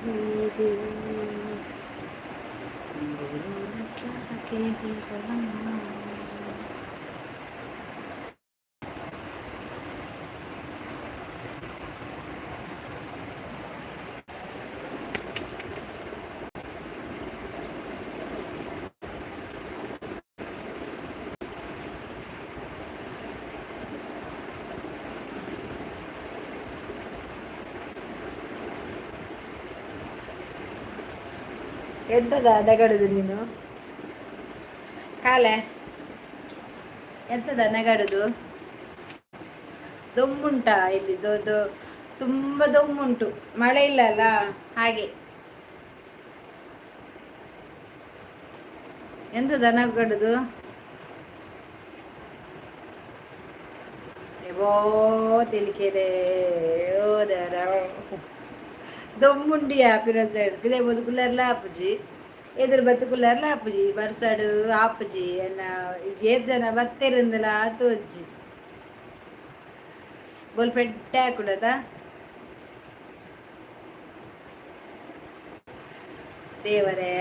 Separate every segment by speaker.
Speaker 1: है दिल, बोलो न क्या कह रहा। ಎಂತದ ನಗಡುದು ನೀನು? ಕಾಲೆ, ಎಂತದ ನಗಡುದು? ದೊಂಬುಂಟಾ ಇಲ್ಲಿ? ದೊ ತುಂಬ ದೊಂಬುಂಟು, ಮಳೆ ಇಲ್ಲ ಅಲ್ಲ, ಹಾಗೆ. ಎಂತದ ನಗಡುದು? ಎಬೋ ತೆಲಿಕೆದೆ ಓದರ ದೊಂಬುಂಡಿಯ ಪಿರಸೈಡ್ ಪಿದೆ ಬದುಕುಲರ್ಲ ಆಪುಜಿ, ಎದುರು ಬತ್ತುಕುಲರ್ಲ ಆಪುಜಿ, ಬರ್ಸಡು ಆಪುಜಿ. ಎನ್ನ ಏತ್ ಜನ ಬತ್ತೆರಿಂದಲ ತೋಜ್ಜಿ. ಬೋಲ್ ಪೆಟ್ಟೆ ಹಾಕುಡದ ದೇವರೇ.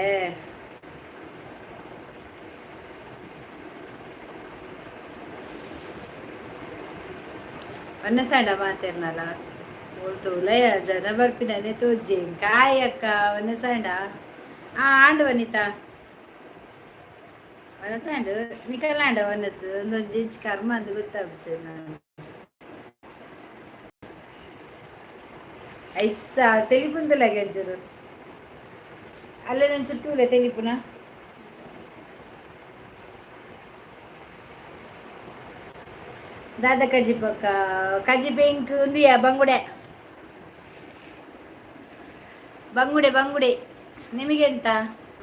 Speaker 1: ಒನ್ನೆ ಮಾತೆರ್ನಲ್ಲ ತೂಲಯ ಜನ ಬರ್ಪಿನನೆ ತೋಜ್ಜಿ. ಕಾಯ್ ಅಕ್ಕ, ಒನ್ನೆ ಆ ಆಂಡ್ ವನಿತಾ ವನತಾಂಡ್ ನಿಕಲಾಂಡ ವನಸ್ ಒಂದೊಂಜಿ ಇಂಚ್ ಕರ್ಮ ಅಂದ್ ಗೊತ್ತಾಪುಜಿ. ಐಸ್ಸ ತೆಲಿಪುಂದುಲಾಗೆ ಒಂಚೂರು ಅಲ್ಲೇ ಒಂಚೂರು ತೂಲೆ ತೆಲಿಪುನ. ದಾದ ಕಜಿಪಕ್ಕ? ಕಜಿಪೆ ಇಂಕ್ ಉಂದಿಯ ಬಂಗುಡೆ, ಬಂಗುಡೆ, ಬಂಗುಡೆ. ನಿಮಗೆಂತ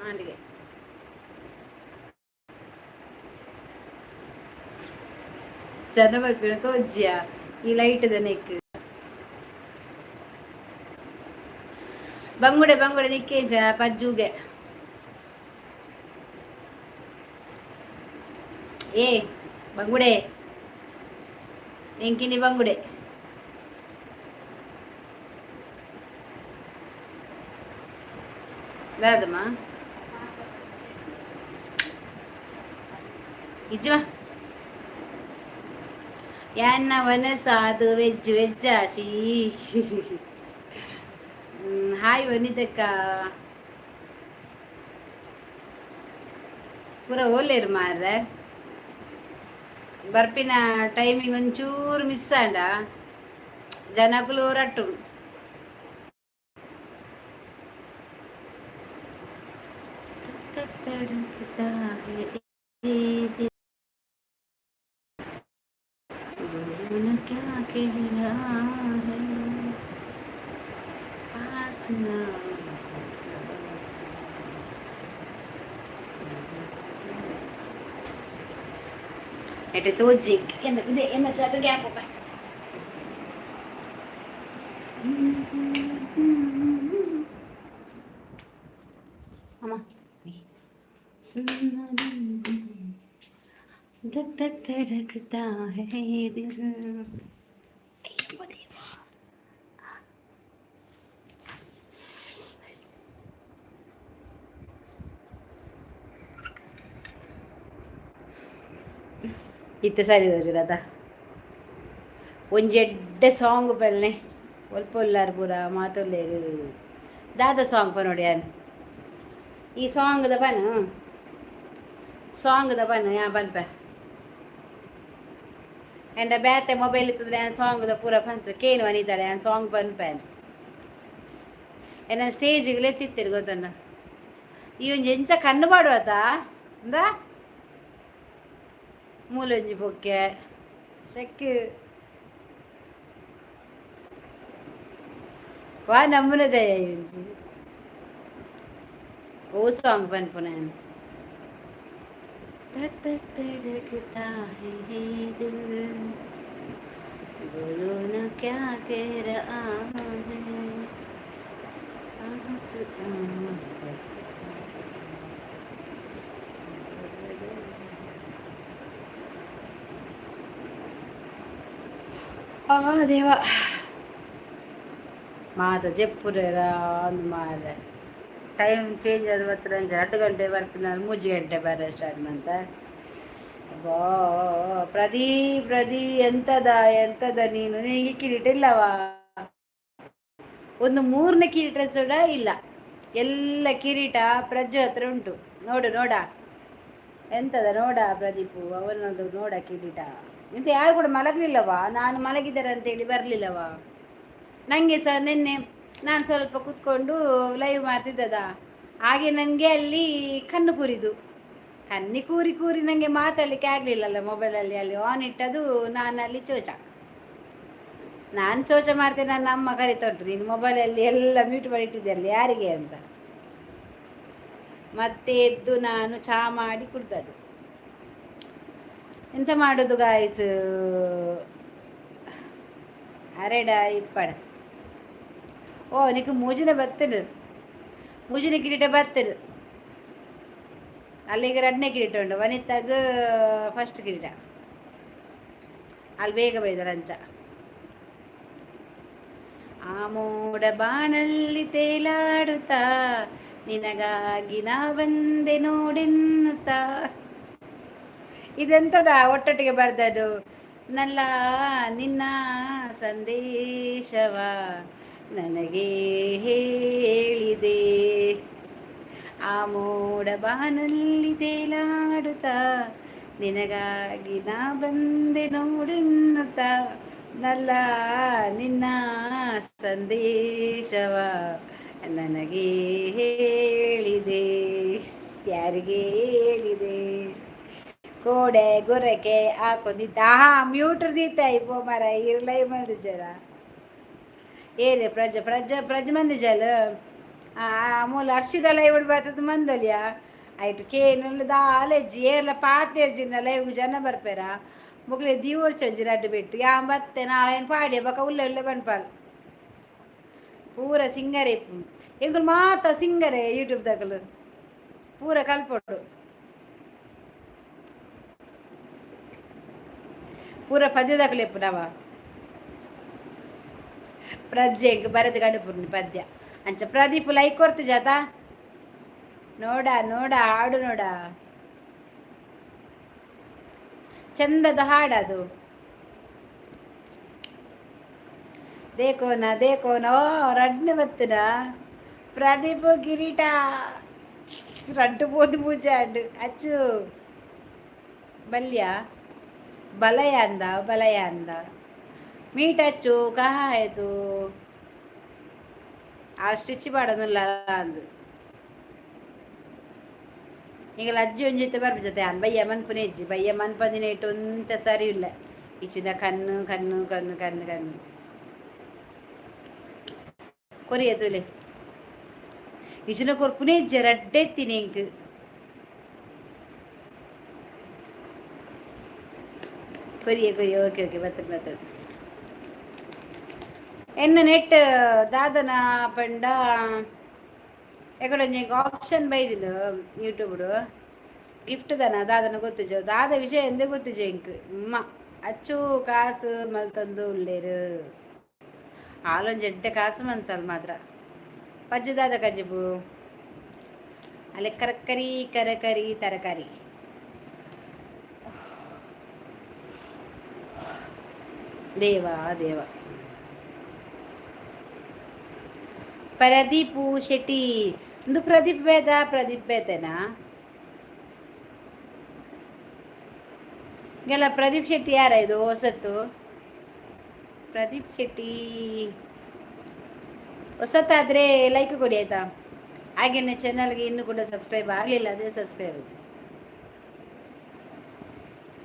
Speaker 1: ಆಂಡಿಗೆ? ಜನ ಬರ್ಪಿನ ತೋಜ್ಜಿಯ ಈ ಲೈಟ್ ನೆಕ್. ಬಂಗುಡೆ, ಬಂಗುಡೆ. ನಿಕ್ಕೇಂಚ ಪಜ್ಜುಗೆ? ಏ ಬಂಗುಡೆ, ಎಂಕಿನಿ ಬಂಗುಡೆ. ದಾದಮ್ಮ ಇಜ್ಜ ಯಾನ್ನ ವನಸಾದು ವೆಜ್ ವೆಜ್ ಆಶಿ. ಹಾಯ್ ವನಿತಕ್ಕ. ಪೂರ ಓಲೇರು ಮಾರ್ರೆ. ಬರ್ಪಿನ ಟೈಮಿಂಗ್ ಒಂಚೂರು ಮಿಸ್ ಆಂಡ ಜನಕುಲು ರಟ್ಟು. धड़कता है दिल, बोलो न क्या कह रहा है, पास आओ। ಎಟೆ ತೋಜ್ಜಿ ಎನ್ನ ಇದೆ ಎನ್ನ ಜಾಗ ಗ್ಯಾಪ್. ಅಮ್ಮ, धक धक धड़कता है दिल. ಇತ್ತೆ ಸರಿ ತೋಜುಲತ. ಒಂಜಿ ಎಡ್ಡೆ ಸಾಂಗ್ ಪಲ್ನೆ. ಒಲ್ಪ ಉಲ್ಲಾರ್ ಪೂರ ಮಾತೊಲ್ಲೇರು. ದಾದ ಸಾಂಗ್ ಪನೋಡಿ ಯಾನ್? ಈ ಸಾಂಗ್ದ ಪನು, ಸಾಂಗ್ದ ಪನು. ಯಾ ಪನ್ಪೆ ಎಂಡ ಬೇತೆ ಮೊಬೈಲ್ ಇತ್ತದ್ರೆ ಯಾನ್ ಸಾಂಗ್ದ ಪೂರ ಪನ್ಪೆ. ಕೇನು ಅನಿತಾಳೆ, ಯಾನ್ ಸಾಂಗ್ ಪನ್ಪೆ. ಎನ್ನ ಸ್ಟೇಜಿಗೆ ಲೆತ್ತಿತ್ತೆರ್ ಗೊತ್ತನ್ನ. ಈ ಒಂಜಿ ಎಂಚ ಕಣ್ಣು ಪಾಡುವತ ಇಂದ ಮೂಲೊಂಜಿ ಪೊಕ್ಕೆ ಶೆಕ್ ವಾ ನಮ್ಮನದೇ ಒಂಜಿ. ಓ ಸಾಂಗ್ ಪನ್ಪುನ? धक धक धड़कता है दिल, बोलो न क्या कह रहा है, पास आओ। ಆ ದೇವ. ಮಾತ ಜೆಪ್ಪುರೇರ ಅಂದ್ ಮಾರ್ರೆ. ಟೈಮ್ ಚೇಂಜ್ ಆದ್ ಬತ್ತ್ಂಡ ಅಂಚ 2 ಗಂಟೆ ಬರ್ಪಿನ 3 ಗಂಟೆ ಬರ್ರೆ ಸ್ಟಾರ್ಟ್ ಮಂತ. ಅಬ್ಬಾ, ಪ್ರದೀಪ್, ಪ್ರದೀಪ್, ಎಂತದ ಎಂತದ ನೀನು? ನಿನಗೆ ಕಿರೀಟ ಇಲ್ಲವಾ? ಒಂದು ಮೂರನೇ ಕಿರೀಟ ಕೂಡ ಇಲ್ಲ. ಎಲ್ಲ ಕಿರೀಟ ಪ್ರಜ್ಜು ಹತ್ರ ಉಂಟು. ನೋಡು, ನೋಡ, ಎಂತದ ನೋಡ ಪ್ರದೀಪು, ಅವನದು ನೋಡ ಕಿರೀಟ. ಎಂತ, ಯಾರು ಕೂಡ ಮಲಗಲಿಲ್ಲವಾ? ನಾನು ಮಲಗಿದ್ದಾರೆ ಅಂತೇಳಿ ಬರಲಿಲ್ಲವಾ? ನನಗೆ ಸಹ ನಿನ್ನೆ ನಾನು ಸ್ವಲ್ಪ ಕೂತ್ಕೊಂಡು ಲೈವ್ ಮಾಡ್ತಿದ್ದದ, ಹಾಗೆ ನನಗೆ ಅಲ್ಲಿ ಕಣ್ಣು ಕೂರಿದು, ಕಣ್ಣಿ ಕೂರಿ ಕೂರಿ ನನಗೆ ಮಾತಾಡಲಿಕ್ಕೆ ಆಗಲಿಲ್ಲಲ್ಲ. ಮೊಬೈಲಲ್ಲಿ ಅಲ್ಲಿ ಆನ್ ಇಟ್ಟದು ನಾನು. ಅಲ್ಲಿ ಚೋಚ, ನಾನು ಚೋಚ ಮಾಡ್ತೇನೆ. ನನ್ನ ಅಮ್ಮ ಕರಿತಾ ಉಂಟು, ನೀನು ಮೊಬೈಲಲ್ಲಿ ಎಲ್ಲ ಮ್ಯೂಟ್ ಮಾಡಿಟ್ಟಿದ್ದೆಲ್ಲ ಯಾರಿಗೆ ಅಂತ. ಮತ್ತೆ ಎದ್ದು ನಾನು ಚಹಾ ಮಾಡಿ ಕುಡ್ದದ್ದು. ಎಂತ ಮಾಡೋದು ಗಾಯ್ಸ್? ಅರೆಡ ಇಪ್ಪಡ. ಓ, ನಿಕ್ ಮೂಜಿನ ಬತ್ತನು, ಮೂಜಿನ ಕಿರೀಟ ಬತ್ತನು. ಅಲ್ಲಿಗೆ ಎರಡನೇ ಕಿರೀಟ ಉಂಟು. ವನಿತಾಗ ಫಸ್ಟ್ ಕಿರೀಟ. ಅಲ್ಲಿ ಬೇಗ ಬೈದಾರ ಅಂಚ. ಆ ಮೋಡ ಬಾನಲ್ಲಿ ತೇಲಾಡುತ್ತಾ, ನಿನಗಾಗಿ ನಾ ಬಂದೆ ನೋಡೆನ್ನುತ್ತಾ. ಇದೆಂತದ ಒಟ್ಟೊಟ್ಟಿಗೆ ಬರ್ದದು? ನಲ್ಲ ನಿನ್ನ ಸಂದೇಶವ ನನಗೆ ಹೇಳಿದೆ, ಆ ಮೋಡ ಬಾನಲ್ಲಿ ತೇಲಾಡುತ್ತಾ, ನಿನಗಾಗಿ ನಾ ಬಂದೆ ನೋಡೆನ್ನುತ್ತಾ, ನಲ್ಲ ನಿನ್ನ ಸಂದೇಶವ ನನಗೆ ಹೇಳಿದೆ. ಯಾರಿಗೆ ಹೇಳಿದೆ? ಕೋಡೆ ಗೊರಕೆ ಹಾಕೊಂಡಿದ್ದ. ಹಾ, ಮ್ಯೂಟರ್ ದೀತ ಇಪ್ಪೋ ಮರ ಇರ್ಲೈ ಮಂದಿ ಜರ. ಏರೆ ಪ್ರಜ ಪ್ರಜ ಪ್ರಜ ಮಂದಿ ಜಲ ಮೂಲ ಅರ್ಷಿದ ಲೈವ್ ಬರ್ತದ ಮಂದೊಲಿಯ ಆಯ್ತು. ಕೇನುಲ್ಲ ದಾಲೆಜ್ಜಿ ಏರ್ಲ ಪಾತೆರ್ಜಿನ ಲೈವ್ ಜನ ಬರ್ಪೇರ. ಮುಗ್ಲೆ ದೀವರ್ ಚಂಜಿ ರಡ್ಡು ಬಿಟ್ಟು ಯಾ ಬತ್ತೆ ನಾಳೆ ಪಾಡ್ಯ ಬಕ ಉಲ್ಲೆ ಉಲ್ಲೆ ಬನ್ಪಾಲ್. ಪೂರ ಸಿಂಗರೇ ಎಂಕುಲು ಮಾತ, ಸಿಂಗರೇ ಯೂಟ್ಯೂಬ್ ದಾಕಲು ಪೂರ ಕಲ್ಪೊಡು. ಪೂರ ಪದ್ಯದಾಕಲು ಎಪ್ಪುನವ ಪ್ರಜ್ಜೆ ಎಂಕ್ ಬರೆದು ಗಡುಪುರ್ನಿ ಪದ್ಯ ಅಂಚ. ಪ್ರದೀಪ್, ಲೈಕ್ ಕೊರ್ತು ಜಾತ. ನೋಡ ನೋಡ, ಹಾಡು ನೋಡ, ಚಂದದ ಹಾಡದು. ದೇಕೋನ ದೇಕೋನ. ಓ, ರಡ್ನೆ ಬತ್ತನ ಪ್ರದೀಪ್. ಕಿರೀಟ ರಡ್ಡು ಪೋದು ಪೂಜೆ ಆಂಡ್. ಅಚ್ಚು ಬಲ್ಯ ಬಲಯ ಅಂದ, ಬಲಯ ಅಂದ. ಮೀಟ್ ಅಚ್ಚು ಕಹ ಆಯ್ತು. ಆ ಸ್ಟಿಚ್ ಪಾಡೊಂದುಲ್ಲ ಅಂದು. ಈಗ ಅಜ್ಜಿ ಒಂಜಿತ್ತೆ ಬರ್ಪಿ ಜೊತೆ ಅನ್ ಬಯ್ಯ ಮನ್ಪುನೆ ಇಜ್ಜಿ. ಬಯ್ಯ ಮನ್ಪಂದಿನ ಇಟ್ಟು ಒಂತ ಸರಿ ಇಲ್ಲ. ಇಚ್ಚಿನ ಕಣ್ಣು ಕಣ್ಣು ಕಣ್ಣು ಕಣ್ಣು ಕಣ್ಣು ಕೊರಿಯ ತುಲೆ. ಇಚಿನ ಕೊರ್ಪುನೇ ಇಜ್ಜೆ, ರಡ್ಡೆತ್ತಿನಿ ಎಂಕ್. ಕೊರಿಯ ಕೊರಿಯ. ಓಕೆ ಓಕೆ, ಬರ್ತದೆ ಬರ್ತದೆ. ಎನ್ನ ನೆಟ್ ದಾದನ ಪಂಡ ಎಕಡೊಂಜಿ ಆಪ್ಷನ್ ಬೈದಿಲ್ಲ ಯೂಟ್ಯೂಬ್ಡು. ಗಿಫ್ಟ್ ದನ ದಾದನ ಗೊತ್ತಿಜ, ದಾದ ವಿಷಯ ಎಂದೇ ಗೊತ್ತಿಜ ಎಂಕ್. ಅಮ್ಮ ಅಚ್ಚು ಕಾಸು ಮಲ್ತೊಂದು ಉಲ್ಲೇರು. ಆಲೊಂಜಿ ಎಡ್ಡೆ ಕಾಸು ಮಂತಲ್ ಮಾತ್ರ. ಪಜ್ಜು ದಾದ ಕಜಿಬು ಅಲ್ಲಿ ಕರಕರಿ ಕರಕರಿ ತರಕಾರಿ. ದೇವ ದೇವ. ಪ್ರದೀಪು ಶೆಟ್ಟಿ ಒಂದು. ಪ್ರದೀಪ್ ಬೇದ, ಪ್ರದೀಪ್ ಬೇತನಾ ಗೆಳ? ಪ್ರದೀಪ್ ಶೆಟ್ಟಿ ಯಾರ ಇದು ಹೊಸತ್ತು? ಪ್ರದೀಪ್ ಶೆಟ್ಟಿ ಹೊಸತಾದರೆ ಲೈಕ್ ಕೊಡಿ, ಆಯಿತಾ? ಹಾಗೇನೆ ಚಾನಲ್ಗೆ ಇನ್ನೂ ಕೂಡ ಸಬ್ಸ್ಕ್ರೈಬ್ ಆಗಲಿಲ್ಲ ಅಂದರೆ ಸಬ್ಸ್ಕ್ರೈಬ್.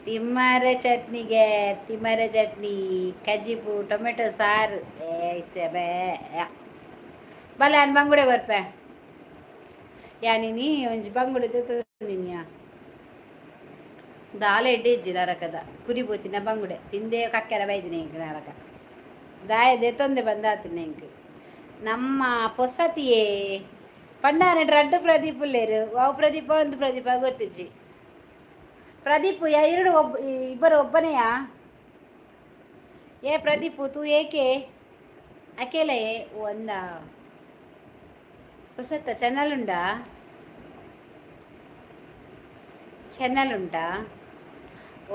Speaker 1: ತಿಮ್ಮರ ಚಟ್ನಿಗೆ, ತಿಮ್ಮರ ಚಟ್ನಿ, ಕಜ್ಜಿಪು, ಟೊಮೆಟೊ ಸಾರು. ಬಲ ಅನ್ ಬಂಗುಡೆ ಕೊರ್ಪೆ ಯಾನಿನಿ. ಒಂಜಿ ಬಂಗುಡೆ ತಿಂದಿನಿಯಾ? ದಾಲ ಎಡ್ಡೆ ಇಜ್ಜಿ ನರಕದ. ಕುರಿ ಬೋತಿನ ಬಂಗುಡೆ ತಿಂದೇ ಕಕ್ಕೆರ ಬೈದಿನಿ ಎಂಕ್. ನರಕ ದಾಯದೆ ತೊಂದೆ ಬಂದಾತಿನ ಎಂಕ್. ನಮ್ಮ ಪೊಸತಿಯೇ ಪಂಡಾರ ರಡ್ಡು ಪ್ರದೀಪ್ ಉಲ್ಲೇರು. ಅವು ಪ್ರದೀಪ ಒಂದು ಪ್ರದೀಪ ಗೊತ್ತಿಜ್ಜಿ. ಪ್ರದೀಪ್ ಯಾ ಎರಡು ಒಬ್ಬ ಇಬ್ಬರು ಒಬ್ಬನೆಯಾ? ಏ ಪ್ರದೀಪ್, ತೂ ಏಕೆ? ಅಕೇಲೆ ಒಂದ ಹೊಸತ್ತ ಚಾನಲ್ ಉಂಡಾ? ಚಾನಲ್ ಉಂಟಾ?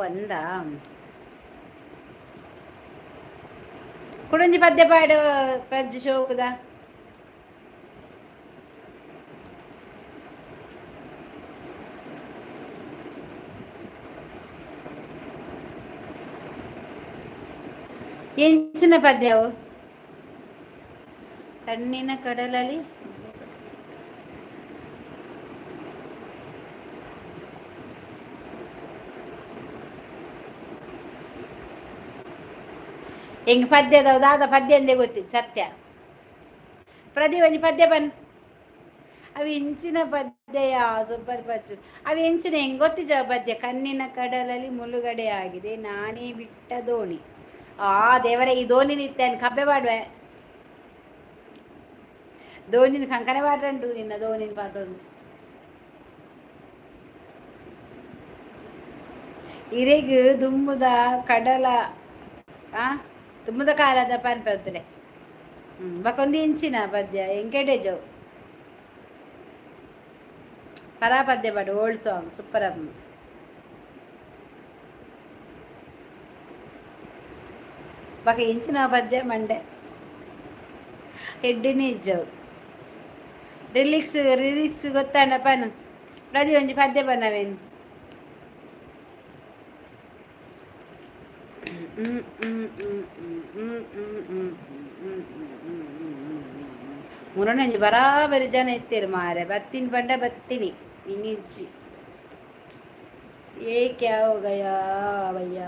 Speaker 1: ಒಂದಾ ಕುಡೊಂಜಿ ಪದ್ಯ ಪಾಡು ಪಜ್ಜಿ ಶೋಕುದ. ಎಂಚಿನ ಪದ್ಯವು? ಕಣ್ಣಿನ ಕಡಲಲ್ಲಿ ಹೆಂಗ್ ಪದ್ಯದ ದಾದ ಪದ್ಯ ಎಂದೇ ಗೊತ್ತಿತ್ತು ಸತ್ಯ. ಪ್ರದಿ ಒಂಜಿ ಪದ್ಯ ಬನ್. ಅವು ಇಂಚಿನ ಪದ್ಯ ಸೂಪರ್ ಪಚ್ಚು. ಅವು ಎಂಚಿನ ಹೆಂಗ್ ಗೊತ್ತಿಜ ಪದ್ಯ? ಕಣ್ಣಿನ ಕಡಲಲ್ಲಿ ಮುಳುಗಡೆ ಆಗಿದೆ ನಾನೇ ಬಿಟ್ಟ ದೋಣಿ. ಆ ದೇವರೇ, ಈ ದೋಣಿ ನಿತ್ಯ ಕಬ್ಬೆ ಪಾಡುವೆ. ದೋಣಿನ ಕಂಕನೆ ಪಾಡ್ರಂಟು ನಿನ್ನ ದೋಣಿನ ಪಾಟೊಂದು. ಇರೆಗ್ ದುಂಬುದ ಕಡಲ ಆ ದುಂಬುದ ಕಾಲದ ಪನ್ಪತ್ತಲೆ ಬಕೊಂದು ಇಂಚಿನ ಪದ್ಯ ಎಂಕೆಡೆ ಜವು ಪರಾ ಪದ್ಯ ಪಾಡು. Old song super up. ಬಕ ಇಂಚಿನ ಪದ್ಯ ಮಂಡೆ ಎಡ್ಡಿನೇ ಇಜ್ಜವು. ರಿಲಿಕ್ಸ್ ರಿಲಿಕ್ಸ್ ಗೊತ್ತಾಂಡ ಪನ್. ಪ್ರತಿ ಒಂಜಿ ಪದ್ಯ ಪನ್ನವೇನು? ಮುರಣಂಜಿ ಬರಾಬರಿ ಜನ ಇತ್ತೀರು ಮಾರೆ. ಬತ್ತೀನಿ ಪಂಡ ಬತ್ತೀನಿ ಇನ್ನಿಜ್ಜಿ. ಏ ಕ್ಯಾ ಹೋ ಗಯಾ ಭಯ್ಯ?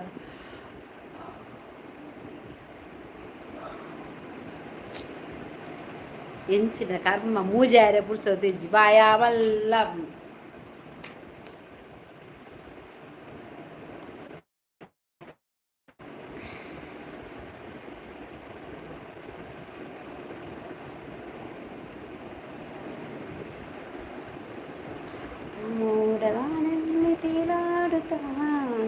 Speaker 1: ಎಂಚಿನ ಕರ್ಮ, ಮೂಜಾರೆ ಪುರ್ಸೊತ್ತಿಜ್ಜಿ ಬಾಯ ಮಲ್ಲ. ಮೋಡವಾನಲ್ಲಿ ತೇಲಾಡುತ್ತಾ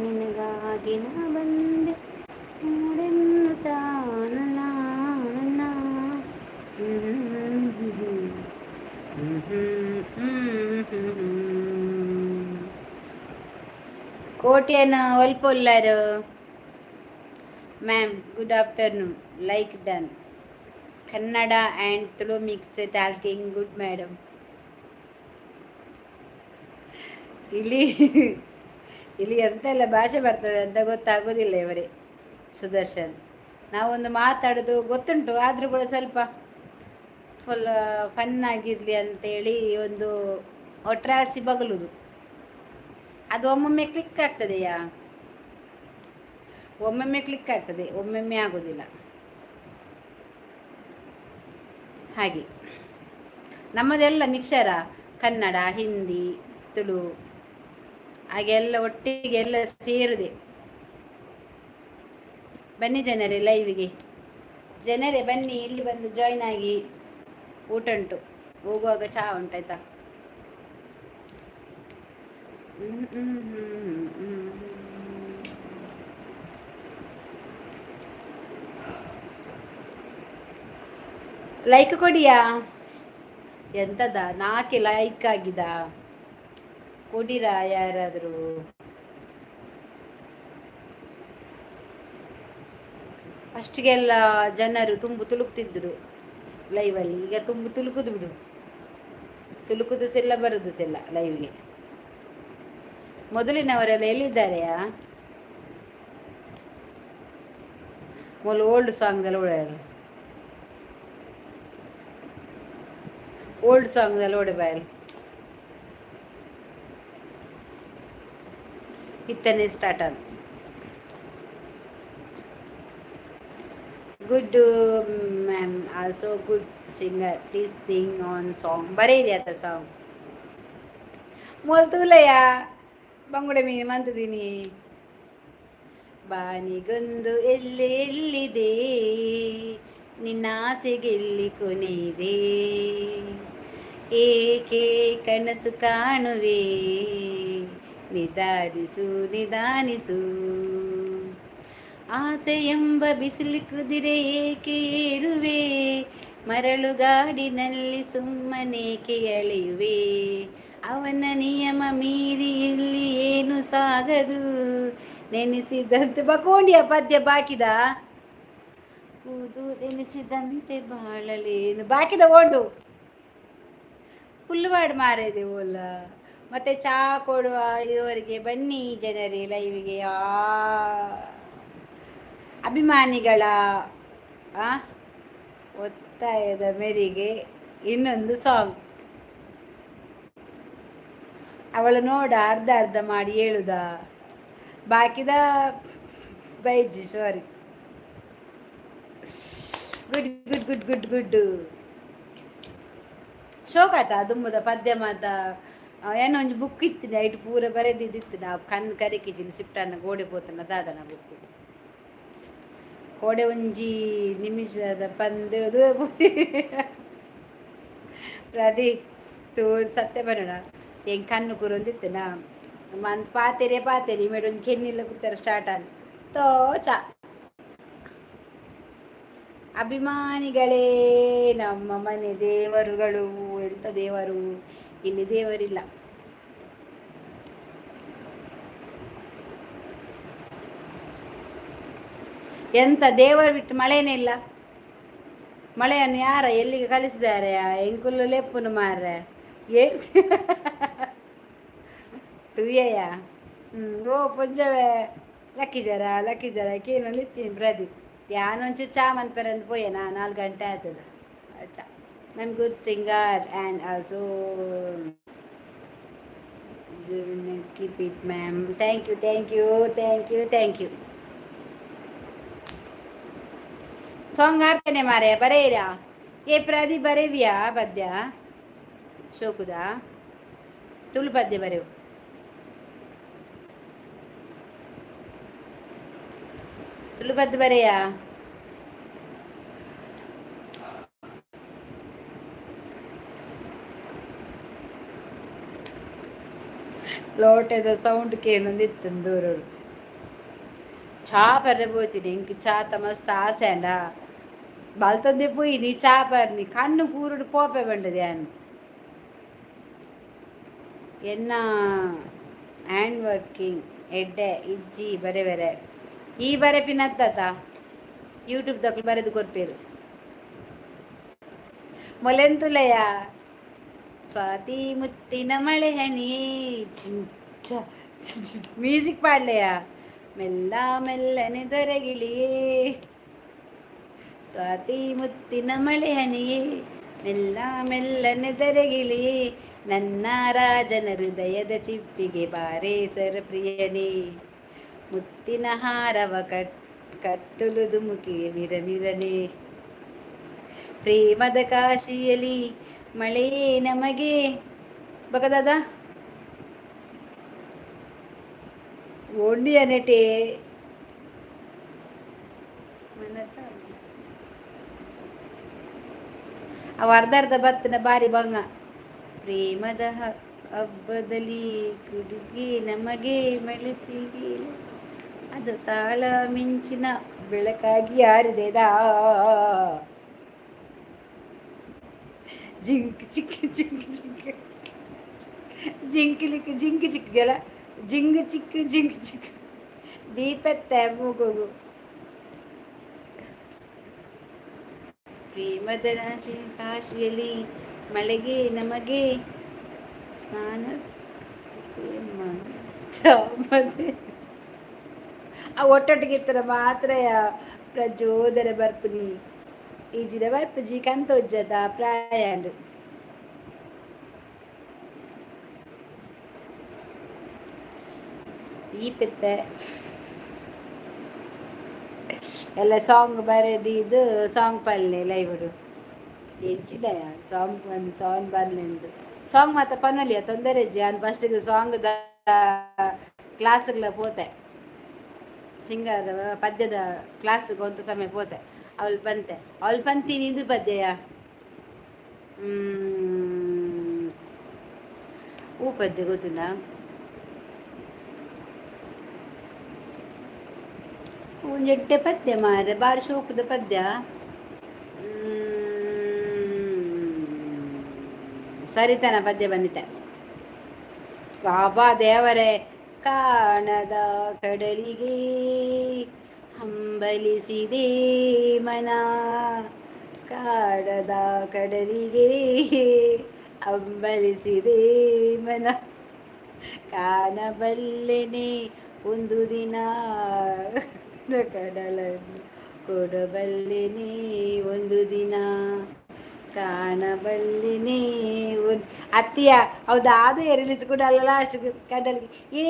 Speaker 1: ನಿನಗಾಗಿ ನಾ ಬಂದೆ ನೋಡೆನ್ನುತ್ತಾ ನನ್ನ ನನ್ನ. ಕೋಟ್ಯನ ಒಲ್ಪೊಲ್ಲಾರು ma'am? Good afternoon. Like done. Kannada and Tulu mix talking good madam. ಇಲ್ಲಿ ಇಲ್ಲಿ ಎಂತೆಲ್ಲ ಭಾಷೆ ಬರ್ತದೆ ಅಂತ ಗೊತ್ತಾಗೋದಿಲ್ಲ ಇವರೇ. ಸುದರ್ಶನ್, ನಾವೊಂದು ಮಾತಾಡೋದು ಗೊತ್ತುಂಟು, ಆದರೂ ಕೂಡ ಸ್ವಲ್ಪ ಫುಲ್ ಫನ್ ಆಗಿರಲಿ ಅಂತೇಳಿ ಒಂದು ಒಟ್ರಾಸಿ ಬಗಲುದು. ಅದು ಒಮ್ಮೊಮ್ಮೆ ಕ್ಲಿಕ್ ಆಗ್ತದೆಯಾ? ಒಮ್ಮೊಮ್ಮೆ ಕ್ಲಿಕ್ ಆಗ್ತದೆ, ಒಮ್ಮೊಮ್ಮೆ ಆಗೋದಿಲ್ಲ. ಹಾಗೆ ನಮ್ಮದೆಲ್ಲ ಮಿಕ್ಸರ, ಕನ್ನಡ, ಹಿಂದಿ, ತುಳು, ಹಾಗೆ ಎಲ್ಲ ಒಟ್ಟಿಗೆ ಎಲ್ಲ ಸೇರಿದೆ. ಬನ್ನಿ ಜನರೇ, ಲೈವಿಗೆ ಜನರೇ ಬನ್ನಿ, ಇಲ್ಲಿ ಬಂದು ಜಾಯ್ನ್ ಆಗಿ. ಊಟ ಉಂಟು, ಹೋಗುವಾಗ ಚಹಾ ಉಂಟಾಯ್ತಾ? ಲೈಕ್ ಕೊಡಿಯಾ? ಎಂತದ ನಾಕೆ ಲೈಕ್ ಆಗಿದ? ಕೊಡಿರಾ ಯಾರಾದರೂ? ಫಸ್ಟ್ಗೆಲ್ಲ ಜನರು ತುಂಬು ತುಳುಕ್ತಿದ್ರು ಲೈವಲ್ಲಿ. ಈಗ ತುಂಬು ತುಳುಕುದು ಬಿಡು, ತುಳುಕುದು ಸೆಲ್ಲ ಬರುದು ಸೆಲ್ಲ ಲೈವ್ಗೆ. ಮೊದಲಿನವರೆಲ್ಲ ಎಲ್ಲಿದ್ದಾರೆಯಾ? ಮೊದಲು ಓಲ್ಡ್ ಸಾಂಗ್ದೆಲ್ಲ ಓಡಾಯಲ್ಲ, ಓಲ್ಡ್ ಸಾಂಗ್ದೆಲ್ಲ ಓಡಿ ಬಾಯಲ್. ಇತ್ತನೇ ಸ್ಟಾರ್ಟ್ ಆದ. Good ma'am, also good singer. Please sing on song. ಬರೀರಿ ಆತ ಸಾಂಗ್. ಮೊದಲು ಬಂಗುಡೆ ಮೀನು ಮಂತಿದ್ದೀನಿ. ಬಾನಿಗೊಂದು ಎಲ್ಲಿ ಎಲ್ಲಿದೆ, ನಿನ್ನ ಆಸೆಗೆಲ್ಲಿ ಕೊನೆಯಿದೆ, ಏಕೆ ಕನಸು ಕಾಣುವೆ, ನಿಧಾನಿಸು ನಿಧಾನಿಸು. ಆಸೆ ಎಂಬ ಬಿಸಿಲು ಕುದಿರೆ ಏಕೆ ಏರುವೆ? ಮರಳುಗಾಡಿನಲ್ಲಿ ಸುಮ್ಮನೇಕೆ ಅಳೆಯುವೆ? ಅವನ ನಿಯಮ ಮೀರಿ ಇಲ್ಲಿ ಏನು ಸಾಗದು. ನೆನೆಸಿದಂತೆ ಬಕೋಂಡಿಯ ಪದ್ಯ ಬಾಕಿದ ಕೂದು ನೆನೆಸಿದಂತೆ ಬಾಳಲೇನು ಬಾಕಿದ ಓಂಡು ಹುಲ್ಲುವಾಡು ಮಾರಿದೆ ಓಲ. ಮತ್ತೆ ಚಾ ಕೊಡುವ ಇವರಿಗೆ. ಬನ್ನಿ ಜನರೇ ಲೈವ್ಗೆ. ಆ ಅಭಿಮಾನಿಗಳ ಒತ್ತಾಯದ ಮೇರೆಗೆ ಇನ್ನೊಂದು ಸಾಂಗ್. ಅವಳು ನೋಡ ಅರ್ಧ ಅರ್ಧ ಮಾಡಿ ಹೇಳುದ, ಬಾಕಿದ ಬೈಜಿ. Sorry. Good good good good good. ಶೋಕಾತ ದುಮ್ಮದ ಪದ್ಯ ಮಾತ. ಏನೋ ಒಂಜಿ ಬುಕ್ ಇತ್ತು, ಐಟ್ ಪೂರ ಬರೆದಿದ್ದಿತ್ತು. ನಾವು ಕಣ್ಣು ಕರಿಕಿಜಿಲಿ ಸಿಪ್ಟನ್ನ ಗೋಡೆ ಪೋತನ ದಾದನ ಬುಕ್ ಕೋಡೆ ಒಂಜಿ ನಿಮಿಷದ ಪಂದು. ಪ್ರದೀಪ್ ತೂರ್ ಸತ್ಯ ಬರೋಣ ಹೆಂಗೆ ಕಣ್ಣು ಕೂರೊಂದಿತ್ತು. ನಾ ಮಂತ್ ಪಾತೆರೆ ಪಾತೆರಿ ಮೇಡ ಒಂದು ಕೆನ್ನಿಲ್ಲ ಕೂತಾರೆ ಸ್ಟಾರ್ಟ್ ಆನ್ ತೋ ಚ. ಅಭಿಮಾನಿಗಳೇ ನಮ್ಮ ಮನೆ ದೇವರುಗಳು. ಎಂತ ದೇವರು? ಇಲ್ಲಿ ದೇವರಿಲ್ಲ. ಎಂತ ದೇವರು ಬಿಟ್ಟು ಮಳೆನೇ ಇಲ್ಲ. ಮಳೆಯನ್ನು ಯಾರ ಎಲ್ಲಿಗೆ ಕಲಿಸಿದ್ದಾರೆ? ಎಂಕುಲ್ಲು ಲೆಪ್ಪುನು ಮಾರ್ರೆ. ಏ ತುಯ್ಯಯ್ಯ. ಹ್ಞೂ ಓ ಪುಂಜವೇ ಲಕ್ಕಿ ಜರ ಲಕ್ಕಿ ಜರ ಕೇನೊಂದು ಪ್ರದೀಪ್ ಯಾನೊಂಚು ಚಾ ಮನ್ಪೆರಂದು ಪೋಯೆನಾ? 4 ಗಂಟೆ ಆಗ್ತದೆ. ಚಾ ma'am, good singer and also keep it, ma'am. Thank you, thank you, thank you, thank you. Song ಆಡ್ತೇನೆ ಮಾರೆ. ಬರೇರಾ ಏ ಪ್ರದೀಪ್, ಬರೇವಿಯಾ ಪದ್ಯ? ಶೋಕುದ ತುಳು ಪದ್ಯ ಬರೆವು. ತುಳು ಪದ್ಯ ಬರೆಯ. ಲೋಟದ ಸೌಂಡ್ ಕೇನೊಂದಿತ್ತು ದೂರಡು. ಚಾ ಪರ್ರೆ ಪೋತೀನಿ. ಇಂಕ್ ಚಾತ ಮಸ್ತ್ ಆಸೆ ಅಂಡ ಬಲ್ತಂದೆ ಪೋಯಿನಿ. ಚಾ ಪರ್ನಿ ಕಣ್ಣು ಕೂರುಡು ಪೋಪೆ ಬಂಡದೆ ಯಾನ್. ಎನ್ನ ಹ್ಯಾಂಡ್ ವರ್ಕಿಂಗ್ ಎಡ್ಡೆ ಇಜ್ಜಿ ಬರೆ ಬರೆ ಈ ಬರೆ ಪಿನತ್ತತ ಯೂಟ್ಯೂಬ್ ದಕ್ಲು ಬರೆದು ಕೊರ್ಪೇರು. ಮೊಲೆಂತುಲಯ ಸ್ವಾತಿ ಮುತ್ತಿನ ಮಳೆ ಹಣಿ ಮ್ಯೂಸಿಕ್ ಪಾಡ್ಲೆಯ. ಮೆಲ್ಲ ಮೆಲ್ಲನೆ ದೊರೆಗಿಳಿಯೇ ಸ್ವಾತಿ ಮುತ್ತಿನ ಮಳೆ ಹನಿಯೇ, ಮೆಲ್ಲ ಮೆಲ್ಲನೆ ದೊರೆಗಿಳಿಯೇ, ನನ್ನ ರಾಜನ ಹೃದಯದ ಚಿಪ್ಪಿಗೆ ಬಾರೇ ಸರ ಪ್ರಿಯನೇ. ಮುತ್ತಿನ ಹಾರವ ಕಟ್ಟಲು ದುಮುಕಿ ಮಿರಮಿರನೆ. ಪ್ರೇಮದ ಕಾಶಿಯಲಿ ಮಳೆಯೇ ನಮಗೆ ಬಗದಾದ ಓಂಡಿ ನೆಟೆ ಮನತ ಅವ ಅರ್ಧ ಅರ್ಧ ಬತ್ತಿನ ಬಾರಿ ಬಂಗ. ಪ್ರೇಮದ ಹಬ್ಬದಲ್ಲಿ ಕುಡುಗಿ ನಮಗೆ ಮಳೆಸಿಗಿ ಅದು ತಾಳ ಮಿಂಚಿನ ಬೆಳಕಾಗಿ ಯಾರಿದೆ. ಜಿಂಕ್ ಚಿಕ್ಕ ಜಿಂಕ್ ಚಿಕ್ಕ ಜಿಂಕ್ಲಿಕ್ ಜಿಂಕ್ ಚಿಕ್ಕಗೆಲ್ಲ ಜಿಂಗ್ ಚಿಕ್ಕ ಜಿಂಕ್ ಚಿಕ್ಕ ದೀಪತ್ತೆ ಮೂಗುಗು. ಪ್ರೇಮದ ರಾಶಿ ಕಾಶಿಯಲ್ಲಿ ಮಳೆಗೆ ನಮಗೆ ಸ್ನಾನ ಮತ್ತೆ ಆ ಒಟ್ಟೊಟ್ಟಿಗೆ ಇತ್ತರ ಮಾತ್ರ ಪ್ರಚೋದನೆ ಬರ್ಪುನಿ. ಈಜಿದ ಬರ್ಪುಜಿ ಕಂತೊಜ್ಜದ ಪ್ರಾಯಾಂಡು. ಈ ಪೆತ್ತೆ ಎಲ್ಲ ಸಾಂಗ್ ಬರೆದಿದ್ದು ಸಾಂಗ್ ಪಲ್ಲೆ ಲೈವ್ಡು ಎಂಚಿನ ಸಾಂಗ್ ಒಂದು ಸಾಂಗ್ ಬರ್ಲೆಂದು ಸಾಂಗ್ ಮಾತ ಪನ್ನೊಲಿಯ ತೊಂದರೆ ಜಾನ್. ಫಸ್ಟಿಗೆ ಸಾಂಗ್ the ಕ್ಲಾಸ್ಗಳ ಪೋತೆ, ಸಿಂಗರ್ ಪದ್ಯದ ಕ್ಲಾಸ್ಗೆ ಒಂದು ಸಮಯ ಪೋತೆ. ಅವಳು ಬಂತೆ, ಅವಳು ಪಂತೀನಿ ಇದು ಪದ್ಯಯ ಹೂ ಪದ್ಯ ಗೊತ್ತುಂಡಾ? ಒಂಜಿ ಎಡ್ಡೆ ಪದ್ಯ ಮಾರೆ, ಬಾರಿ ಶೋಕುದ ಪದ್ಯ. ಸರಿತನ ಪದ್ಯ ಬಂದಿತ್ತೆ. ಬಾಬಾ ದೇವರೇ, ಕಾಣದ ಕಡಲಿಗೆ ಹಂಬಲಿಸಿದೆ ಮನ, ಕಾಣದ ಕಡಲಿಗೆ ಹಂಬಲಿಸಿದೆ ಮನ, ಕಾಣಬಲ್ಲೆನೆ ಒಂದು ದಿನ ಕಡಲನ್ನು ಕೊಡಬಲ್ಲೆನೆ ಒಂದು ದಿನ, ಕಾಣಬಲ್ಲೆನೆ. ಅತ್ತಿಯ ಹೌದಾ? ಅದು ರಿಲೀಸ್ ಕೂಡ ಅಲ್ಲ. ಲಾಸ್ಟ್ ಕಡಲಿಗೆ ಏ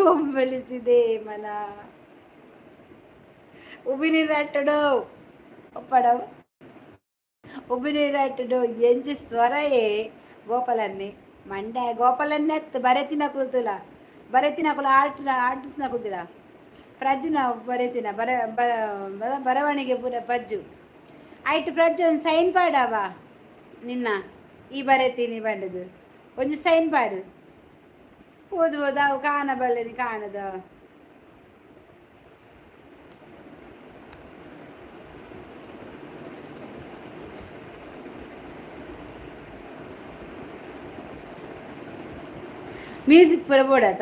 Speaker 1: ಹಂಬಲಿಸಿದೆ ಮನ. ಉಬಿನೀರು ಒಪ್ಪಡವು, ಉಬಿನೀರು. ಎಂಜಿ ಸ್ವರಯೇ ಗೋಪಾಲನ್ನೇ ಮಂಡ್ಯ ಗೋಪಾಲನ್ನೇ ಬರೆತಿನ ಕುಲ್ತುಲ, ಬರೆತಿನಕುಲು ಆರ್ಟ್ ಆರ್ಟಿಸ್ನ ಕುಲ್ತಿಲ್ಲ ಪ್ರಜ್ಜುನ ಬರೆತಿನ ಬರ ಬರವಣಿಗೆ ಪೂರ ಪಜ್ಜು ಆಯ್ತು. ಪ್ರಜ್ಜು, ಒಂದು ಸೈನ್ ಪಾಡವ ನಿನ್ನ ಈ ಬರೆತೀನಿ ಬಂಡದು ಒಂಜಿ ಸೈನ್ ಪಾಡು. ಓದು ಓದು, ಅವು ಕಾಣಬಲ್ಲೆನಿ ಕಾಣದ. ಮ್ಯೂಸಿಕ್ ಪೂರ ಬೋಡಾತ.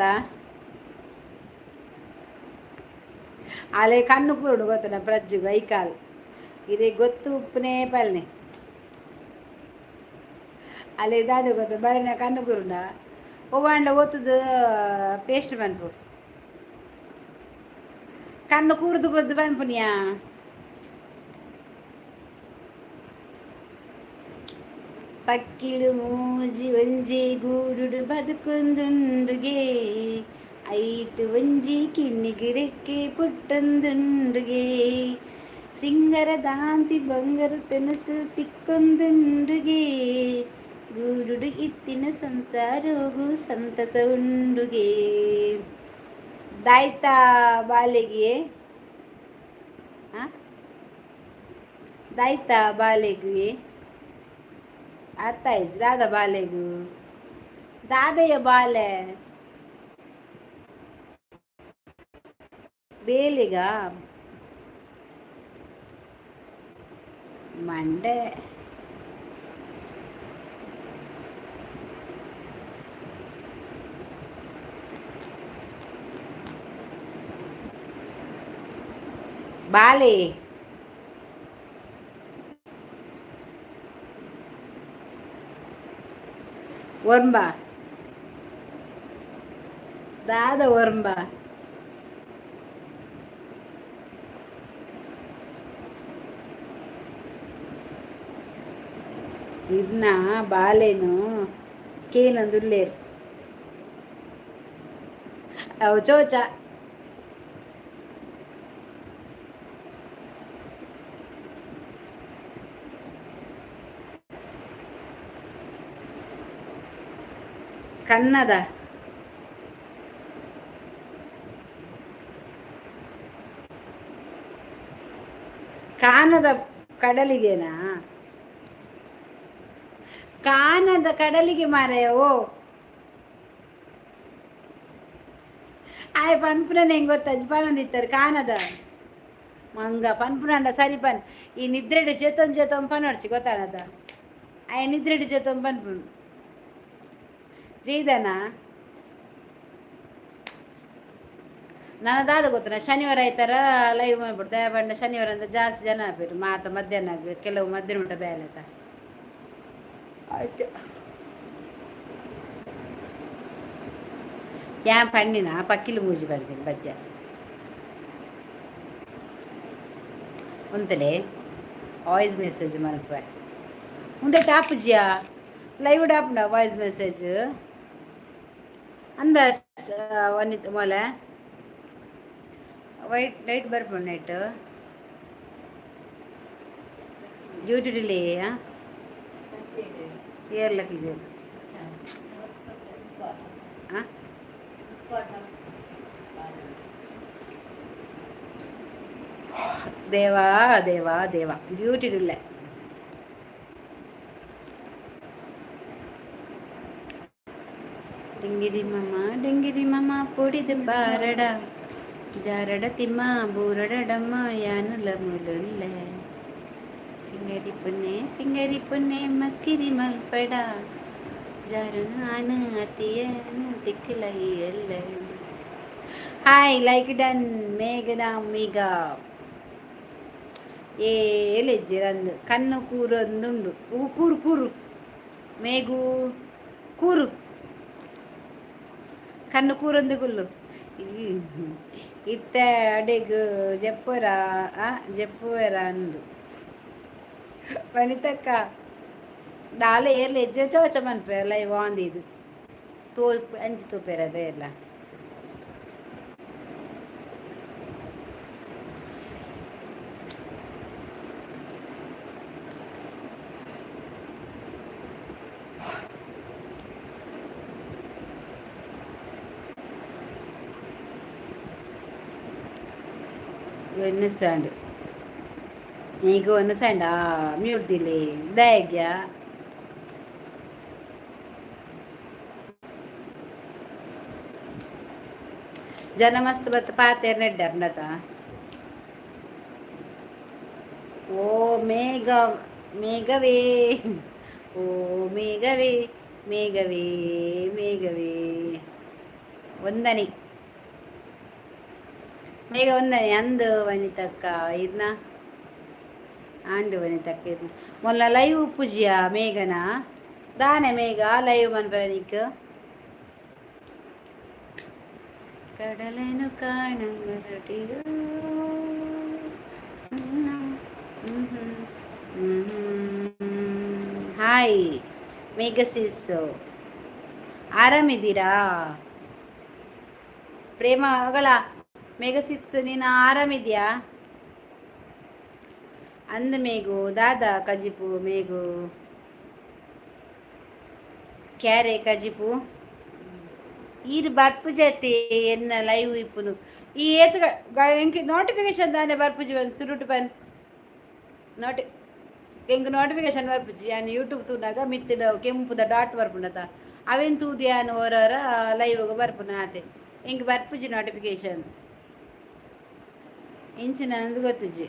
Speaker 1: ಅಲೆ ಕಣ್ಣು ಕೂರುಡು ಗೊತ್ತನ ಪ್ರಜ್ಜುಗು ಐಕಾಲ್ ಇರೆ ಗೊತ್ತು ಉಪ್ಪುನೇ ಪಲ್ನೆ. ಅಲೆ ದಾದ ಗೊತ್ತ ಬರನ ಕಣ್ಣು ಕೂರುಂಡ ಒವ್ವಾಂಡ ಓತುದು ಪೇಸ್ಟ್ ಪನ್ಪು. ಕಣ್ಣು ಕೂರ್ದು ಗೊದ್ದು ಪನ್ಪುನಿಯಾ. ಪಕ್ಕಿಲು ಮೂಜಿ ಒಂಜಿ ಗೂಡುಡು ಬದುಕೊಂದುಂಡುಗೆ, ಐಟ್ ಒಂಜಿ ಕಿನ್ನಿಗ್ ರೆಕ್ಕೆ ಪುಟ್ಟೊಂದುಂಡುಗೆ, ಸಿಂಗರ ದಾಂತಿ ಬಂಗಾರ ತೆನಸು ತಿಕ್ಕೊಂದುಂಡುಗೆ, ಗೂಡುಡು ಇತ್ತಿನ ಸಂಸಾರೋಗು ಸಂತಸ ಉಂಡುಗೆ. ದಾಯ್ತಾ ಬಾಲೆಗೆ? ದಾಯ್ತಾ ಬಾಲೆಗೆ? ಅರ್ಥ ಆಯ್ತು. ದಾದ ಬಾಲೆಗು? ದಾದೆಯ ಬಾಲೆ ಬೇಲಿಗ ಮಂಡೆ. ಬಾಲೆ ಒರ್ಂಬ ದಾದ ಒರ್ಂಬ. ಇರ್ನ ಬಾಲೆನು ಕೇನೊಂದುಲ್ಲೇರ್ ಅವು ಚೋಚ. ಕನ್ನದ ಕಾನದ ಕಡಲಿಗೆನಾ? ಕಾನದ ಕಡಲಿಗೆ ಮಾರಾಯ. ಓ ಆಯ್ ಪನ್ಪುನ ಹೆಂಗ್ ಗೊತ್ತಜ್ಜಿ ಪನೊಂದಿತ್ತಾರೆ ಕಾನದ ಮಂಗ ಪನ್ಪುನಂಡ. ಸರಿ ಪನ್. ಈ ನಿದ್ರೆಡ್ ಚೇತನ್ ಚೇತನ್ ಪನೊಡ್ಚಿ ಗೊತ್ತಾನದ. ಆಯ್ ನಿದ್ರೆಡ್ ಚೇತನ್ ಪನ್ಪುನು ಜೈದನ. ನನ್ನ ದಾದ ಗೊತ್ತನ, ಶನಿವಾರ ಆಯ್ತಾರ ಲೈವ್ ಮಾಡ್ಬಿಡ್ತೆ ಬಂಡ. ಶನಿವಾರ ಅಂದ್ರೆ ಜಾಸ್ತಿ ಜನ ಆಗ್ಬಿಟ್ಟು ಮಾತ ಮಧ್ಯಾಹ್ನ ಆಗ್ಬೇಕು. ಕೆಲವು ಮಧ್ಯಾಹ್ನ ಉಂಟ ಬೇಲೆ ಆಯ್ತು. ಯಾ ಪಣ್ಣಿನ ಪಕ್ಕಿಲು ಮೂಜಿ ಬಂತೀನಿ ಬದ್ಯ ಒಂತಲೆ ವಾಯ್ಸ್ ಮೆಸೇಜ್ ಮನ್ಪುವೆ. ಮುಂದೆ ಟಾಪುಜಿಯಾ ಲೈವ್ ಡಾಪುಂಡ ವಾಯ್ಸ್ ಮೆಸೇಜ್ ಅಂದ ವನಿತ್ ಮೊಲೆ ವೈಟ್ ಲೈಟ್ ಬರ್ಪುಂಡು ನೈಟ್ ಡ್ಯೂಟಿ ಡಿಲೇ ಏರ್ಲಕ್ಕಿಜೆ. ಹಾಂ, ದೇವಾ ದೇವಾ ದೇವಾ, ಡ್ಯೂಟಿ ಡಿಲೇ. ಡಿಂಗಿರಿ ಮಮ್ಮ ಡಿಂಗಿರಿ ಮಮ್ಮ ಪೊಡಿದು ಪಾರಡ. ಜಾರಡ ತಿಮ್ಮ ಬೂರಡಮ್ಮ ಯಾನುಲ ಮುಲುಲ್ಲೆ. ಸಿಂಗರಿ ಪೊನ್ನೆ, ಸಿಂಗರಿ ಪೊನ್ನೆ, ಮಸ್ಕಿರಿ ಮಲ್ಪಡ. ಜಾರುನಾನು ಅತಿಯನು ತಿಕ್ಕಲೈಯಲ್ಲ. Hi, like done. ಮೇಘನಾ ಮೇಘ ಏಲೆಜ್ಜಿರಂದು ಕಣ್ಣು ಕೂರೊಂದುಂಡು. ಕೂರು ಕೂರು ಮೇಗು, ಕೂರು, ಕಣ್ಣು ಕೂರೊಂದು ಕುಲ್ಲು. ಇತ್ತೆ ಅಡೆಗ್ ಜಪ್ಪುರ ಜಪ್ಪುವೆರ ಅಂದು ವನಿತಕ್ಕ. ದಾಲ ಏರ್ಲ ಎಜ್ಜೆ ಚೋಚ ಮನ್ಪೆ ಲೈವ್ ಆಂದಿದು ತೋ ಅಂಚಿ ತೂಪೆರ ಅದೇ. ಒನ್ನುಸಾಂಡ್ ಈಗ ಒನ್ನುಸಾಂಡ ಮ್ಯೂಟ್ ದಿಲೆ ದಾಯಗ್ಯಾ. ಜನ ಮಸ್ತ್ ಬತ್ತ ಪಾತೆರ್ ನೆಡ್ಡೆ. ಓ ಮೇಘ, ಮೇಘವೇ, ಓ ಮೇಘವೇ, ಮೇಘವೇ, ಮೇಘವೇ, ವಂದನೆ ಮೇಘ, ವಂದನೆ ಅಂದು ವನಿತಕ್ಕ. ಇರ್ನ ಆಂಡು ವನಿತಕ್ಕ ಇರ್ನ ಮೊಲ್ಲ ಲೈವ್ ಪೂಜ್ಯ ಮೇಘನ ದಾನೆ. ಮೇಘ ಲೈವ್ ಮನ್ಪರ. ಕಡಲನು ಕಾಣಬರಟಿರು. ಹಾಯ್ ಮೇಘಸಿಸ್, ಆರಾಮಿದ್ದೀರಾ? ಪ್ರೇಮ ಅಗಳ ಮೇಘಸಿಸ್, ನೀನು ಆರಾಮಿದ್ಯಾ? ಅಂದ ಮೇಗು ದಾದಾ ಕಜಿಪು ಮೇಗು? ಕ್ಯಾರೆ ಕಜಿಪು? ಈರ್ ಬರ್ಪುಜತೆ ಎನ್ನ ಲೈವ್ ಇಪ್ಪುನು. ಈ ಏತ್ ಎಂಕ್ ನೋಟಿಫಿಕೇಶನ್ ದಾನೆ ಬರ್ಪುಜಿ ಬಂದು ಸುರುಟು ಬನ್ ನೋಟಿ. ಎಂಕ್ ನೋಟಿಫಿಕೇಶನ್ ಬರ್ಪುಜಿ. ಯಾನ್ ಯೂಟ್ಯೂಬ್ ತೂನಾಗ ಮಿತ್ತಿಡ ಕೆಂಪುದ ಡಾಟ್ ಬರ್ಪುಂಡತ, ಅವೆನ್ ತೂದು ಯಾನ್ ಓರೋರ ಲೈವ್ಗೆ ಬರ್ಪುನ ಆತೆ. ಎಂಕ್ ಬರ್ಪುಜಿ ನೋಟಿಫಿಕೇಶನ್. ಇಂಚಿನ ಅಂದ್ ಗೊತ್ತುಜಿ.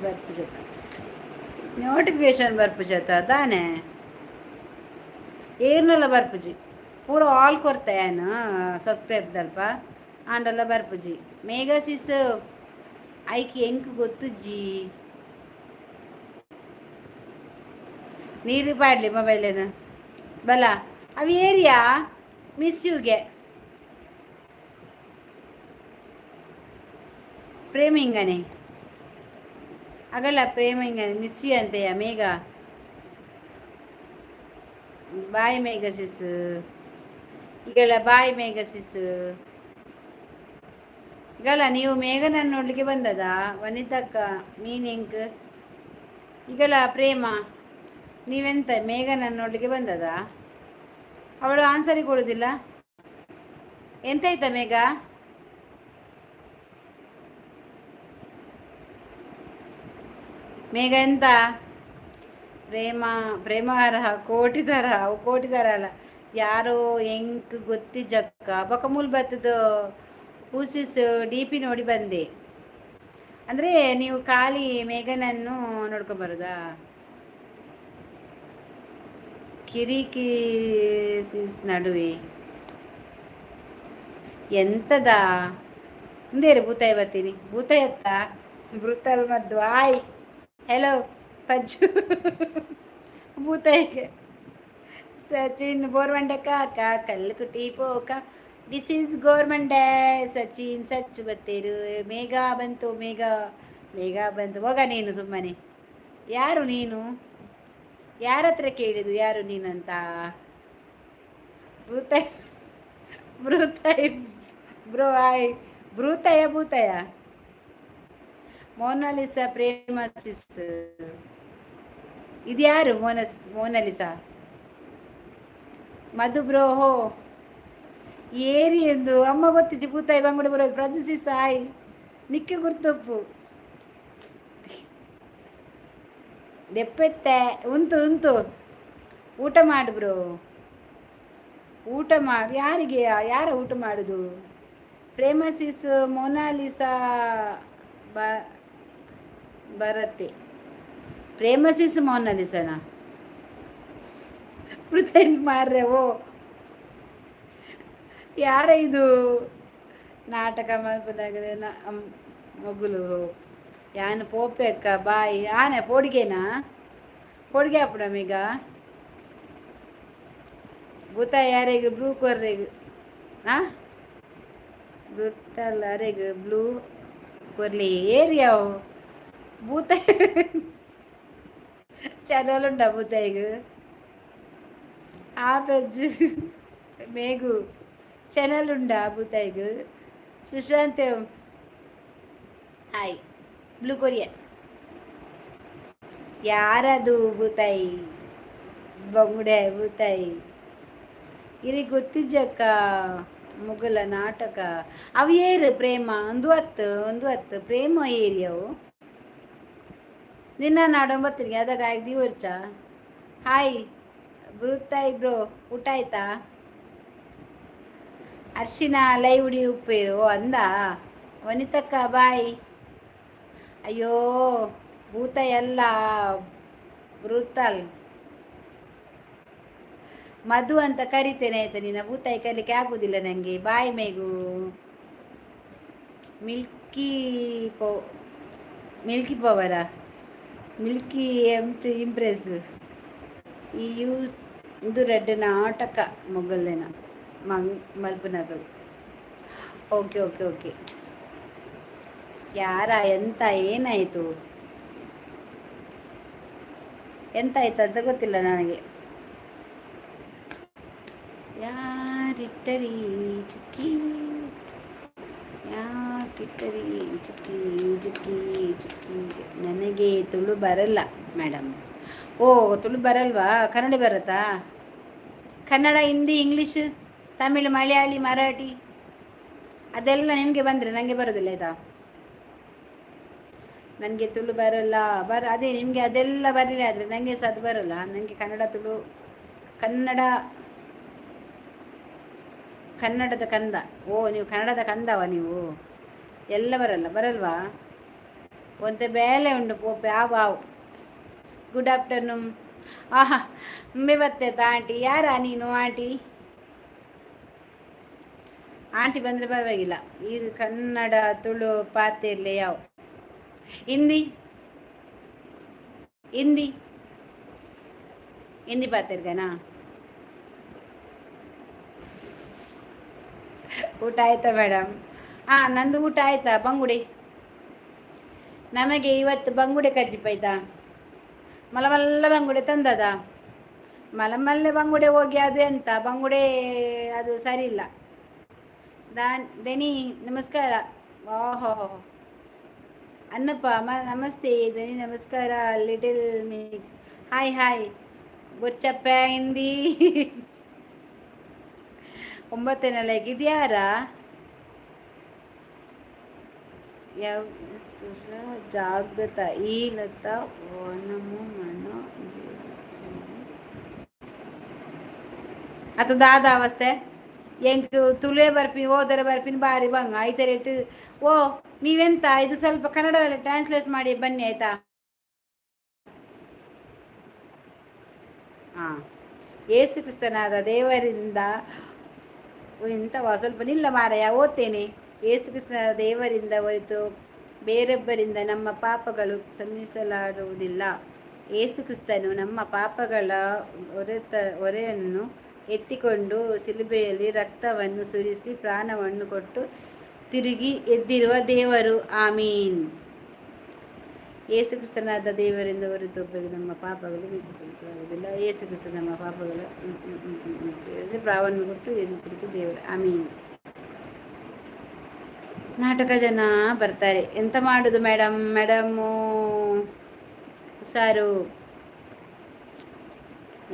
Speaker 1: ಬರ್ಪುಜತ ನೋಟಿಫಿಕೇಶನ್ ಬರ್ಪುಜತ ದಾನೆ? ಏರ್ನೆಲ್ಲ ಬರ್ಪುಜಿ. ಪೂರ ಆಲ್ ಕೊರ್ತೆ ಯಾನ್ ಸಬ್ಸ್ಕ್ರೈಬ್ ದಲ್ಪ, ಆಂಡಲ ಬರ್ಪುಜಿ. ಮೇಘಸಿಸ್ ಐಕ್ ಎಂಕ್ ಗೊತ್ತುಜ್ಜಿ. ನೀರು ಪಾಡ್ಲಿ ಮೊಬೈಲೇನು ಬಲ. ಅವು ಏರಿಯಾ ಮಿಸ್ ಯುಗೆ ಪ್ರೇಮ ಹಿಂಗನೆ ಆಗಲ್ಲ. ಪ್ರೇಮ ಹಿಂಗನೆ ಮಿಸ್ you ಅಂತೆಯ ಮೇಘ. ಬಾಯ್ ಮೇಘ ಸಿಸ್. ಈಗೆಲ್ಲ ಬಾಯ್ ಮೇಘ ಸಿಸ್. ಈಗಲ್ಲ ನೀವು ಮೇಘನ ನೋಡ್ಲಿಕ್ಕೆ ಬಂದದಾ? ವನಿತಕ್ಕ ಮೀನಿಂಗ್ ಈಗಲ್ಲ. ಪ್ರೇಮ, ನೀವೆಂತ ಮೇಘನ ನೋಡ್ಲಿಕ್ಕೆ ಬಂದದಾ? ಅವಳು ಆನ್ಸರಿಗೆ ಕೊಡುದಿಲ್ಲ. ಎಂತಾಯ್ತಾ ಮೇಘ? ಮೇಘ ಎಂತ? ಪ್ರೇಮ ಪ್ರೇಮಾರಹ ಕೋಟಿದಾರ. ಅವು ಕೋಟಿದಾರ ಅಲ್ಲ, ಯಾರೋ ಎಂಕ್ ಗೊತ್ತಿಜಕ್ಕ. ಬೊಕ ಮೂಲು ಬತ್ತದ ಪೂಸಿಸ್ ಡಿಪಿ ನೋಡಿ ಬಂದೆ. ಅಂದರೆ ನೀವು ಖಾಲಿ ಮೇಘನನ್ನು ನೋಡ್ಕೊಂಬರೋದಾ? ಕಿರಿಕಿ ನಡುವೆ ಎಂತದ ಹಿಂದೇರಿ ಭೂತಾಯಿ ಬರ್ತೀನಿ. ಭೂತಾಯಿ ಅತ್ತ ಬೃತಲ್ ಮದ್ದು. ಆಯ್, ಹೆಲೋ ಪಜ್ಜು ಭೂತಾಯಿಗೆ. ಸಚಿನ್ ಬೋರ್ವಂಡೆ ಕಾಕ ಕಲ್ಲುಕುಟಿ ಪೋಕ. This is ಗೋರ್ಮಂಡೆ ಸಚಿನ್ ಸಚ್ ಬತ್ತೇರು. ಮೇಘ ಬಂತು, ಮೇಘ, ಮೇಘ ಬಂತು. ಹೋಗ ನೀನು ಸುಮ್ಮನೆ. ಯಾರು ನೀನು? ಯಾರ ಹತ್ರ ಕೇಳಿದು ಯಾರು ನೀನಂತ? ಭೂತಾಯ್ ಭೂತಾಯ್ ಬ್ರೋ ಆಯ್. ಭೂತಾಯ ಭೂತಾಯ. ಮೋನಾಲಿಸಾ ಪ್ರೇಮ ಸಿಸ್. ಇದ್ಯಾರು ಮೋನಸ್ ಮೋನಾಲಿಸಾ? ಮಧು ಬ್ರೋ ಹೋ ಏರಿ ಎಂದು ಅಮ್ಮ ಗೊತ್ತಿಜ್ಜಿ. ಭೂತಾಯಿ ಬಂಗುಡೆ ಬರೋದು. ಪ್ರಜು ಸಿಸ್ ಆಯ್. ನಿಕ್ಕೆ ಗುರ್ತಪ್ಪು ದೆಪ್ಪೆತ್ತೆ. ಉಂತು ಉಂತು ಊಟ ಮಾಡು ಬ್ರೋ. ಊಟ ಮಾಡಿ ಯಾರಿಗೆ ಯಾರ ಊಟ ಮಾಡೋದು? ಪ್ರೇಮಸಿಸ್ ಮೊನಾಲಿಸಾ ಬ ಬರತ್ತೆ. ಪ್ರೇಮಸಿಸ್ ಮೊನಾಲಿಸನಾ? ಮಾರ್ರೆ, ಓ ಯಾರ ಇದು? ನಾಟಕ ಮಲ್ಪದಾಗದೆ ಮೊಗುಲು. ಯಾನ್ ಪೋಪೆ ಅಕ್ಕ, ಬಾಯ್. ಆನೆ ಪೋಡಿಗೆನಾ? ಪೋಡಿಗೆ ಆಪುಡಮ್ ಈಗ. ಭೂತ ಯಾರಿಗೆ ಬ್ಲೂ ಕೊರ್ರೆಗ್? ಹಾಂ, ಬ್ರೂಟಲ್ ಅರೆಗ್ ಬ್ಲೂ ಕೊರ್ಲಿ. ಏರಿಯಾವು ಭೂತ ಚಾನಲ್ ಉಂಡ ಭೂತಾಯಿಗ್? ಆ ಪೆಜ್ಜು ಮೇಗು ಚಾನಲ್ ಉಂಡಾ ಭೂತಾಯಿಗ್? ಸುಶಾಂತ್ ಹಾಯ್. ಬ್ಲೂ ಕೊರಿಯಾ ಯಾರದು? ಭೂತಾಯಿ ಬಂಗುಡೆ ಭೂತಾಯಿ ಇರಿ ಗೊತ್ತಿಜ್ಜಕ್ಕ. ಮುಗಲ ನಾಟಕ ಅವು ಏರು ಪ್ರೇಮ ಒಂದು ಹತ್ತು ಒಂದು ಹತ್ತು ಪ್ರೇಮ ಏರಿಯವು ನಿನ್ನ ನಾಡೊಂಬತ್ತಿಗೆ ಅದಾಗ ಆಯ್ತು ವರ್ಷ. ಹಾಯ್ ಬೃತಾಯಿ ಬ್ರೋ, ಊಟ ಆಯ್ತಾ? ಅರ್ಶಿನ ಲೈವ್ ಉಡಿ ಉಪ್ಪೇರು ಅಂದ. ವನಿತಕ್ಕ ಬಾಯ್. ಅಯ್ಯೋ ಭೂತ ಎಲ್ಲ ಬ್ರೂತಲ್ ಮಧು ಅಂತ ಕರಿತೇನೆ, ಆಯ್ತಾ? ನಿನ್ನ ಭೂತಾಯಿ ಕರಿಲಿಕ್ಕೆ ಆಗುದಿಲ್ಲ ನನಗೆ. ಬಾಯ್ ಮೇಗು. ಮಿಲ್ಕಿ ಪೋ ಮಿಲ್ಕಿ ಪವರ ಮಿಲ್ಕಿ ಇಂಪ್ರೆಸ್ ಈ you ಇದು ರೆಡ್ ನಾಟಕ ಮೊಗಲಿನ ಮಂಗ್ ಮಲ್ಪನಗಲ್. ಓಕೆ ಓಕೆ ಓಕೆ. ಯಾರ ಎಂತ ಏನಾಯಿತು, ಎಂತ ಆಯ್ತು ಅಂತ ಗೊತ್ತಿಲ್ಲ ನನಗೆ. ಯಾರಿಟ್ಟರಿ ಚುಕ್ಕಿ, ಯಾಕಿಟ್ಟರಿ ಚುಕ್ಕಿ ಚುಕ್ಕಿ ಚುಕ್ಕಿ? ನನಗೆ ತುಳು ಬರಲ್ಲ ಮೇಡಮ್. ಓ, ತುಳು ಬರಲ್ವಾ? ಕನ್ನಡ ಬರುತ್ತಾ? ಕನ್ನಡ, ಹಿಂದಿ, ಇಂಗ್ಲೀಷ್, ತಮಿಳು, ಮಲಯಾಳಿ, ಮರಾಠಿ ಅದೆಲ್ಲ ನಿಮಗೆ ಬಂದರೆ ನನಗೆ ಬರೋದಿಲ್ಲ, ಆಯ್ತಾ? ನನಗೆ ತುಳು ಬರಲ್ಲ. ಬರ ಅದೇ ನಿಮಗೆ ಅದೆಲ್ಲ ಬರಲಿಲ್ಲ ಆದರೆ ನನಗೆ ಸಹ ಅದು ಬರಲ್ಲ. ನನಗೆ ಕನ್ನಡ, ತುಳು, ಕನ್ನಡ. ಕನ್ನಡದ ಕಂದ. ಓ, ನೀವು ಕನ್ನಡದ ಕಂದವ ನೀವು? ಎಲ್ಲ ಬರಲ್ಲ, ಬರಲ್ವಾ? ಒಂತೆ ಬೇಲೆ ಉಂಡು ಪೋಪೆ. ಆವು ಆವು. Good afternoon. ಆಹಾ, ಒಮ್ಮೆ ಬರ್ತೇತ ಆಂಟಿ? ಯಾರ ನೀನು ಆಂಟಿ? ಆಂಟಿ ಬಂದರೆ ಪರವಾಗಿಲ್ಲ. ಈ ಕನ್ನಡ ತುಳು ಪಾತೆರ್ಲೆ ಯಾವ ಹಿಂದಿ ಹಿಂದಿ ಹಿಂದಿ ಪಾತೆರ್ಗನಾ? ಊಟ ಆಯ್ತಾ ಮೇಡಮ್? ಹಾಂ, ನಂದು ಊಟ ಆಯ್ತಾ. ಬಂಗುಡೆ ನಮಗೆ ಇವತ್ತು. ಬಂಗುಡೆ ಕಜ್ಜಿಪ ಆಯ್ತಾ? ಮಲಮಲ್ಲ ಬಂಗುಡೆ ತಂದದ. ಮಲಮಲ್ಲ ಬಂಗುಡೆ ಹೋಗಿ ಅದು ಎಂತ ಬಂಗುಡೆ, ಅದು ಸರಿ ಇಲ್ಲ. ದಾನ್ ದನಿ ನಮಸ್ಕಾರ. ಓಹೋ, ಅನ್ನಪ್ಪ ಮ ನಮಸ್ತೆ ದನಿ ನಮಸ್ಕಾರ. Little mix hi hi. ಬೊಚ್ಚಪ್ಪ ಹಿಂದಿ ಒಂಬತ್ತನೇ ಲೈಕ್. ಇದ್ಯಾರ ಯಾವ ಜಾಗೃತ ಈ ಲತಾ ವನಮು ಮನೋ ಅತ ದಾದ ಅವಸ್ಥೆ ಎಂಕ್ ತುಳುವೆ ಬರ್ಪಿ ಓದರೆ ಬರ್ಪಿನ ಬಾರಿ ಬಂಗ ಐತೆ ರೇಟ್. ಓ, ನೀವೆಂತ ಇದು ಸ್ವಲ್ಪ ಕನ್ನಡದಲ್ಲಿ ಟ್ರಾನ್ಸ್ಲೇಟ್ ಮಾಡಿ ಬನ್ನಿ, ಆಯ್ತಾ? ಹಾಂ, ಏಸು ಕ್ರಿಸ್ತನಾದ ದೇವರಿಂದ ಎಂತವ ಸ್ವಲ್ಪ ನಿಲ್ಲ ಮಾರಾಯ, ಓದ್ತೇನೆ. ಏಸು ಕ್ರಿಸ್ತನಾದ ದೇವರಿಂದ ಹೊರತು ಬೇರೊಬ್ಬರಿಂದ ನಮ್ಮ ಪಾಪಗಳು ಕ್ಷಮಿಸಲಾರುವುದಿಲ್ಲ. ಏಸು ಕ್ರಿಸ್ತನು ನಮ್ಮ ಪಾಪಗಳ ಹೊರೆಯನ್ನು ಎತ್ತಿಕೊಂಡು ಶಿಲುಬೆಯಲ್ಲಿ ರಕ್ತವನ್ನು ಸುರಿಸಿ ಪ್ರಾಣವನ್ನು ಕೊಟ್ಟು ತಿರುಗಿ ಎದ್ದಿರುವ ದೇವರು. ಆಮೀನ್. ಏಸು ಕ್ರಿಸ್ತನಾದ ದೇವರಿಂದ ಹೊರತು ನಮ್ಮ ಪಾಪಗಳು ಕ್ಷಮಿಸಲಾಗುವುದಿಲ್ಲ. ಏಸು ಕ್ರಿಸ್ತ ನಮ್ಮ ಪಾಪಗಳು ಸುರಿಸಿ ಪ್ರಾಣವನ್ನು ಕೊಟ್ಟು ಎದ್ದು ತಿರುಗಿ ದೇವರು. ಆಮೀನ್. ನಾಟಕ ಜನ ಬರ್ತಾರೆ, ಎಂತ ಮಾಡೋದು ಮೇಡಮ್? ಮೇಡಮು ಹುಷಾರು.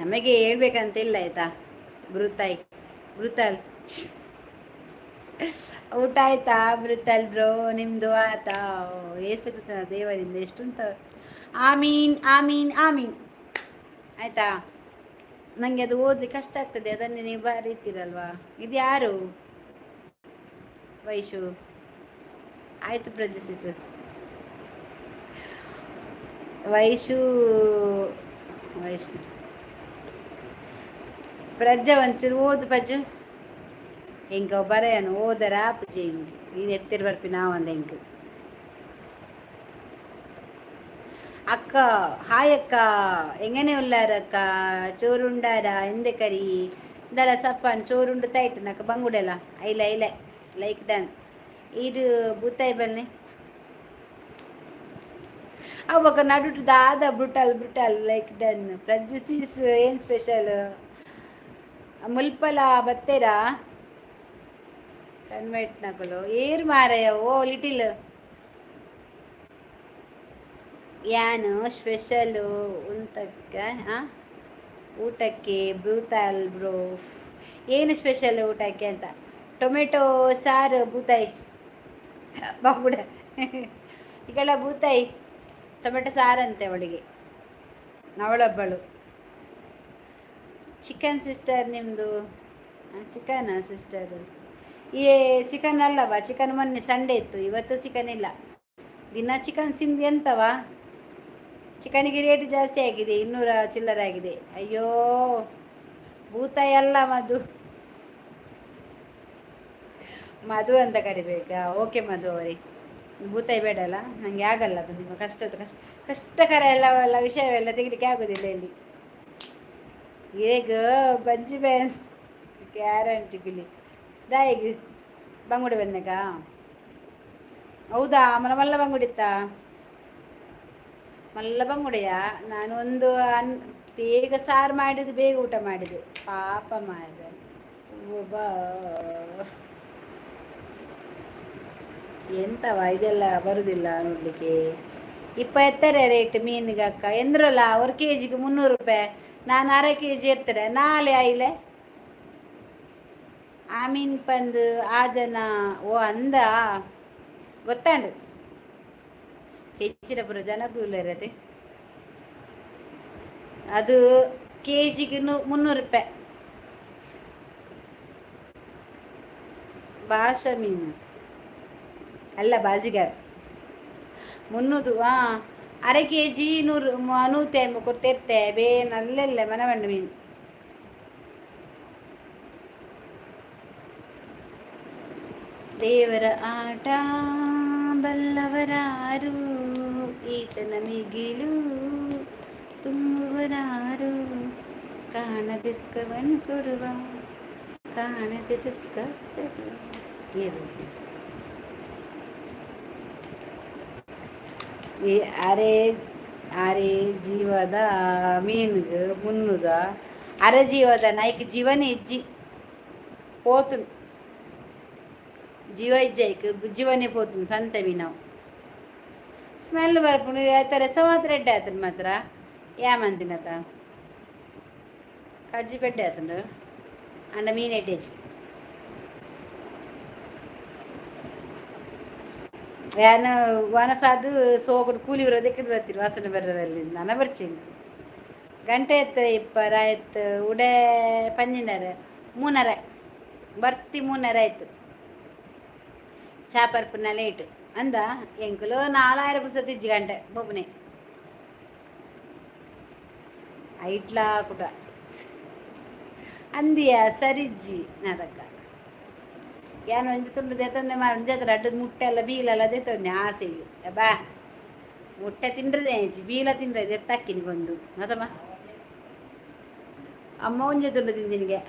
Speaker 1: ನಮಗೆ ಹೇಳ್ಬೇಕಂತಿಲ್ಲ, ಆಯ್ತಾ? ಬೃತಾಯ್ ಬೃತಲ್, ಊಟ ಆಯ್ತಾ ಬೃತಲ್ ಬ್ರೋ? ನಿಮ್ಮದು ಆತಾ? ಏಸು ಕೃಷ್ಣ ದೇವರಿಂದ ಎಷ್ಟುಂತ. ಆಮೀನ್ ಆಮೀನ್ ಆಮೀನ್. ಆಯ್ತಾ? ನನಗೆ ಅದು ಓದಲಿಕ್ಕೆ ಕಷ್ಟ ಆಗ್ತದೆ, ಅದನ್ನೇ ನೀವು ಬರೀತೀರಲ್ವಾ? ಇದು ಯಾರು? ವೈಶು. ಆಯಿತು ಪ್ರಜ್ವಸಿಸ್. ವೈಶು, ವೈಷ್ಣು, ಪ್ರಜ್ಜ ಒಂಚೂರು ಓದು ಪಜ್ಜು. ಎಂಕ ಬರೆಯನು ಓದರ ಆಪುಜಿ. ಹಿಂಗೆ ನೀನು ಎತ್ತಿರ ಬರ್ಪಿ ನಾವು ಎಂಕ್. ಅಕ್ಕ, ಹಾಯ್ ಅಕ್ಕ, ಎಂಗನೆ ಉಲ್ಲಾರ ಅಕ್ಕ? ಚೋರುಂಡಾರ? ಎಂದೆ ಕರಿ ಇಂದಲ ಸಪ್ಪನ್ ಚೋರುಂಡು ತೈಟ್ ನಕ ಬಂಗುಡೆಲ್ಲ ಐಲ ಐಲ. Like done. ಇದು ಬೂತಾಯಿ ಬನ್ನಿ. ಅವಾಗ ನಡುಟು ದಾದ ಬ್ರುಟಲ್ ಬ್ರುಟಲ್. Like done. ಪ್ರಜ್ಜಿಸಿಸ್, ಏನು ಸ್ಪೆಷಲ್? ಮುಲ್ಪಲ ಬತ್ತೇರಾ? ಕನ್ವೆಂಟ್ ನಕಲು ಏರ್ ಮಾರಯ್ಯ. ಓ ಲಿಟಿಲ್, ಯಾನು ಸ್ಪೆಷಲು ಉಂತಕ್ಕ ಊಟಕ್ಕೆ? ಬ್ರೂತಾಲ್ ಬ್ರೋ, ಏನು ಸ್ಪೆಷಲ್ ಊಟಕ್ಕೆ ಅಂತ. ಟೊಮೆಟೊ ಸಾರು ಬೂತಾಯಿ ಬಾಬುಡ ಈಗೆಲ್ಲ. ಬೂತಾಯಿ ಟೊಮೆಟೊ ಸಾರಂತೆ ಅವಳಿಗೆ, ಅವಳೊಬ್ಬಳು. ಚಿಕನ್ ಸಿಸ್ಟರ್ ನಿಮ್ಮದು? Chicken sister? ಏ, ಚಿಕನ್ ಅಲ್ಲವಾ? ಚಿಕನ್ ಮೊನ್ನೆ ಸಂಡೇ ಇತ್ತು, ಇವತ್ತು ಚಿಕನ್ ಇಲ್ಲ. ದಿನ ಚಿಕನ್ ತಿಂದು ಎಂತವಾ? ಚಿಕನಿಗೆ ರೇಟ್ ಜಾಸ್ತಿ ಆಗಿದೆ, 200 ಚಿಲ್ಲರೆ ಆಗಿದೆ. ಅಯ್ಯೋ, ಭೂತಾಯಿ ಅಲ್ಲ, ಮಧು. ಮಧು ಅಂತ ಕರಿಬೇಕಾ? ಓಕೆ ಮಧು ಅವರೇ, ಭೂತಾಯಿ ಬೇಡಲ್ಲ, ನನಗೆ ಆಗಲ್ಲ ಅದು. ನಿಮ್ಮ ಕಷ್ಟದ ಕಷ್ಟ ಕಷ್ಟಕರ ಎಲ್ಲ ಎಲ್ಲ ವಿಷಯವೆಲ್ಲ ತೆಗಿಲಿಕ್ಕೆ ಆಗೋದಿಲ್ಲ ಇಲ್ಲಿ. ಈಗ ಬಂಜಿ ಬ್ಯಾನ್ ಗ್ಯಾರಂಟಿ ಬಿಲಿ ದಾಯಿಗ್ ಬಂಗುಡೆ ಬನ್ನಗ. ಹೌದಾ? ಮನ ಮಲ್ಲ ಬಂಗುಡಿತ್ತಾ? ಮಲ್ಲ ಬಂಗುಡೆಯ? ನಾನು ಒಂದು ಬೇಗ ಸಾರು ಮಾಡಿದ್ದು, ಬೇಗ ಊಟ ಮಾಡಿದ್ದು. ಪಾಪ ಮಾರ್ರೆ. ಒಬ್ಬ ಎಂತವ ಇದೆಲ್ಲ ಬರುವುದಿಲ್ಲ ನೋಡಲಿಕ್ಕೆ. ಇಪ್ಪ ಎತ್ತಾರೆ ರೇಟ್ ಮೀನಿಗೆ ಅಕ್ಕ ಎಂದ್ರಲ್ಲ? ಒಂದು ಕೆ ಜಿಗೆ 300 ರೂಪಾಯಿ. ನಾನು ಅರೆ ಕೆ ಜಿ ಎತ್ತಾರೆ ನಾಳೆ ಆಯಿಲೆ. ಆ ಮೀನು ಪಂದು ಆ ಜನ. ಓ ಅಂದ ಗೊತ್ತಾಂಡು. ಚೆಚ್ಚಿರಪುರ ಜನಕ್ಕೂ ಇರತ್ತೆ. ಅದು ಕೆ ಜಿಗೆ 300 ರೂಪಾಯಿ. ಭಾಷಾ ಮೀನು ಅಲ್ಲ, ಬಾಜಿಗಾರ್. 300. ಹಾಂ, ಅರೆ ಕೆ ಜಿ 100, 150 ಕೊಡ್ತಿರ್ತೆ. ಬೇ ನಲ್ಲೆಲ್ಲ ಮನವಂಡು ಮೀನು. ದೇವರ ಆಟ ಬಲ್ಲವರಾರು, ಈತನ ಮಿಗಿಲು ತುಂಬುವರಾರು? ಕಾಣದೆ ಸುಖವನ್ನು ಕೊಡುವ, ಕಾಣದೆ ದುಃಖ ತರುವ. ಈ ಅರೆ ಅರೆ ಜೀವದ ಮೀನುಗೆ ಮುನ್ನುದ ಅರೆ ಜೀವದ ನಾಯ್ಕ ಜೀವನೇ ಇಜ್ಜಿ ಪೋತು. ಜೀವ ಇಜ್ಜೈಕ್ ಜೀವನೇ ಪೋತು. ಸಂತೆ ಮೀನವು ಸ್ಮೆಲ್ ಬರ್ಪುಂಡು. ಆಯ್ತಾರೆ ಮಾತ್ರ ಎಡ್ಡೆ ಆತನ ಮಾತ್ರ. ಯಾಮಂತಿನತ ಕಜ್ಜಿ ಪೆಡ್ಡೆ ಆತುಂಡು ಅಂಡ ಮೀನು ಎಡ್ಡೆಜಿ. ಯಾನ ವನಸಾದು ಸೋಕುಡು ಕೂಲಿ ಬರೋದಕ್ಕೆ ಬರ್ತೀರಿ. ವಾಸನೆ ಬರ್ರಲ್ಲಿ ನನ್ನ ಬರ್ತೀನಿ. ಗಂಟೆ ಎತ್ತರ ಇಪ್ಪರ ಆಯ್ತು. ಉಡೆ ಪಂಜಿನರ ಮೂನರ ಬರ್ತಿ, ಮೂನರ ಆಯ್ತು. ಚಾ ಪರ್ಪುನ ಲೇಟ್ ಅಂದ. ಎಂಕುಲು ನಾಲಾಯಿರ ಪುರ್ಸೊತ್ತು ಇಜ್ಜಿ. ಗಂಟೆ ಬೊಬ್ಬನೆ ಐಟ್ಲಾ ಕುಟ ಅಂದಿಯ ಸರಿಜ್ಜಿ ನರಕ. ಯಾನ್ ಒಂಜಿ ತುಂಡು ದೆತೊಂದೆ ಮಾರ. ಒಂಜಿ ರಡ್ಡ್ ಮುಟ್ಟೆ ಎಲ್ಲ ಬೀಲಲ್ಲ ದೆತೊಂದೆ ಆಸೆಗೆ. ಬಾ, ಮುಟ್ಟೆ ತಿಂಡ್ರೆ ಇಜ್ಜಿ, ಬೀಲ ತಿಂಡ್ರೆ ದೆತ್ತಾಕಿನಿಗೊಂದು ಅದಮ್ಮ. ಅಮ್ಮ ಒಂಜಿ ತುಂಡು ತಿಂದಿನಿಗೆ.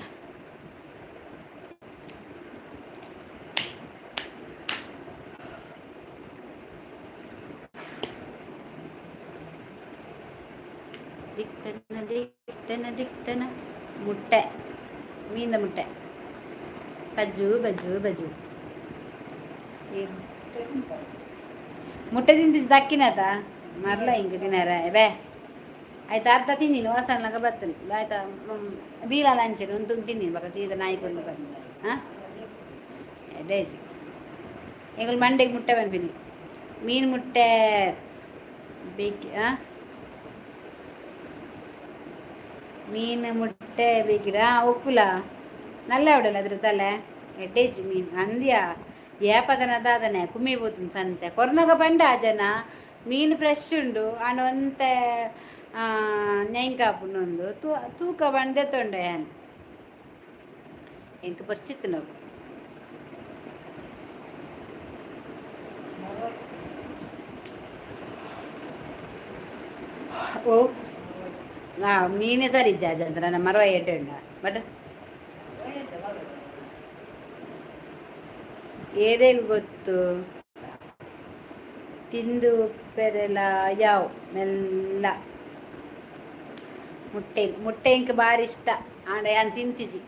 Speaker 1: ದಿಕ್ತನ ದಿಕ್ತನ ದಿಕ್ತನ. ಮುಟ್ಟೆ ಮೀಂದ ಮುಟ್ಟೆ. ಬಜ್ಜು ಬಜ್ಜು ಬಜ್ಜು. ಮುಟ್ಟೆ ತಿಂದಿದ್ದು ದಕ್ಕಿನತ ಮರ್ಲ ಹಿಂಗೆ ತಿನ್ನಾರ ಬೇ. ಆಯ್ತು, ಅರ್ಧ ತಿಂದಿನಿ. ವಾಸನಲಾಗ ಬರ್ತೇನೆ. ಆಯ್ತಾ? ಬೀಳಲ್ಲ ಅಂಚೆನೆ ಒಂದು ತುಂಡು ತಿಂದಿನಿ. ಬಕ ಸೀದಾ ನಾಯಿ ಕೊಂದು ಬಂದು. ಹಾಂ, ಡೇಜಿ ಎಂಗಳು ಮಂಡೆಗೆ ಮುಟ್ಟೆ ಬಂದ್ಬಿನಿ. ಮೀನು ಮುಟ್ಟೆ ಬೇಕು. ಹಾಂ. ಮೀನು ಮುಟ್ಟೆ ಬೇಕಿಡ ಒಪ್ಪುಲ ನಲ್ಲ ಉಡಲ್ಲ ಅದ್ರ ತಲೆ ಎಡ್ಡೇಜಿ ಮೀನು ಅಂದ್ಯ ಏಪದನ ದಾದನೆ ಕುಮ್ಮಿ ಪೋತುಂಡು ಸಂತೆ ಕೊರ್ನಗ ಪಂಡ ಆ ಜನ ಮೀನು ಫ್ರೆಶ್ ಉಂಡು ಆಂಡ ಒಂತೆ ನೆಂಕಾಪುಂಡು ತೂಕ ಬಂಡೆ ತೊಂಡೆ ಯಾನ್ ಎಂಕ್ ಬೊರ್ಚಿತ್ತಿನವು. ಓ ಮೀನೇ ಸರಿ ಇಜ್ಜ ನನ್ನ ಮರವ ಎಡ್ಡೆ ಉಂಡ ಬಟ್ ಏರೆಗ್ ಗೊತ್ತು ತಿಂದು ಉಪ್ಪೆರೆಲ ಯಾವ್ ಮೆಲ್ಲ ಮುಟ್ಟೆ ಮುಟ್ಟೆ ಇಂಕ್ ಬಾರಿ ಇಷ್ಟ ಆಂಡ ಯಾನ್ ತಿಂತಿಜಿ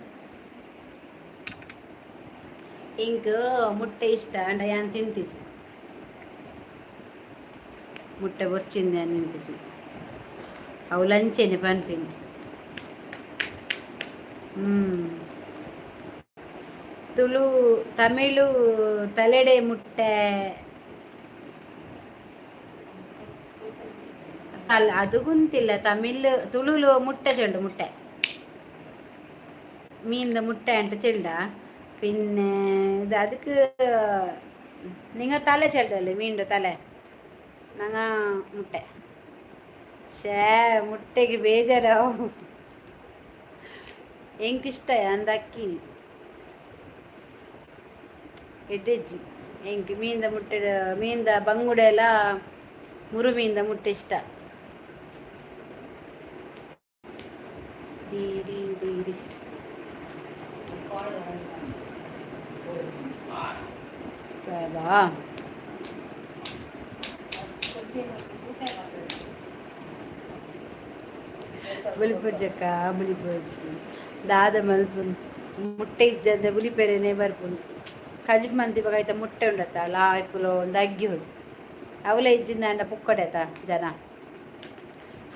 Speaker 1: ಇಂಕ್ ಮುಟ್ಟೆ ಇಷ್ಟ ಆಂಡ ಯಾನ್ ತಿಂತಿಜಿ ಮುಟ್ಟೆ ಬೊರ್ಚಿಂದ ಯಾನ್ ತಿಂತಿಜಿ ಅವು ಲಂಚೇನೆ ಪನ್ಪಿನಿ. ತುಳು ತಮಿಳು ತಲೆಡೆ ಮುಟ್ಟೆ ಅಲ್ಲ ಅದು ಗೊತ್ತಿಲ್ಲ ತಮಿಳ್ ತುಳುಲು ಮುಟ್ಟೆ ಚೆಂಡು ಮುಟ್ಟೆ ಮೀನ್ದ ಮುಟ್ಟೆ ಅಂಟ ಚೆಂಡ പിന്നെ ಇದು ಅದಕ್ಕೆ ನಿಂಗ ತಲೆ ಚೆಲ್ಡಲ್ಲ ಮೀನ್ದು ತಲೆ ನಂಗ ಮುಟ್ಟೆ ಶೇ ಮುಟ್ಟೆಗೆ ಬೇಜಾರಾವು ಎಂಕ್ ಇಷ್ಟ ಅಂದ ಅಕ್ಕಿನಿ ಎಡ್ಡೆಜ್ಜಿ ಎಂಕ್ ಮೀನ್ದ ಮುಟ್ಟೆ ಮೀನ್ದ ಬಂಗುಡೆ ಎಲ್ಲ ಮುರು ಮೀನ್ದ ಮುಟ್ಟೆ ಇಷ್ಟ. ದೀರಿ ದೀರಿ ಬಾ ಬುಲಿಪುರ್ಜಕ್ಕ ಬುಲಿಪುರ್ಜಿ ದಾದ ಮಲ್ಪುನು ಮುಟ್ಟೆ ಇಜ್ಜಂದೆ ಬುಲಿಪೆರೆನೆ ಬರ್ಪುನು ಕಜಿಪ್ ಮಂತಿ ಬಗ ಐತ ಮುಟ್ಟೆ ಉಂಡತ್ತ ಲಾಯ್ಕುಲು ಒಂದು ಅಗ್ಗಿ ಉಂಡು ಅವಲೇ ಇಜ್ಜಿಂದ ಪುಕ್ಕಡೆತ ಜನ.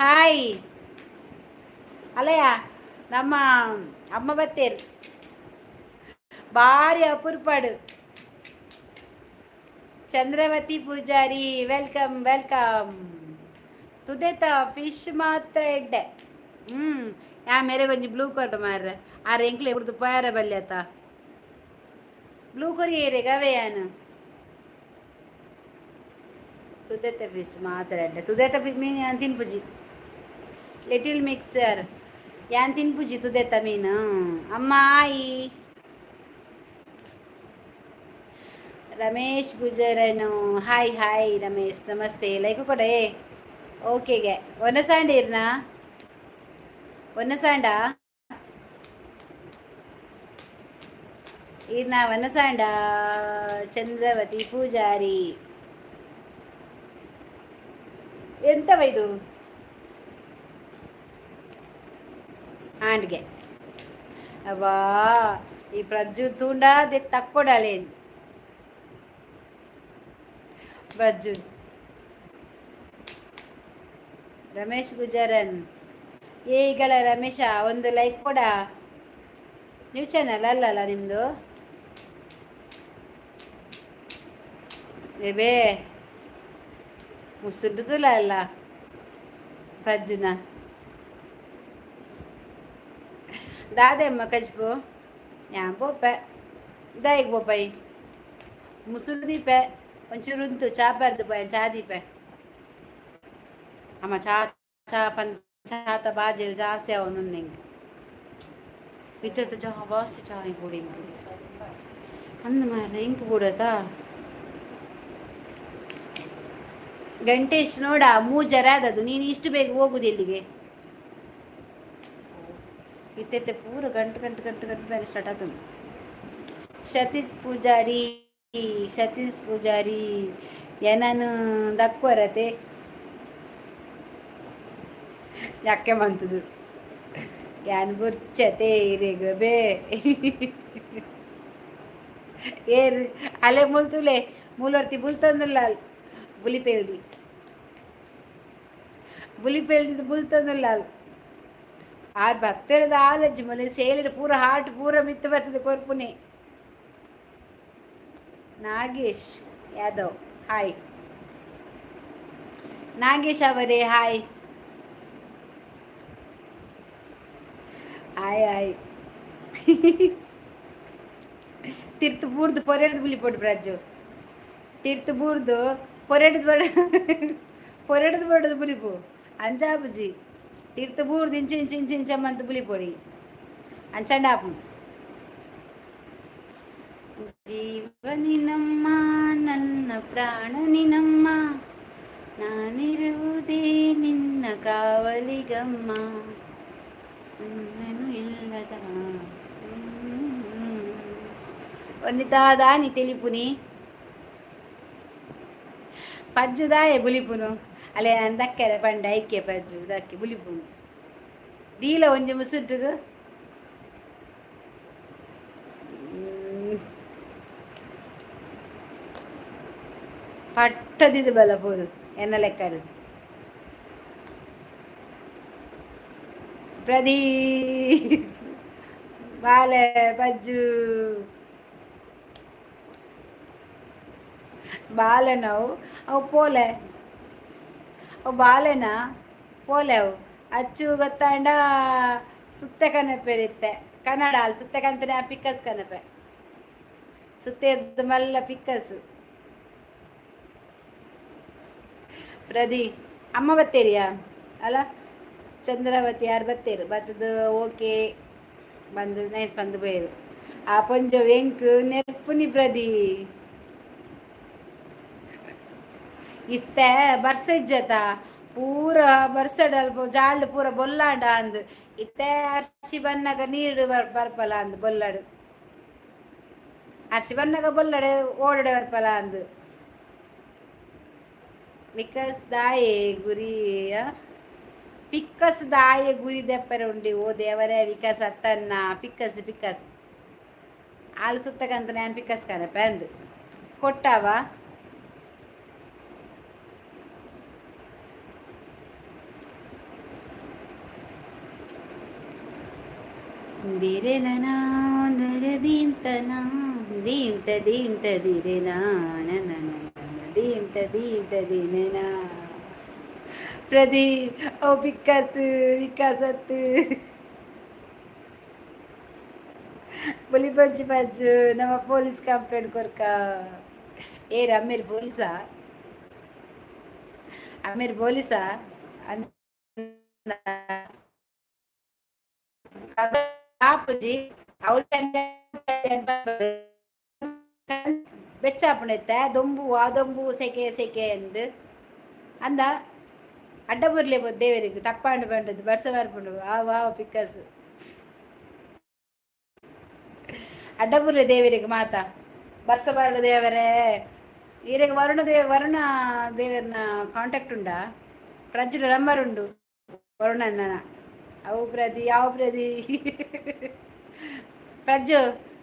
Speaker 1: ಹಾಯ್ ಅಲ್ಲಯ್ಯ ನಮ್ಮ ಅಮ್ಮ ಬತ್ತೇರು ಭಾರಿ ಅಪುರ್ಪಾಡು. Chandravathi Poojary welcome welcome. ತುದೇತ fish ಮಾತ್ರ ಎಡ್ಡೆ. ಯಾ ಮೇರೆ ಕೊಂಚ ಬ್ಲೂ ಕೊರ್ಡ ಮಾರ್ರೆ ಆರ್ ಎಂಕ್ಲೆ ಕುಡ್ದು ಪೋಯಾರ ಬಲ್ಯತ ಬ್ಲೂ ಕೊರಿ ಏರೆ ಗವೆ ಯಾನು ತುದೇತ ಫಿಶ್ ಮಾತ್ರ ಎಡ್ಡೆ. ತುದೇತ ಫಿಶ್ ಮೀನು ಯಾನ್ ತಿನ್ಪುಜಿ. ಲಿಟಿಲ್ ಮಿಕ್ಸರ್ ಯಾನ್ ತಿನ್ಪುಜಿ ತುದೇತ ಮೀನು. ಅಮ್ಮ ಆಯಿ ರಮೇಶ್ ಗುಜರನು ಹಾಯ್ ಹಾಯ್ ರಮೇಶ್ ನಮಸ್ತೆ ಲೈಕ್ ಕೊಡೆ ಓಕೆಗೆ ಒನಸಾಂಡಿರ್ನಾ ಒನಸಾಂಡ ಈರ್ನ ವನಸಾಂಡ ಚಂದ್ರವತಿ ಪೂಜಾರಿ ಎಂತವ ಇದು ಆಂಡ್ಗೆ ಅಬ್ಬಾ ಈ ಪ್ರಜ್ಜು ತೂಂಡ ದೆ ತಕ್ಕೊಡಲೇನು ಬಜ್ಜು. ರಮೇಶ್ ಗುಜರನ್ ಏ ಈಗಲ ರಮೇಶ ಒಂದು ಲೈಕ್ ಕೊಡ. ನ್ಯೂ ಚಾನಲ್ ಅಲ್ಲಲ್ಲ ನಿಮ್ಮದು? ಏ ಬೇ ಮುಸುಡ್ದುಲ ಅಲ್ಲ ಬಜ್ಜುನ ದಾದೆಮ್ಮ ಕಜ್ಪು ಯಾನ್ ಪೋಪೆ ದಾಯಿಗ್ ಪೋಪೈ ಮುಸುರು ದೀಪೆ ಒಂಚೂರು ಉಂತು ಚಾ ಬರ್ದು ಪೋಯ್ ಚಾ ದೀಪೆ ಅಮ್ಮ ಚಾ ಚಾ ಪಂದ್ ಚಾತ ಬಾಜೆಲ್ ಜಾಸ್ತಿ ಆವೊಂದುಂಡು ಎಂಕ್ ಇತ್ತೆ ಜಾಸ್ತಿ ಚಾ ಬೋಡು ಎಂಕ್ ಅಂದ್ ಮಾರ್ರೆ ಎಂಕ್ ಬೋಡತಾ ಗಂಟೇಶ್ ನೋಡ ಮೂಜರ ಆದದ್ದು ನೀನು ಇಷ್ಟು ಬೇಗ ಹೋಗುದು ಎಲ್ಲಿಗೆ? ಇತ್ತೆತ್ತೆ ಪೂರ ಗಂಟು ಗಂಟು ಗಂಟು ಗಂಟು ಮೇಲೆ ಸ್ಟಾರ್ಟ್ ಆತಂದು. ಸತೀಶ್ ಪೂಜಾರಿ ಸತೀಶ್ ಪೂಜಾರಿ ಏನನು ದಕ್ವರತೆ ಯಾಕೆ ಮಂತದು ಯಾನ್ ಬುರ್ಚತೆ ಇರೆಗ್ ಬೇ ಏರ್ ಅಲೆ ಮುಲ್ತುಲೆ ಮೂಲೊರ್ತಿ ಬುಲ್ತಂದುಲ್ಲ ಬುಲಿಪೇಲ್ದಿ ಬುಲಿಪೇಲ್ದಿ ಬುಲ್ತಂದುಲ್ಲ ಆರ್ ಬತ್ತೆರದ ಆಲಜ್ಜಿ ಮೊಲೆ ಸೇಲಿಡ್ ಪೂರ ಹಾರ್ಟ್ ಪೂರ ಮಿತ್ತು ಬರ್ತದೆ ಕೊರ್ಪುನೆ. ನಾಗೇಶ್ ಯಾದವ್ ಹಾಯ್ ನಾಗೇಶ್ ಅವರೇ ಹಾಯ್. ಆಯ್ ಆಯ್. ತಿರ್ತು ಬೂರ್ದು ಪೊರೆಡ್ದು ಬುಲಿಪೊಡು ಪ್ರಜ್ಜು. ತಿರ್ತು ಬೂರ್ದು ಪೊರೆಡ್ದು ಬಡ ಪೊರೆಡ್ದು ಬಡದು ಬುಲಿಪು ಅಂಜಾಬುಜಿ. ತಿರ್ತು ಬೂರ್ದು ಇಂಚ ಇಂಚ ಇಂಚ ಇಂಚ ಮಂತ್ ಬುಲಿಪೊಡಿ ಅಂಚಂಡಾಪು. ಜೀವನಿನಮ್ಮ ನನ್ನ ಪ್ರಾಣ ನಿನಮ್ಮ, ನಾನಿರುವುದೇ ನಿನ್ನ ಕಾವಲಿಗಮ್ಮ, ನನ್ನನು ಇಲ್ಲದ ವನಿತಾದಾನಿ ತೆಲಿಪುನಿ ಪಜ್ಜುದಾಯೆ ಬುಲಿಪುನು. ಅಲೆ ದಕ್ಕೆರೆ ಪಂಡ ಐಕ್ಯ ಪಜ್ಜು ದಕ್ಕೆ ಬುಲಿಪುನು ದೀಲ ಒಂಜಿ ಮುಸುಟ್ಟುಗು. ಪಟ್ಟದಿದು ಬಲ ಪೋದು ಎನ್ನ ಲೆಕ್ಕಡು. ಪ್ರದೀಪ್ ಬಾಲೆ ಪಜ್ಜು ಬಾಲೆನವು ಅವು ಪೋಲೆ ಅವು ಬಾಲೆನ ಪೋಲೆ ಅವು ಅಚ್ಚು ಗೊತ್ತಾಂಡ ಸುತ್ತೆ ಕನಪೆರಿತ್ತೆ ಕನ್ನಡ ಅಲ್ಲಿ ಸುತ್ತೆ ಕಂತನೆ ಪಿಕ್ಕಸ್ ಕನಪೆ ಸುತ್ತೆ ಮಲ್ಲ ಪಿಕ್ಕಸ್. ಪ್ರದಿ ಅಮ್ಮ ಬತ್ತೇರಿಯಾ ಅಲ್ಲ ಚಂದ್ರಾವತಿ ಯಾರು ಬತ್ತೇರು ಬತ್ತದು ಓಕೆ ಬಂದು ನೈಸ್ ಬಂದು ಪೋಯರು. ಆ ಪೊಂಜೊ ಎಂಕ್ ನೆರ್ಪುನಿ ಪ್ರದಿ. ಇಸ್ತೆ ಬರ್ಸೆಜ್ಜತ ಪೂರ ಬರ್ಸಡ್ ಅಲ್ಪ ಜಾಲ್ಡ್ ಪೂರ ಬೊಲ್ಲಾಂಡ ಅಂದ್. ಇತ್ತೆ ಅರ್ಶಿ ಬನ್ನಗ ನೀರು ಬರ್ಪಲ ಅಂದ್ ಬೊಲ್ಲಡು. ಅರ್ಶಿ ಬನ್ನಗ ಬೊಲ್ಲಡೆ ಓಡಡೆ ಬರ್ಪಲ ಅಂದ್. ವಿಕಾಸ್ ದಾಯೆ ಗುರಿ ಪಿಕ್ಕಸ್ ದಾಯೆ ಗುರಿ ದೆಪ್ಪರೆ ಉಂಡಿ. ಓ ದೇವರೇ, ವಿಕಾಸ್ ಅತ್ತನ್ನ ಪಿಕ್ಕಸ್ ಪಿಕ್ಕಸ್ ಆಲ್ ಸುತ್ತಕಂತ ನಾನು ಪಿಕ್ಕಸ್ ಕನಪೆ ಅಂದ್ ಕೊಟ್ಟಾವ. ದಿರೆನ ದೀಂತ ದೀಂತ ದಿರೆನ ದೀಂತ ದೀಂತ ದಿನ ಪ್ರದೀಪ್. ಓ ವಿಕಾಸ್ ವಿಕಾಸತ್ ಬುಲಿಪಂಚಿ ಪಜ್ಜು ನಮ್ಮ ಪೊಲೀಸ್ ಕಂಪ್ಲೇಂಟ್ ಕೊರ್ಕ. ಏ ಅಮ್ಮೇರ್ ಪೊಲೀಸಾ, ಅಮ್ಮೇರ್ ಪೊಲೀಸಾ ಆಪುಜಿ ಅವಳು ಬೆಚ್ಚಾಪುಣೆತ್ತೆ ದೊಂಬು ಆ ದೊಂಬು ಸೆಕೆ ಸೆಕೆ ಎಂದು ಅಂದ ಅಡ್ಡ ಬರ್ಲೆ ದೇವರಿಗೆ ತಪ್ಪಾಂಡು ಬಂಡದ್ದು ಬರ್ಸ ಬರ್ಪುಂಡು ಆ ವಾವ್ ಪಿಕ್ಕಸ್ ಅಡ್ಡ ಬುರ್ಲೆ ದೇವರಿಗೆ ಮಾತಾ ಬರ್ಸ ಬಾರಡ ದೇವರೇ. ಈರೆಗ್ ವರುಣ ದೇವ ವರುಣ ದೇವರನ ಕಾಂಟ್ಯಾಕ್ಟ್ ಉಂಡಾ? ಪ್ರಜ್ಜುಡ ನಂಬರ್ ಉಂಡು ವರುಣನ. ಅವು ಪ್ರದಿ ಯಾವ ಪ್ರದಿ ಪ್ರಜ್ಜು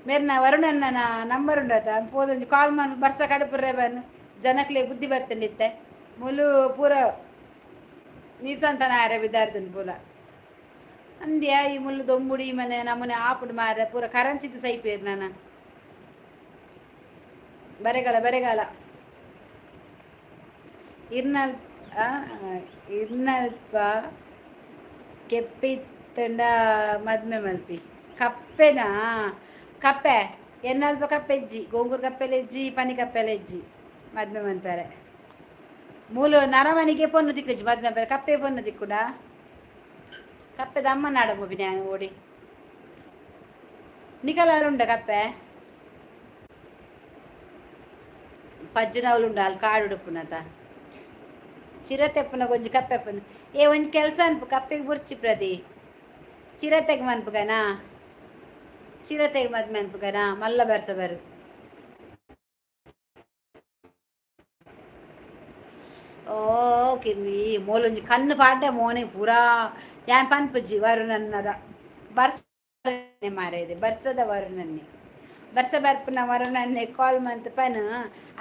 Speaker 1: ಮೇರ್ನ ವರುಣನ್ನ ನಂಬರ್ ಉಂಡತ ಪೋದೊಂಜಿ ಕಾಲ್ ಮನ್ ಬರ್ಸ ಕಡುಪುರ್ರೆ ಬನ್ ಜನಕ್ಲೆ ಬುದ್ಧಿ ಬತ್ತಂಡಿತ್ತೆ ಮುಲು ಪೂರ ನೀಸಂತನ ಆರೆ ವಿದಾರ್ದನ್ ಪೂಲ ಅಂದ್ಯಾ ಈ ಮುಲ್ಲು ದೊಂಬುಡಿ ಮನೆ ನಮೂನೆ ಆಪುಡು ಮಾರೆ ಪೂರ ಕರಂಚಿದ ಸೈಪೇರ್ ನಾನ. ಬರೆಗಾಲ ಬರೆಗಾಲ ಇರ್ನಲ್ ಇರ್ನಲ್ಪ ಕೆಪ್ಪಿತ್ತಂಡ ಮದ್ಮೆ ಮಲ್ಪಿ ಕಪ್ಪೆನಾ ಕಪ್ಪೆ ಎನ್ನಲ್ಪ ಕಪ್ಪೆಜ್ಜಿ ಗೋಂಗೂರು ಕಪ್ಪೆಲೆಜ್ಜಿ ಪನಿ ಕಪ್ಪೆಲೆಜ್ಜಿ ಮದ್ಮೆ ಮನ್ಪೆರೆ ಮೂಲು ನರಮನಿಗೆ ಪೊನ್ನು ದಿಕ್ಕುಜಿ ಮದ್ಮೆ ಬೇರೆ ಕಪ್ಪೆ ಪೊನ್ನು ದಿಕ್ಕುಡ ಕಪ್ಪೆದ ಅಮ್ಮ ನಾಡ ನಾನು ಓಡಿ ನಿಕಲಾರುಂಡ ಕಪ್ಪೆ ಪಜ್ಜನವಲುಂಡ ಅಲ್ಲಿ ಕಾಡು ಉಡುಪುನತ ಚಿರತೆಪ್ಪನ ಒಂಜಿ ಕಪ್ಪೆಪ್ಪನ ಏ ಒಂಜಿ ಕೆಲಸ ಅನ್ಪು ಕಪ್ಪೆಗೆ ಬುರ್ಚಿ ಪ್ರದಿ ಚಿರತೆಗೆ ಮನ್ಪುಗನಾ ಚಿರತೆಗೆ ಮದ್ಮೆ ಅನ್ಪುಗನಾ ಮಲ್ಲ ಬರ್ಸ ಬರು. ಓ ಕಿರ್ವಿ ಮೂಲೊಂಜಿ ಕಣ್ಣು ಪಾಡ್ಡೆ ಮೋನೆ ಪೂರಾ ಯಾನ್ ಪನ್ಪುಜಿ ವರುಣನ್ನರ ಬರ್ಸ ಮಾರೇದೆ ಬರ್ಸದ ವರುಣನ್ನೇ ಬರ್ಸ ಬರ್ಪುನ ವರುಣನ್ನೇ ಕಾಲ್ ಮಂತ್ ಪನ್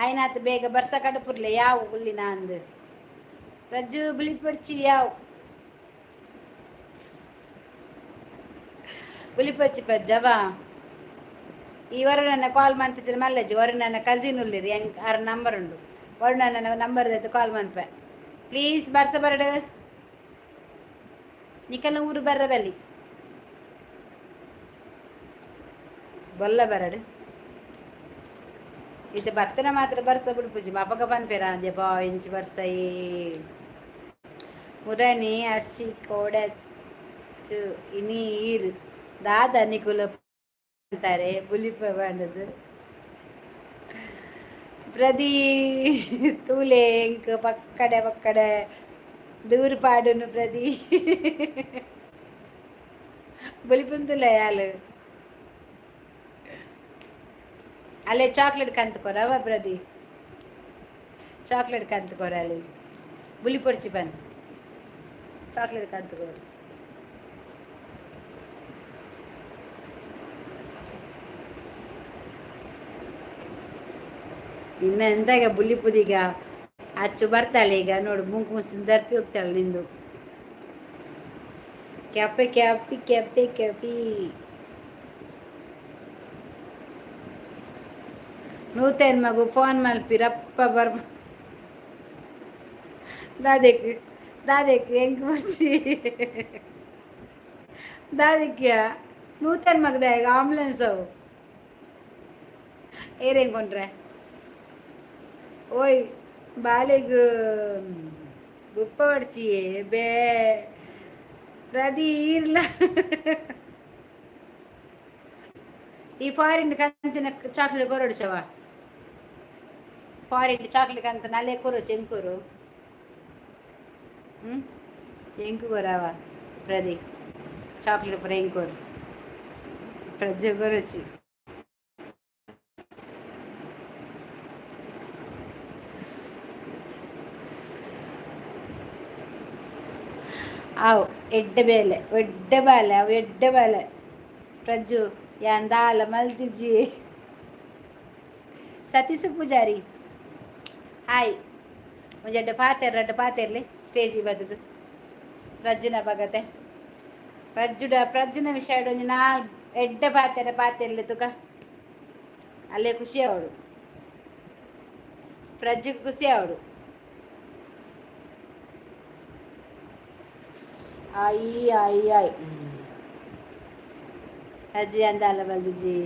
Speaker 1: ಆಯ್ನಾತ್ ಬೇಗ ಬರ್ಸ ಕಡಪುರ್ಲೆ ಯಾವ ಉಲ್ಲಿನ ಅಂದ್ ರಜ್ಜು ಬುಲಿಪಡ್ಚಿ ಯಾವ್ ಬುಲಿಪಚ್ಚಿ ಪಜ್ಜವ ಈ ವರುಣನ ಕಾಲ್ ಮಂತಿಚ್ಚಿನ ಮಲ್ಲಜ್ಜಿ ವರುಣನ ಕಸಿನ್ ಉಲ್ಲಿರಿ ಎಂಕ್ ಆರ್ ನಂಬರ್ ಉಂಡು ವರುಣನ ನಂಬರ್ ದೈತ ಕಾಲ್ ಮನ್ಪೆ ಪ್ಲೀಸ್ ಬರ್ಸ ಬರಡು ನಿಕಲ ಊರು ಬರ್ರ ಬಲ್ಲಿ. ಬೊಲ್ಲ ಬರಡು. ಇದು ಬತ್ತನ ಮಾತ್ರ ಬರ್ಸ ಬಿಡ್ಪುಜಿ ಅಪಗ ಪನ್ಪೇರ ಬಾ ಇಂಚಿ ಬರ್ಸ ಈ ಮುರಣಿ ಅರ್ಶಿ ಕೋಡಚು ಇನಿ ಈರು ದಾದ ನಿಕುಲು ಅಂತಾರೆ ಬುಲಿಪ ಬಂಡದು ಪ್ರದಿ ತೂಲೆ ಎಂಕ್ ಪಕ್ಕಡೆ ಪಕ್ಕಡೆ ದೂರ ಪಾಡುನು ಪ್ರದಿ ಬುಲಿಪುಂತುಲೆ ಯಾಲು ಅಲ್ಲೇ ಚಾಕ್ಲೇಟ್ ಕಂತ ಕೊರವ ಪ್ರದಿ ಚಾಕ್ಲೇಟ್ ಕಂತ ಕೊರ ಅಲ್ಲಿ ಬುಲಿ ಪೊಡ್ಚಿ ಬನ್ ಚಾಕ್ಲೇಟ್ ಕಂತ ಕೊರು. ಇನ್ನು ಎಂತಾಗ ಬುಲಿಪುದೀಗ ಅಚ್ಚು ಬರ್ತಾಳೆ ಈಗ ನೋಡು ಮೂಂಕು ಮುಸ್ತಿನ ದರ್ಪಿ ಹೋಗ್ತಾಳೆ ನಿಂದು. ಕ್ಯಾಪೆ ಕ್ಯಾಪಿ ಕ್ಯಾಪೆ ಕ್ಯಾಪಿ ನೂತನ್ ಮಗು ಫೋನ್ ಮಲ್ಪಿರಪ್ಪ ಬರ್ ದಾದೆಕ್ ದಾದೆಕ್ ಎಂಕ್ ಬರ್ಚಿ ದಾದೆಕ್ಯ ನೂತನ್ ಮಗದ ಆಂಬುಲೆನ್ಸ್ ಅವು ಏರೇಂಗ್ ಕೊಂಡ್ರೆ ಓಯ್ ಬಾಲೆಗ್ ಬುಪ್ಪ ಬಡ್ಚಿ ಬೇ ಪ್ರದಿ ಇರ್ಲ. ಈ ಫಾರಿನ್ ಕಂತಿನ ಚಾಕ್ಲೇಟ್ ಕೊರೊಡ್ಚವ ಫಾರಿನ್ ಚಾಕ್ಲೇಟ್ ಕಂತ ನಲೆ ಕೊರೊಚು ಎಂಕೂರು ಎಂಕು ಕೊರವ ಪ್ರದಿ ಚಾಕ್ಲೇಟ್ ಪೂರ ಎಂಕೂರು ಪ್ರಜ್ಜೆ ಕೊರೊಚಿ. ಅವು ಎಡ್ಡೆ ಬೇಲೆ ಎಡ್ಡೆ ಬಾಲೆ ಅವು ಎಡ್ಡೆ ಬಾಲೆ ಪ್ರಜ್ಜು ಯಾನ್ ದಾಲ ಮಲ್ತಿಜಿ. ಸತೀಶ ಪೂಜಾರಿ ಹಾಯ್. ಒಂಜೆಡ್ಡೆ ಪಾತೆರ್ ರಡ್ಡ್ ಪಾತೆರ್ಲೆ ಸ್ಟೇಜ್ ಬತ್ತದು ಪ್ರಜ್ಜುನ ಬಗತೆ ಪ್ರಜ್ಜುಡ ಪ್ರಜ್ಜುನ ವಿಷಯ ಒಂಜಿ ನಾಲ್ ಎಡ್ಡೆ ಪಾತೆರ ಪಾತೆರ್ಲೆ ತುಕ ಅಲ್ಲೇ ಖುಷಿ ಅವಳು ಪ್ರಜ್ಜುಗ್ ಖುಷಿ ಅವಳು. ಆಯಿ ಆಯಿ ಆಯ್ ಅಜ್ಜಿ ಅಂದಾಲ ಬಲ್ದಿಜಿ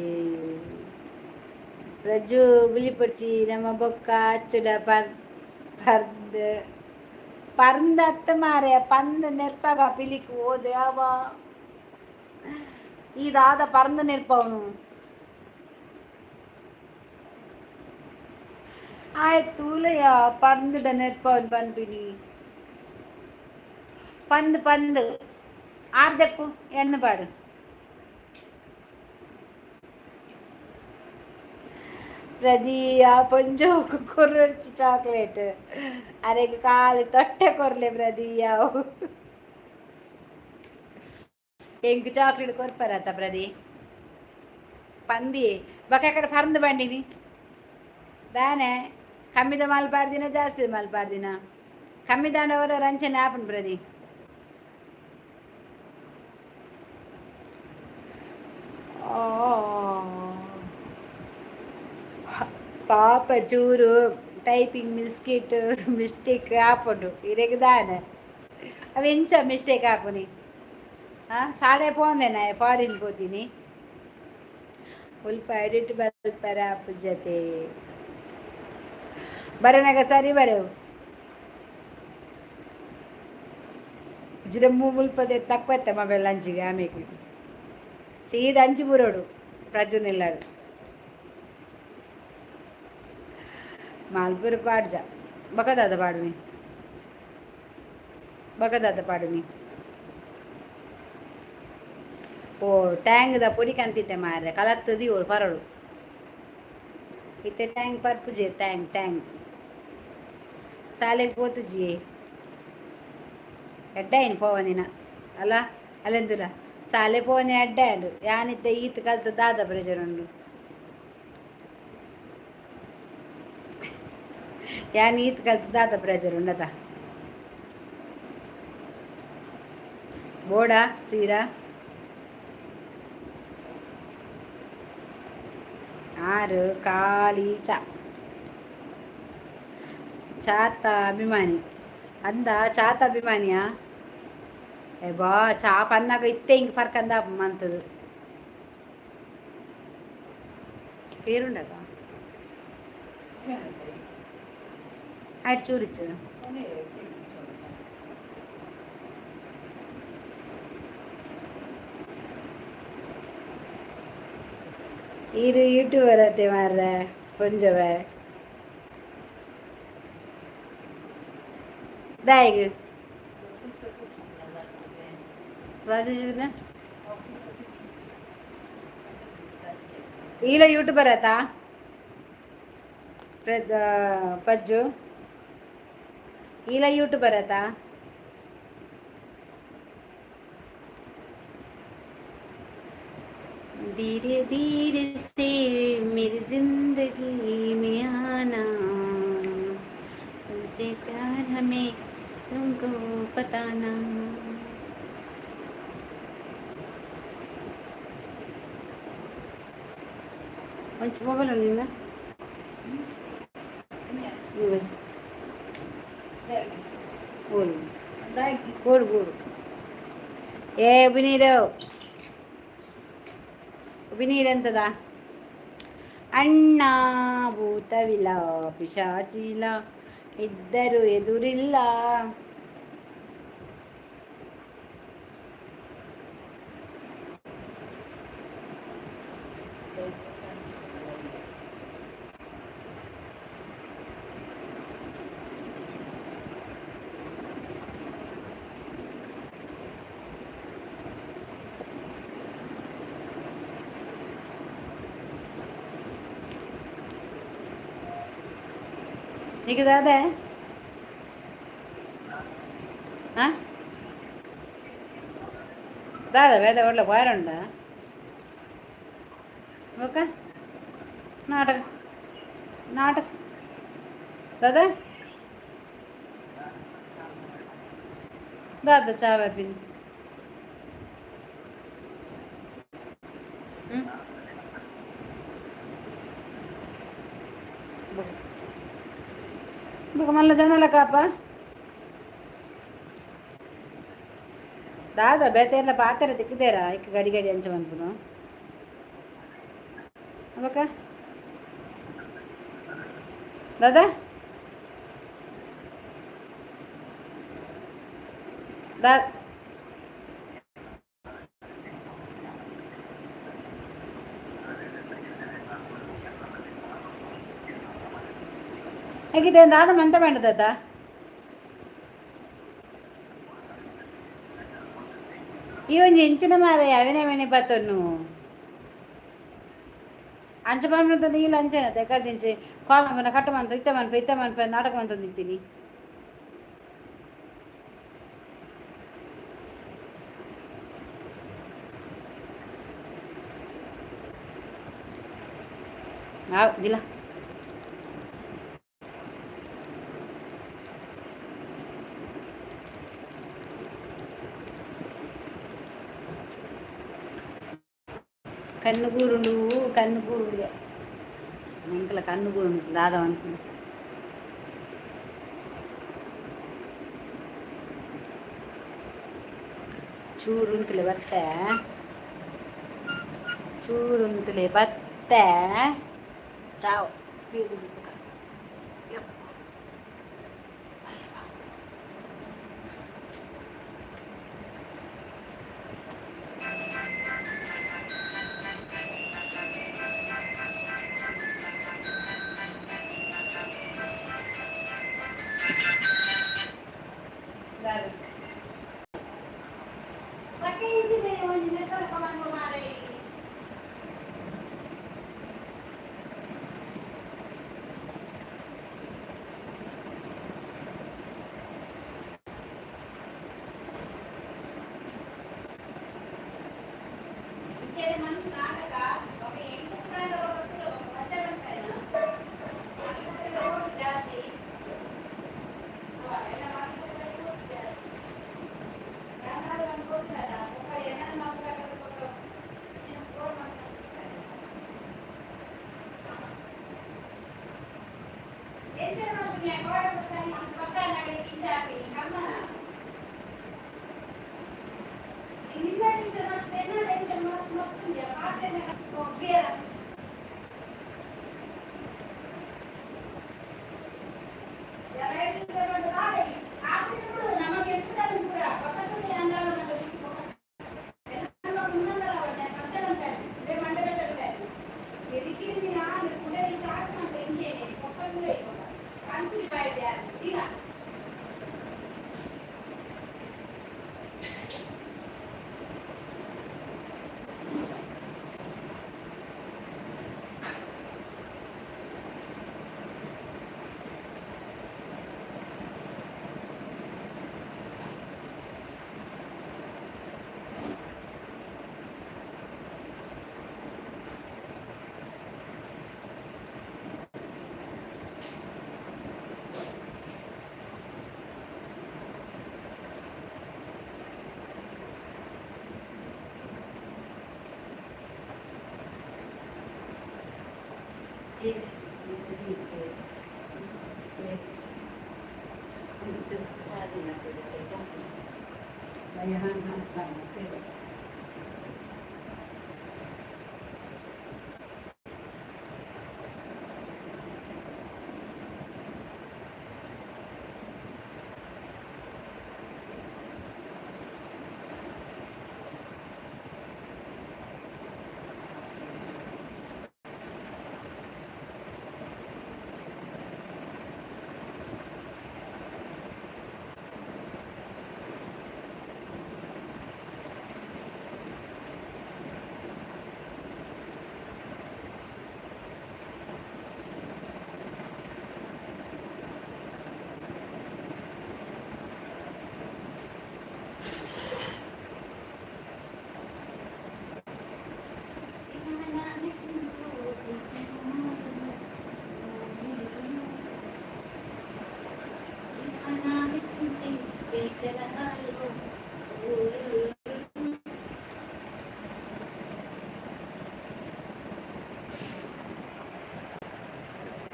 Speaker 1: ಪ್ರಜ್ಜು ಬುಲಿಪೊಡ್ಚಿ ನಮ್ಮ ಬೊಕ್ಕ ಅಚ್ಚುಡ ಪರ್ ಪರ್ದ್ ಪರ್ಂದ್ ಅತ್ತ ಮಾರೆ ಪಂದ್ ನೆರ್ಪಾಗ ಪಿಲಿಕ್ ಓದೆ ಅವ ಈ ದಾದ ಪರ್ಂದ್ ನೆರ್ಪವನು ಆಯ್ತು ತೂಲಯ್ಯ ಪರ್ಂದುಡ ನೆರ್ಪವನು ಪನ್ಪಿನಿ ಪಂದ್ ಪಂದ್ ಆರ್ದೆಪ್ಪು ಎಣ್ಣೆ ಪಾಡು. ಪ್ರದಿ ಆ ಪೊಂಜೋಕು ಕೊರೊಡ್ಚಿ ಚಾಕ್ಲೇಟ್ ಅರೆಗ್ ಕಾಲು ತೊಟ್ಟೆ ಕೊರ್ಲೆ ಪ್ರದಿ ಅವು ಎಂಕ್ ಚಾಕ್ಲೇಟ್ ಕೊರ್ಪರತ್ತ ಪ್ರದಿ ಪಂದಿ ಬೊಕ ಕಡೆ ಪರ್ಂದ್ ಬಂಡಿನಿ ದಾನೆ ಕಮ್ಮಿದ ಮಲ್ಪಾರ್ದಿನ ಜಾಸ್ತಿ ಮಲ್ಪಾರ್ದಿನ ಕಮ್ಮಿ ದಾಂಡವರ ರಂಚನೆ ಆಪುಂಡು ಪ್ರದಿ. ಪಾಪ ಚೂರು ಟೈಪಿಂಗ್ ಮಿಸ್ಕಿಟ್ ಮಿಸ್ಟೇಕ್ ಆಪುಂಡು ಇರೆಗ್ ದಾನೆ ಅವು ಎಂಚ ಮಿಸ್ಟೇಕ್ ಆಪುನಿ ಹಾಂ ಸಾಲೆ ಪೋಂದೆನ ಫಾರಿನ್ ಪೋತೀನಿ ಮುಲ್ಪ ಎಡಿಟ್ ಮಲ್ಪರ ಆಪುಜತೆ ಬರನಗ ಸರಿ ಬರೆವು ಜಿರಮ್ಮು ಮುಲ್ಪದೆ ತಕ್ವತ್ತೆ ಮೊಬೈಲ್ ಅಂಚಿಗೆ ಆಮೇಲೆ ಸೀದಾ ಅಂಚಿ ಬುರೋಡು ಪ್ರಜ್ವನಿಲ್ಲಾಡು ಮಾಲ್ಪುರ ಪಾಡ್ಜ ಬಕದಾದ ಪಾಡುನಿ ಬಕದಾದ ಪಾಡುನಿ. ಓ ಟ್ಯಾಂಗ್ದ ಪೊಡಿ ಕಂತಿತ್ತೆ ಮಾರ್ರೆ ಕಲತ್ತದಿ ಓಳು ಪರಡು ಇತ್ತೆ ಟ್ಯಾಂಗ್ ಪರ್ಪುಜೆ ಟ್ಯಾಂಗ್ ಟ್ಯಾಂಗ್ ಸಾಲೆಗ್ ಪೋತುಜಿಯೇ ಎಡ್ಡಾಯಿನ ಪೋವನಿನ ಅಲ್ಲ ಅಲ್ಲೆಂದುಲ ಸಾಲೆ ಪೋವನಿನ ಎಡ್ಡೆ ಆಂಡ್ ಯಾನಿತ್ತೆ ಈತ್ ಕಲ್ತು ದಾದ ಪ್ರಯೋಜನ ಉಂಡು ಯಾನ್ ಈತ್ ಕಲ್ತು ದಾದ ಪ್ರಯೋಜನ ಉಂಡತ ಬೋಡಾ ಸೀರಾ ಆರು ಖಾಲಿ ಚಾ ಚಾತ ಅಭಿಮಾನಿ ಅಂದ ಚಾತ ಅಭಿಮಾನಿಯಾ ಏ ಬಾ ಚಾ ಪನ್ನಾಗ ಇತ್ತೆ ಹಿಂಗೆ ಪರ್ಕಂದ ಮಂತದು. ಕ್ಲಿಯರ್ ಉಂಡದ? ಆಯ್ತು, ಚೂರಿಚ್ಚು. ಈರು ಯೂಟ್ಯೂಬರ್ ಅತ್ತೆ ಮಾರ್ರೆ, ಪೊಂಜೊವೆ. ದಾಯೆಗ್? ಈಲ ಯೂಟ್ಯೂಬರ್ ಆತಾ ಪಜ್ಜು? ಈಲ ಯೂಟ್ಯೂಬರ್ ಆತಾ? धीरे धीरे से मेरी जिंदगी में आना, तुमसे प्यार हमें तुमको पता ना. ಒಂಚೂರು ಮೊಬೈಲ್ ನಿನ್ನ ಮೊಬೈಲ್. ಬೋಲು ಬೋಡು ಬೋಡು. ಏ ಉಬಿನೀರು, ಉಬಿನೀರು ಎಂತದ? ಅಣ್ಣ ಭೂತವಿಲ್ಲ, ಪಿಶಾಚಿಲ್ಲ, ಇದ್ದರು ಎದುರಿಲ್ಲ. నీకు దాదే? ದಾದ ಬೇದ ಒಳ್ಳೆ ವಾರ ಉಂಡ. ಓಕೆ, ನಾಟಕ ನಾಟಕ ದಾದ ದಾದ ಚಾ ಬರ್ಪಿನಿ. ಹ್ಞೂ, ಬೊಕ ಮಲ್ಲ ಜನಲ ಕಾಪ ದಾದ ಬೇತೆ ಪಾತೆರ ತಿಕ್ಕಿದೇರಾ ಇಕ್ಕ ಗಡಿ ಗಡಿ ಅಂಚ ಮನ್ಪುನು. ಬೊಕ ದಾದಾ ದಾ ಹೇಗಿದೆ? ದಾದ ಮಂತ ಬೇಡ ದಾದ. ಈ ಒಂಜಿ ಇಂಚಿನ ಮಾರೆ ಅವಿನ ಅವಿನ ಬತ್ತನ್ನು ಅಂಚ ಪನ್ಪಂತ ನೀಲ ಅಂಚನೆ ತೆಕ್ಕದಿಂಚಿ ಕಾಲ್ ಮನ ಕಟ್ಟ ಮಂತ ಇತ್ತ ಮನ್ಪ ಇತ್ತ ಮನ್ಪ ನಾಟಕ ಮಂತ ನಿಂತೀನಿ. ದಿಲ್ಲ. ಕಣ್ಣುಗೂರುಂಡು, ಕಣ್ಣುಗೂರುಂಡು ಎಂಕಲ ಕಣ್ಣುಗೂರುಂಡು. ದಾದ ಅನ್ಕೊಂಡು ಚೂರುಂತಲೆ ಬತ್ತೆ, ಚೂರುಂತಲೆ ಬತ್ತೆ. ಚಾವ್.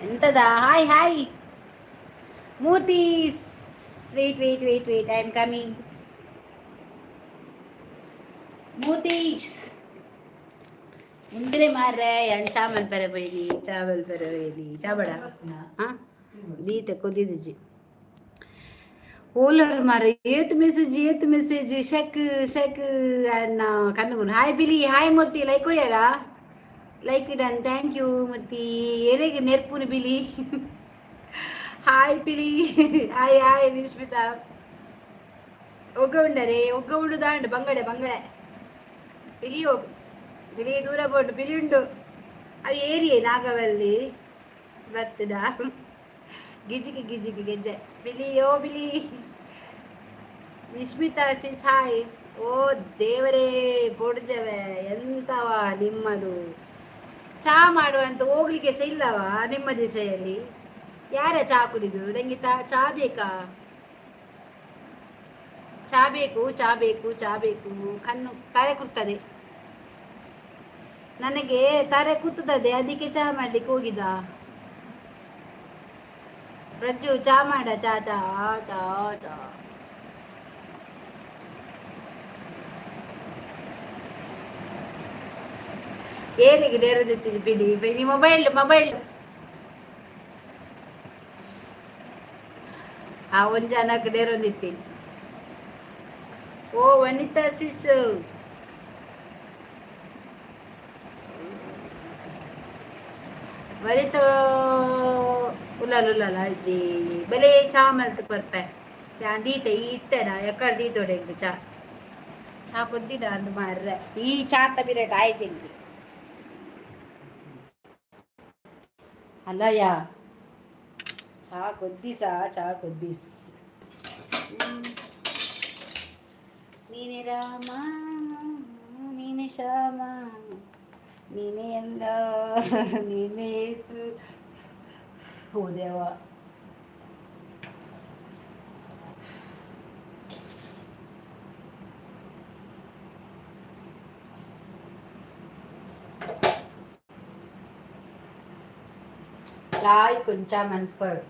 Speaker 1: ಎಂತದ? Hi hi Murthy, wait wait wait wait, I am coming. Murthy ಮುಂದೆ ಮಾರ್ರೆ, ಎಣ್ ಚಾಮಲ್ ಪರ ಬೈನಿ, ಚಾಮಲ್ ಪರ ಬೈನಿ, ಚಾಬಡ. ಹಾಂ, ದೀತೆ ಕೊದಿದಿಜ್ಜಿ. ಓಲರ್ ಮಾರ್ರೆ, ಏತ್ ಮೆಸೇಜ್, ಏತ್ ಮೆಸೇಜ್. ಶಕ್ ಶಕ್ ಅಣ್ಣ ಕಣ್ಣುಗುನು. ಹಾಯ್ ಬಿಲಿ, ಹಾಯ್ ಮೂರ್ತಿ. ಲೈಕ್ ಕೊಡ್ಯಾರ? Like done, thank you Murthy. ಎರೆಗೆ ನೆರ್ಪುನು ಬಿಲಿ. ಹಾಯ್ ಪಿಲಿ, ಹಾಯ್ ಹಾಯ್ ನಿಶ್ಮಿತಾ. ಒಗ್ಗ ಉಂಡರೆ ಒಗ್ಗ ಉಂಡು ದಾಂಡು ಬಂಗಡೆ ಬಂಗಡೆ ಪಿಲಿಯೋ ಬಿಲಿ ದೂರ ಬೋಂಡು ಪಿಲಿ ಉಂಡು. ಅವು ಏರಿಯೇ ನಾಗವಲ್ಲಿ ಬತ್ತದ ಗಿಜಿಗೆ ಗಿಜಿಗೆ ಗೆಜ್ಜೆ ಬಿಲಿಯೋ ಬಿಲಿ. ನಿಶ್ಮಿತಾ ಸಿಸ್ ಹಾಯ್. ಓ ದೇವರೇ, ಪೊಡ್ಜವೆ ಎಂತವ ನಿಮ್ಮದು? ಚಹಾ ಮಾಡುವಂತ ಹೋಗ್ಲಿಕ್ಕೆ ಸಹ ಇಲ್ಲವಾ ನಿಮ್ಮ ದಿಸೆಯಲ್ಲಿ? ಯಾರ ಚಹಾ ಕುಡಿದು? ನಂಗೆ ಚಹಾ ಬೇಕಾ? ಚಹಾ ಬೇಕು, ಚಹಾ ಬೇಕು, ಚಹಾ ಬೇಕು. ಕಣ್ಣು ತಲೆ ಕುರ್ತದೆ ನನಗೆ, ತಲೆ ಕೂತದೆ. ಅದಕ್ಕೆ ಚಹಾ ಮಾಡ್ಲಿಕ್ಕೆ ಹೋಗಿದ. ಪ್ರಜ್ಜು, ಚಹಾ ಮಾಡ, ಚಾ ಚಾ ಚಾ ಚಾ. ಏರಿಗೆ ನೇರದಿತ್ತೀನಿ ಬಿಲಿ ಬೈನಿ. ಮೊಬೈಲ್ ಮೊಬೈಲ್ ಆ ಒಂಜಿ ಜನಕ್ಕೆ ನೇರೊಂದಿತ್ತಿ. ಓ ವನಿತಾ ಸಿಸ್, ವನಿತಾ ಉಲ್ಲಲ್ಲ ಉಲ್ಲಲ್ಲ ಅಜ್ಜಿ. ಬಲೇ ಚಾ ಮಲ್ತ್ ಕೊರ್ಪೆ. ಯಾನ್ ದೀತೆ ಇತ್ತೆನ ಎಕ್ಕಡ್ ದೀತೋಡೆ. ಎಂಕ್ ಚಾ ಚಾ ಕೊದ್ದಿನ ಅಂದ್ ಮಾರ್ರೆ. ಈ ಚಾತ ಬಿರಟ್ ಆಯ್ಜೆಂಕಿ ಅಲ್ಲಯ್ಯ. ಚಾ ಕೊದ್ದಿಸ, ಚಾ ಕೊದ್ದಿಸ್. ನೀನೇ ರಾಮ, ನೀನೇ ಶ್ಯಾಮ, ನೀನೇ ಎಲ್ಲ, ನೀನೇ ಯೇಸು. ಓ ದೇವ. ಲಾಯ್ ಕೊಂಚ ಮನ್ಫರ್ಡ್.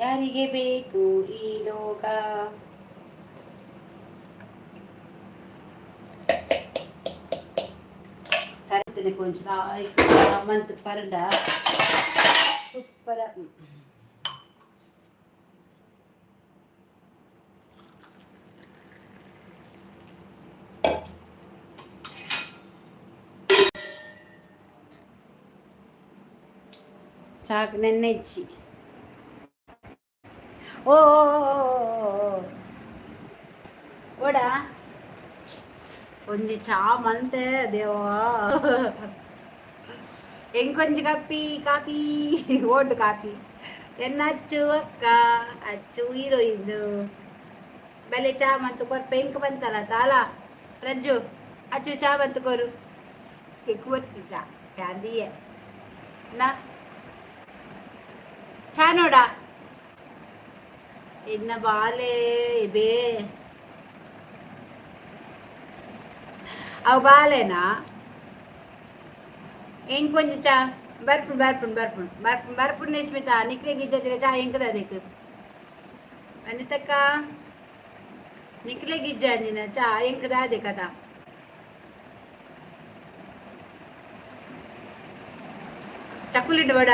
Speaker 1: ಯಾರಿಗೆ ಬೇಕು ಈ ಲೋಕ? ತರತನೆ ಕೊಂಚ ಮಂತ್ ಪರಂಡ ಸೂಪರ್. ಚಾಕ್ ನೆನ್ನೆಚ್ಚಿ. ಓ ಓಡಾ ಒಂಜಿ ಚಾ ಮಂತೆ ದೇವಾ. ಎಂಕೊಂಜಿ ಕಪ್ಪಿ ಕಾಪಿ ಓಂಡು ಕಾಪಿ. ಎನ್ನ ಅಚ್ಚು ಅಕ್ಕ ಅಚ್ಚು ಹೀರೋಯಿನ್ ಬಲೆ ಚಾ ಮಂತು ಕೊರ್ಪ ಎಂಕ್ ಬಂತಲ್ಲ ತಾಲ ಪ್ರಜ್ಜು ಅಚ್ಚು ಚಾ ಮಂತು ಕೊರು. ఎక్కువ ಚಾ ಪ್ಯಾಂದಿಯೇ ನಾ ಚಾ ನೋಡ ಇನ್ನ ಬಾಲೆ ಬೇ ಅವು ಬಾಲೆನಾ? ಇಂಕೊಂಜಿ ಚಾ ಬರ್ಪುಂಡು ಬರ್ಪುಂಡು ಬರ್ಪುಂಡು ಬರ್ಪುಂಡು ಬರ್ಪುಂಡು. ನಿಸ್ಮಿತಾ, ನಿಕ್ಲೆ ಗಿಜ್ಜದಿರ ಚಾ ಎಂಕದ ಅದಕ್ಕೆ. ಅನಿತಕ್ಕ, ನಿಕ್ಲೆ ಗಿಜ್ಜಾಂಜಿನ ಚಾ ಎಂಕದ ಅದೇ ಕಥಾ. ಚಕ್ಕುಲಿಡ್ಡು ಬೇಡ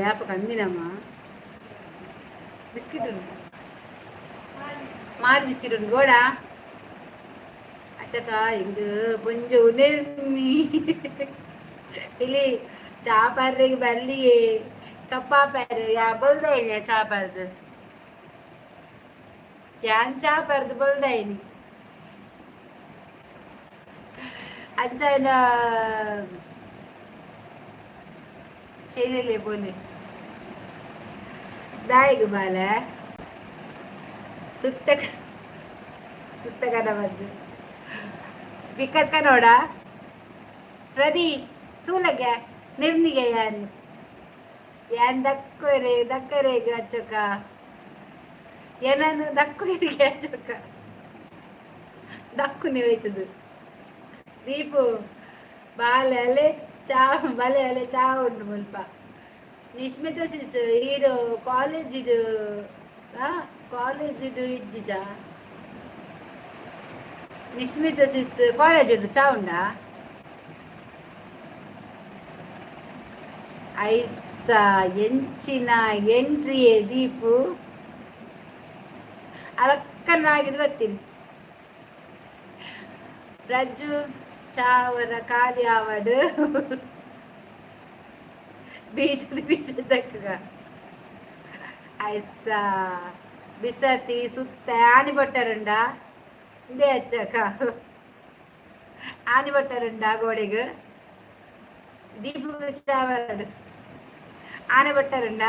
Speaker 1: ಯಾಪ ಕಂದಿನಮ್ಮ. ಬಿಸ್ಕಿಟ್ ಉಂಟು, ಮಾರ್ ಬಿಸ್ಕಿಟ್ ಉಂಟು ಬೋಡ ಅಚ್ಚಕ. ಹಿಂಗ ಪುಂಜು ನಿರ್ಮಿ ಇಲ್ಲಿ ಚಾ ಪರ್ರಿಗೆ ಬಲ್ಲಿಯೇ ಕಪ್ಪ ಪರ್ ಯಾ ಬಲ್ದಾಯಿನಿ. ಚಾ ಪರ್ದು ಯಾನ್ ಚಾ ಪರ್ದು ಬಲ್ದಾಯಿನಿ. ಅಂಚಾಯಿನ చేయలే పోలే ದಾಯಿಗ್ ಬಾಲೆ ಸುತ್ತ ಸುತ್ತ ಕನ ಬಜ್ಜು ವಿಕಾಸ್ ಕನೋಡ ಪ್ರದಿ ತೂಲಗೆ ನಿರ್ನಿಗೆ ಯಾನ್ ಯಾನ್ ದಕ್ಕೊರೆ ದಕ್ಕರೆಗ್ ಅಚ್ಚಕ ಏನನ್ನು ದಕ್ಕೊರಿಗೆ ಅಚ್ಚಕ ದಕ್ಕುನೆ ಹೋಯ್ತದು. ದೀಪು ಬಾಲೆ ಅಲೆ ಚಾ ಬಲೆ ಅಲೆ ಚಾ ಉಂಡು ಮುಲ್ಪ. ನಿಶ್ಮಿತ ಸಿಸ್ ಈರು ಕಾಲೇಜಿಡು ಕಾಲೇಜಿಡು ಇಜ್ಜಿಜ. ನಿಶ್ಮಿತ ಸಿಸ್ ಕಾಲೇಜಿಡು ಚಾ ಉಂಡಾ? ಐಸ ಎಂಚಿನ ಎಂಟ್ರಿಯೇ ದೀಪು ಅಲಕ್ಕನಾಗಿದ್ದು ಬರ್ತೀನಿ. ಪ್ರಜ್ಜು ಚಾವರ ಖಾಲಿ ಆವಡು ಬೀಜದ ಬೀಜ ದಕ್ಕಗ ಐಸ ಬಿಸತಿ ಸುತ್ತ ಆನಿ ಬಟ್ಟರುಂಡ ಇಂದೇ ಅಚ್ಚಕ ಆನಿ ಬಟ್ಟರುಂಡ ಗೋಡೆಗ್ ದೀಪು ಚಾವರಡು ಆನೆ ಬಟ್ಟರುಂಡ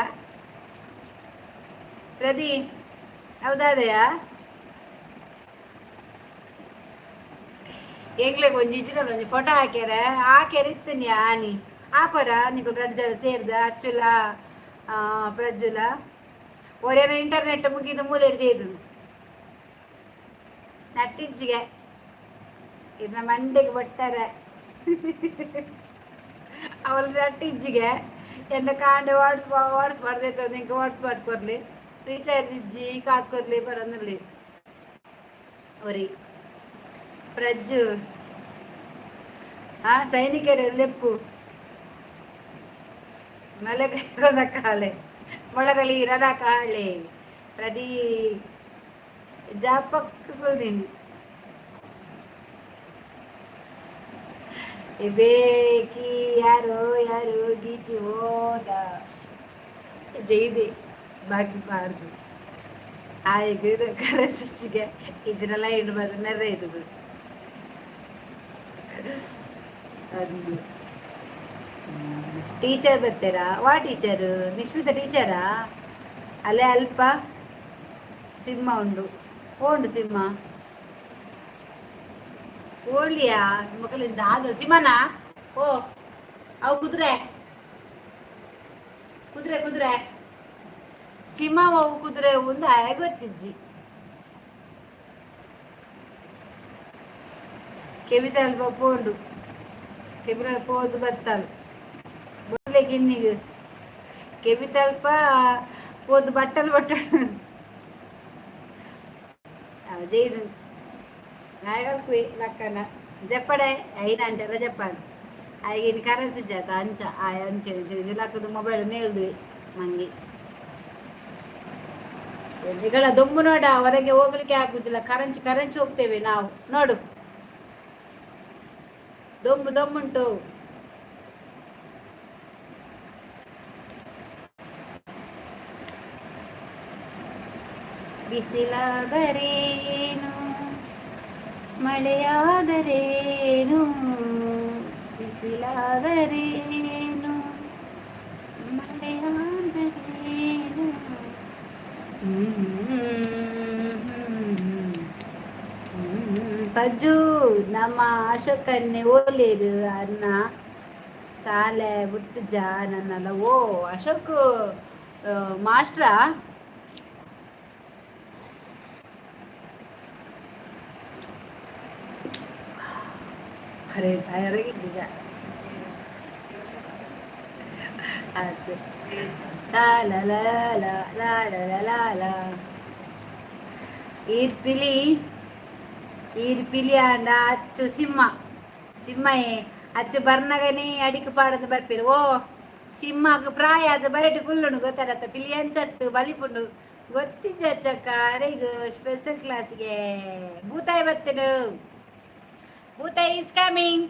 Speaker 1: ಪ್ರದಿ ಹೌದಾದೆಯಾ? ಎಂಗ್ಲೆಗ್ ಒಂಜಿ ಇಜ್ಜಿಡ ಒಂಜಿ ಫೋಟೋ ಹಾಕ್ಯಾರ ಹಾಕ್ಯಾರ ಇತ್ತನಿ ಆನಿ ಹಾಕೋರ ನಿಕುಲು ರಡ್ಡ್ ಜನ ಸೇರ್ದ ಅಚ್ಚುಲ ಪ್ರಜ್ಜುಲ ಒರೇನ ಇಂಟರ್ನೆಟ್ ಮುಗಿದು ಮೂಲೆಡ್ ചെയ്ದು ನಟ್ಟಿಜ್ಜಿಗೆ ಇನ್ನ ಮಂಡೆಗೆ ಬಟ್ಟರೆ ಅವಳು ನಟ್ಟಿಜ್ಜಿಗೆ ಎನ್ನ ಕಾಂಡೆ ವಾಟ್ಸ್ ವಾಟ್ಸ್ ಮಾಡ್ದೈತೆ ಇಂಕ ವಾಟ್ಸ್ ಕೊರ್ಲಿ ರೀಚಾರ್ಜ್ ಇಜ್ಜಿ ಕಾಸು ಕೊರ್ಲಿ ಬರೋದಿಲ್ಲ ಒರಿ ಪ್ರಜ್ಜು ಆ ಸೈನಿಕರು ಲೆಪ್ಪು ಮಲಗರದ ಕಾಳೆ ಮೊಳಗಲಿ ಇರದ ಕಾಳೆ ಪ್ರದಿ ಜಾಪಕ್ ಕುಲ್ದಿನಿ ಬೇಕಿ ಯಾರೋ ಯಾರೋ ಗೀಚಿ ಹೋದ ಜೈದೆ ಬಾಕಿ ಪಾಡ್ದು ಆಯ್ತು ಕರೆಸಿಗೆ ಇಜ್ಜಿನ ಲೈನ್ ಬಂದು ನೆರೆ ಇದ್ದದು ಅದು. ಟೀಚರ್ ಬರ್ತೀರಾ? ವಾ ಟೀಚರ್? ನಿಶ್ಮಿತ ಟೀಚರಾ? ಅಲ್ಲೇ ಅಲ್ಪ ಸಿಂಹ ಉಂಡು ಓಂಡು ಸಿಂಹ ಓಲಿಯಾ ಮಕ್ಕಳಿಂದ ಅದು ಸಿಂಹನಾ? ಓ ಅವು ಕುದುರೆ ಕುದುರೆ ಕುದುರೆ ಸಿಂಹ ಅವು ಕುದುರೆ ಒಂದು ಆಯ ಗೊತ್ತಿಜ್ಜಿ. ಕೆಬಿತ ಅಲ್ಪ ಪೋಂಡು ಕೆಬಿನ ಪೋದು ಬತ್ತಾಳು ಬೊಲ್ಲೆ ಗಿನ್ನಿಗ್ ಕೆಬಿತಲ್ಪ ಪೋದು ಬಟ್ಟಲು ಬಟ್ಟಲು ಅವು ಜೈದು ನಾಯಕಲ್ಕು ಲಕ್ಕಣ ಜಪ್ಪಡೆ ಐನ ಅಂಟೆಲ್ಲ ಜಪ್ಪಾಡು ಆಯ್ಗಿನ ಕರೆನ್ಸಿ ಜಾತ ಅಂಚ ಆಯ್ ಅಂಚೆ ಜಿಲಾಕದು ಮೊಬೈಲ್ ನೇಲ್ದ್ವಿ ಮಂಗಿ ಎಲ್ಲಿಗಳ ದೊಂಬು ನೋಡ ಹೊರಗೆ ಹೋಗ್ಲಿಕ್ಕೆ ಆಗುದಿಲ್ಲ. ಕರಂಚಿ ಕರಂಚಿ ಹೋಗ್ತೇವೆ ನಾವು ನೋಡು. ದೊಂಬು ದೊಂಬುಂಟು. ಬಿಸಿಲಾದರೇನು, ಮಳೆಯಾದರೇನು, ಬಿಸಿಲಾದರೇನು, ಮಳೆಯಾದರೇನು. ಹ್ಮ್. ಪಜ್ಜು, ನಮ್ಮ ಅಶೋಕನ್ನೇ ಓಲೇರು ಅನ್ನ ಸಾಲೆ ಬುಟ್ಟುಜ ನನ್ನಲ್ಲ. ಓ ಅಶೋಕ್ ಮಾಸ್ಟ್ರಾ? ಅರೆ ಅರಗಿಜ್ಜ ಆಯ್ತು. ಲಾ ಲಾ ಲಾ ಲಾ ಲಾ ಲಾ ಲಾ ಲಾ. ಈರ್ಪಿಲಿ ಈರ್ಪಿಲಿ ಆಂಡ ಅಚ್ಚು ಸಿಂಹ ಸಿಂಹಯೇ ಅಚ್ಚು ಬರ್ನಗನೇ ಅಡಿಕ್ ಪಾಡಂದು ಬರ್ಪಿರು. ಓ ಸಿಂಹಗ್ ಪ್ರಾಯ ಅದು ಬರೆಟ್ ಕುಲ್ಲುಂಡು ಗೊತ್ತಾರತ್ತ. ಪಿಲಿ ಅಂಚತ್ತು ಬಲಿಪುಂಡು ಗೊತ್ತಿಜ್ಜ ಅಚ್ಚಕ್ಕ. ಅರೆಗ್ ಸ್ಪೆಷಲ್ ಕ್ಲಾಸ್ಗೆ ಭೂತಾಯಿ ಬತ್ತನು. ಭೂತಾಯಿ is coming.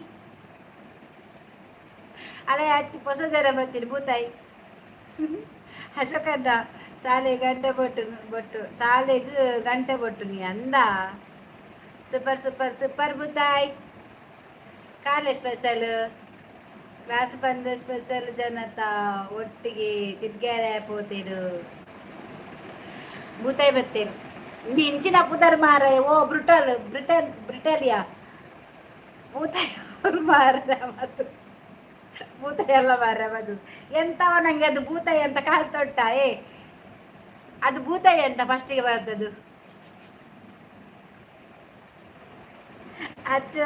Speaker 1: ಅಲೆ ಅಚ್ಚು ಹೊಸ ಜನ ಬರ್ತೀನಿ ಭೂತಾಯಿ. ಅಶೋಕಣ್ಣ ಸಾಲೆ ಗಂಟೆ ಬೊಟ್ಟು ಬೊಟ್ಟು ಸಾಲೆಗ್ ಗಂಟೆ ಬೊಟ್ಟು ನೀ ಅಂದ. ಸೂಪರ್ ಸೂಪರ್ ಸೂಪರ್ ಭೂತಾಯ್. ಕಾಲೆ ಸ್ಪೆಷಲ್ ಕ್ಲಾಸ್ ಬಂದ ಸ್ಪೆಷಲ್ ಜನತ ಒಟ್ಟಿಗೆ ತಿರ್ಗ್ಯಾರೆ ಪೋತೇರು. ಭೂತಾಯಿ ಬತ್ತೇರು. ಇಂಚಿನ ಪುದರ್ ಮಾರ. ಓ ಬ್ರಿಟಲ್ ಬ್ರಿಟನ್ ಬ್ರಿಟಲಿಯಾ ಭೂತಾಯಿ ಮಾರ ಮತ್ತು ಭೂತಾಯಿ ಅಲ್ಲ ಮಾರ ಅದು ಎಂತವ ನಂಗೆ ಅದು ಭೂತಾಯಿ ಅಂತ ಕಾಲು ತೊಟ್ಟ. ಏ ಅದು ಭೂತಾಯಿ ಅಂತ ಫಸ್ಟಿಗೆ ಬರ್ತದ್ದು ಅಚ್ಚು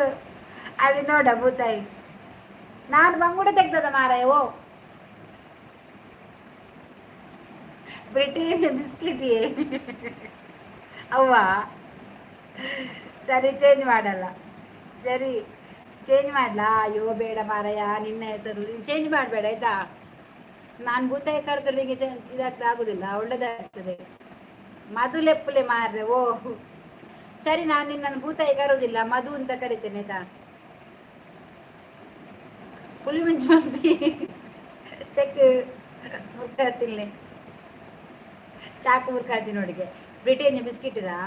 Speaker 1: ಅಲ್ಲಿ ನೋಡ ಭೂತಾಯಿ. ನಾನು ಬಂಗುಡೆ ತೆಗ್ದದ ಮಾರಾಯ. ಓ ಬ್ರಿಟೇನ್ ಬಿಸ್ಕಿಟ್ ಅವ್ವ. ಸರಿ ಚೇಂಜ್ ಮಾಡಲ್ಲ. ಸರಿ ಚೇಂಜ್ ಮಾಡ್ಲಾ? ಅಯ್ಯೋ ಬೇಡ ಮಾರಾಯ, ನಿನ್ನ ಹೆಸರು ನೀನು ಚೇಂಜ್ ಮಾಡಬೇಡ ಆಯ್ತಾ. ನಾನು ಭೂತಾಯಿ ಕರೆದ್ರೆ ನಿಮಗೆ ಚೇಂಜ್ ಇದಾಗ್ತದೆ ಆಗುದಿಲ್ಲ, ಒಳ್ಳೆದಾಗ್ತದೆ. ಮಧು ಲೆಪ್ಪಲೆ ಮಾರ್ರೆ. ಓ ಸರಿ, ನಾನು ನಿನ್ನನ್ನು ಭೂತಾಯಿ ಕರುವುದಿಲ್ಲ, ಮಧು ಅಂತ ಕರಿತೇನೆ ಆಯ್ತಾ. ಪುಳಿ ಮಿಂಚು ಮಲ್ಪಿ ಚೆಕ್ ಮುರ್ಕ ತಿನ್ಲೆ ಚಾಕು ಮುರ್ಕ ನೋಡಿಗೆ. ಬ್ರಿಟೇನ್ ಬಿಸ್ಕಿಟ್ ಇರಾ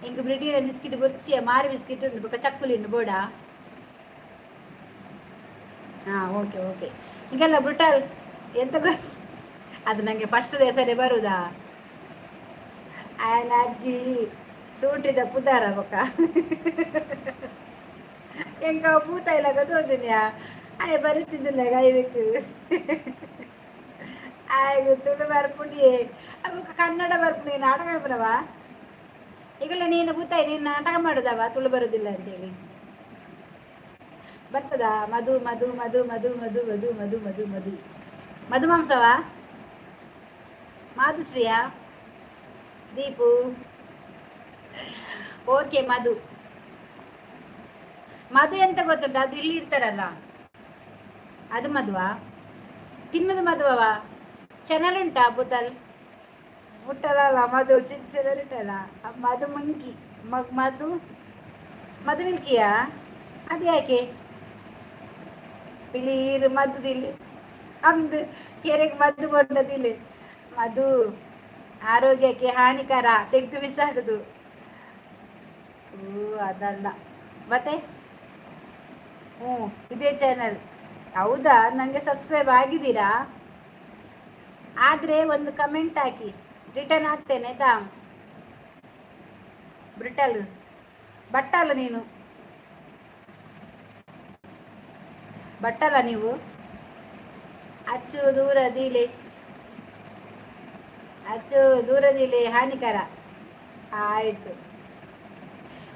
Speaker 1: ಇಂಕ್ ಬ್ರಿಟೇನ್ ಬಿಸ್ಕಿಟ್ ಬೊರ್ಚಿಯ ಮಾರಿ ಬಿಸ್ಕಿಟ್ ಉಂಟು ಬೊಕ ಚಕ್ಕುಲಿ ಉಂಟು ಬೋಡ. ಹಾಂ ಓಕೆ ಓಕೆ. ಈಗೆಲ್ಲ ಬ್ರುಟಲ್ ಎಂತ ಗೊತ್ತ ಅದು ನನಗೆ ಫಸ್ಟ್ ಹೆಸರೇ ಬರುದಾ. ಆಯನ ಅಜ್ಜಿ ಸೂಟಿದ ಪುದಾರ ಬೊಕ ಎಂಕ ಭೂತ ಇಲ್ಲ ತೋಜುನ್ಯಾ ಆಯ್ ಬರುತ್ತಿದ್ದಿಲ್ಲ ಗಾಯ್ಬೇಕು. ಆಯ್ತು ತುಳು ಬರ್ಪುಂಡಿಯೇ ಅವಾಗ ಕನ್ನಡ ಬರ್ಪುಂಡಿ ನಾಟಕ ಬರ್ಪುನವ. ಈಗಲೇ ನೀನು ಭೂತಾಯಿ ನೀನು ನಾಟಕ ಮಾಡುದವ ತುಳು ಬರುದಿಲ್ಲ ಅಂತೇಳಿ ಬರ್ತದಾ? ಮಧು ಮಧು ಮಧು ಮಧು ಮಧು ಮಧು ಮಧು ಮಧು ಮಧು ಮಧು ಮಾಂಸವಾ ಮಾಧುಶ್ರೀಯಾ ದೀಪು. ಓಕೆ ಮಧು. ಮಧು ಎಂತ ಗೊತ್ತುಂಟು? ಅದು ಇಲ್ಲಿ ಇರ್ತಾರಲ್ಲ ಅದು ಮಧುವಾ? ತಿನ್ನದು ಮಧುವವ? ಚಾನಲ್ ಉಂಟಾ ಬುತಲ್ ಬುಟ್ಟಲಲ್ಲ ಮಧು ಚಿನ್ನ ಉಂಟಲ್ಲ ಮಧು ಮಂಕಿ ಮಧು ಮಧು ಮಿಲ್ಕಿಯಾ? ಅದು ಯಾಕೆ ಪಿಲೀರು ಮದ್ದಿಲ್ಲ ಅಂದು ಕೆರೆಗೆ ಮದ್ದು ಕೊಂಡದಿಲ್ಲ. ಮಧು ಆರೋಗ್ಯಕ್ಕೆ ಹಾನಿಕರ, ತೆಗೆದು ಬಿಸಾಡುದು. ಅದಲ್ಲ ಮತ್ತೆ. ಹ್ಞೂ ಇದೇ ಚಾನಲ್ ಹೌದಾ? ನನಗೆ ಸಬ್ಸ್ಕ್ರೈಬ್ ಆಗಿದ್ದೀರಾ? ಆದರೆ ಒಂದು ಕಮೆಂಟ್ ಹಾಕಿ, ರಿಟರ್ನ್ ಹಾಕ್ತೇನೆ ಆಯ್ತಾ. ಬ್ರಿಟಲ್ ಬಟ್ಟಲ್ಲ ನೀನು, ಬಟ್ಟಲ್ಲ ನೀವು. ಅಚ್ಚು ದೂರದಿಲೆ ಅಚ್ಚು ದೂರದಿಲೆ ಹಾನಿಕರ. ಆಯಿತು,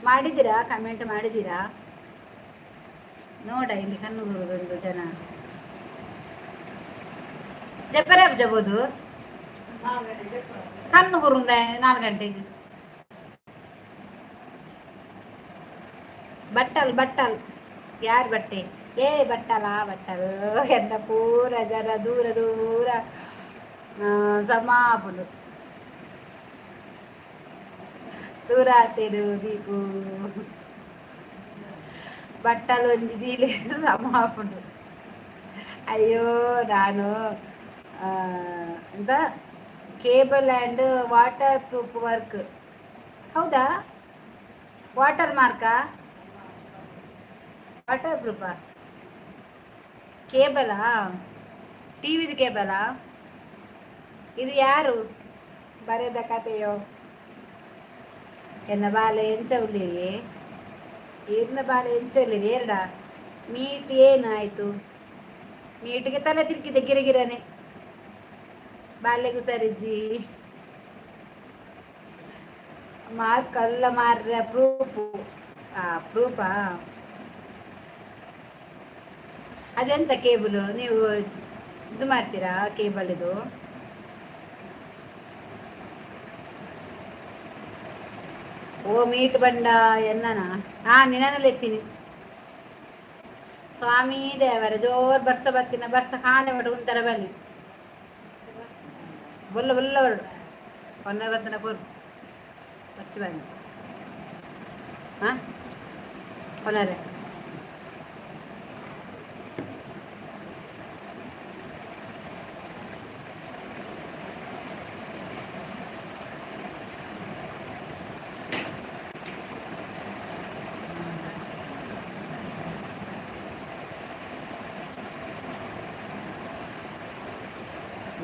Speaker 1: ಮಾಡಿದ್ದೀರಾ? ಕಮೆಂಟ್ ಮಾಡಿದ್ದೀರಾ? ನೋಡ ಇಲ್ಲಿ ಕಣ್ಣುಗುರುದೊಂದು ಜನ ಜಪರಾಬ್ ಜಬೋದು ಕಣ್ಣು ಗುರುಂದ 4 ಗಂಟೆಗೆ. ಬಟ್ಟಲ್ ಬಟ್ಟಲ್ ಯಾರು ಬಟ್ಟೆ? ಏ ಬಟ್ಟಲ ಬಟ್ಟಲು ಎಂತ ಪೂರ ಜನ ದೂರ ದೂರ ಸಮಾಪುಂಡು ದೂರ ಆತೇರು ದೀಪು. ಬಟ್ಟಲು ಒಂಜಿ ದೀಲೆ ಸಮಾಪುಂಡು. ಅಯ್ಯೋ ನಾನು ಎಂತ Cable and water proof work. ಹೌದಾ? ವಾಟರ್ ಮಾರ್ಕಾ? ವಾಟರ್ ಪ್ರೂಫಾ? ಕೇಬಲಾ? ಟಿವಿದು ಕೇಬಲಾ ಇದು? ಯಾರು ಬರೆದ ಕಥೆಯೋ? ಎನ್ನ ಬಾಲೆ ಎಂಚ ಉಲ್ಲೇರಿ? ಈರ್ನ ಬಾಲೆ ಎಂಚ ಉಲ್ಲೇರಿ? ಎರಡ ಮೀಟ್ ಏನಾಯಿತು? ಮೀಟಿಗೆ ತಲೆ ತಿರುಗಿದೆ ಗಿರಗಿರನೆ. ಬಾಲೆಗೂ ಸರಿಜಿ. ಮಾರ್ಕ್ ಅಲ್ಲ ಮಾರ್ರೆ, ಪ್ರೂಫು. ಆ ಪ್ರೂಫಾ? ಅದೆಂತ ಕೇಬಲು? ನೀವು ಇದು ಮಾಡ್ತೀರಾ ಕೇಬಲ್ ಇದು? ಓ, ಮೀಟ್ ಬಂಡ ಎನ್ನನ? ಹಾಂ, ನಿನ್ನಲ್ಲಿ ಎತ್ತೀನಿ. ಸ್ವಾಮಿ ದೇವರ, ಜೋರ್ ಬರ್ಸ ಬತ್ತಿನ. ಬರ್ಸ ಕಾಣೆ ಒಟ್ಟು ಉಂತರ ಬಲ್ಲಿ ಬೊಲ್ಲ ಬೊಲ್ಲ ಹೊರಡು. ಕೊನೆ ಬತ್ತನ ಕೊರು ಬರ್ಚಿ ಬನ್ನಿ. ಹಾಂ, ಕೊನರೆ.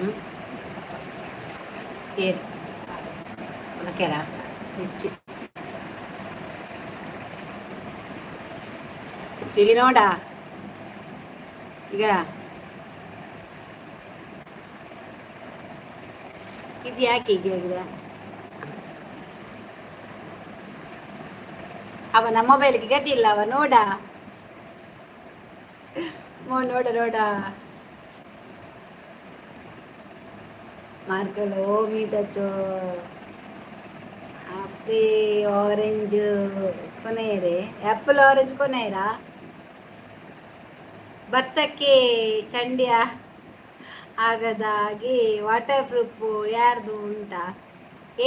Speaker 1: ಹ್ಞೂ, ಏನು ಅದಕ್ಕೆಲ್ಲ ಹೆಚ್ಚಿ ಇಲ್ಲಿ ನೋಡ ಈಗ. ಇದು ಯಾಕೆ ಹೀಗೆ ಆಗಿದೆ? ಅವನ ಮೊಬೈಲ್ಗೆ ಗತಿ ಇಲ್ಲ. ಅವ ನೋಡ ನೋಡ ನೋಡ. ಮಾರ್ಕಲ್ ಓ ಮೀಟಚ್ಚೋ. ಆಪಿ ಆರೆಂಜ್ ಕೊನೆಯರೆ? ಆ್ಯಪಲ್ ಆರೆಂಜ್ ಕೊನೆಯರಾ? ಬರ್ಸಕ್ಕೆ ಚಂಡಿಯ ಆಗದಾಗಿ ವಾಟರ್ ಪ್ರೂಫು ಯಾರ್ದು ಉಂಟಾ?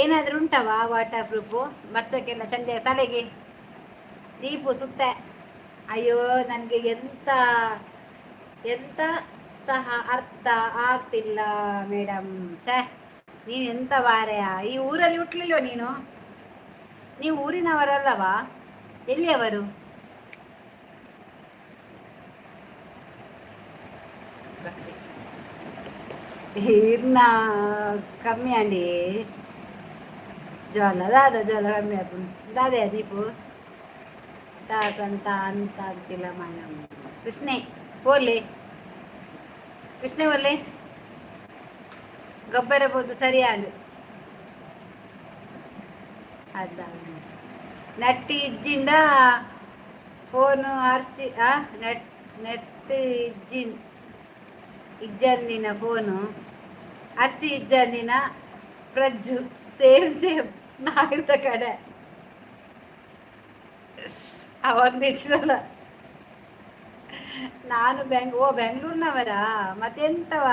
Speaker 1: ಏನಾದರೂ ಉಂಟವಾ ವಾಟರ್ ಪ್ರೂಫು? ಬರ್ಸಕ್ಕೆಲ್ಲ ಚಂಡಿಯ ತಲೆಗೆ ದೀಪು ಸುತ್ತ. ಅಯ್ಯೋ, ನನಗೆ ಎಂತ ಎಂತ ಸಹ ಅರ್ಥ ಆಗ್ತಿಲ್ಲ ಮೇಡಮ್. ಛೇ, ನೀನು ಎಂತ ವಾರೆಯ? ಈ ಊರಲ್ಲಿ ಹುಟ್ಲಿಲ್ವ ನೀನು? ನೀವು ಊರಿನವರಲ್ಲವಾ? ಎಲ್ಲಿಯವರು? ಇರ್ನ ಕಮ್ಮಿ ಅಂಡಿ ಜ್ವಾಲ ದಾದ ಜ್ವಾಲ ಕಮ್ಮಿ ಆಪುಂಡು ದಾದೆಯ ದೀಪು ತಾಸಂತ ಅಂತ ಆಗ್ತಿಲ್ಲ ಮೇಡಮ್. ಕೃಷ್ಣೆ ಓಲೆ, ಕೃಷ್ಣೆ ಓಲೆ. ಗೊಬ್ಬರ ಬೋದು ಸರಿಯಾಂಡು ಅದ. ನಟ್ಟಿ ಇಜ್ಜಿಂಡ ಫೋನು ಆರ್ಸಿ ಆ ನೆಟ್ ನೆಟ್ ಇಜ್ಜಿನ್ ಇಜ್ಜಂದಿನ ಫೋನು ಅರ್ಸಿ ಇಜ್ಜಂದಿನ ಪ್ರಜ್ಜು. ಸೇಮ್ ಸೇಮ್ ನಾವಿರ್ತ ಕಡೆ ಒಂದಿಷ್ಟಲ್ಲ. ನಾನು ಬೆಂಗ್ ಓ ಬೆಂಗಳೂರಿನವರಾ? ಮತ್ತೆಂತವ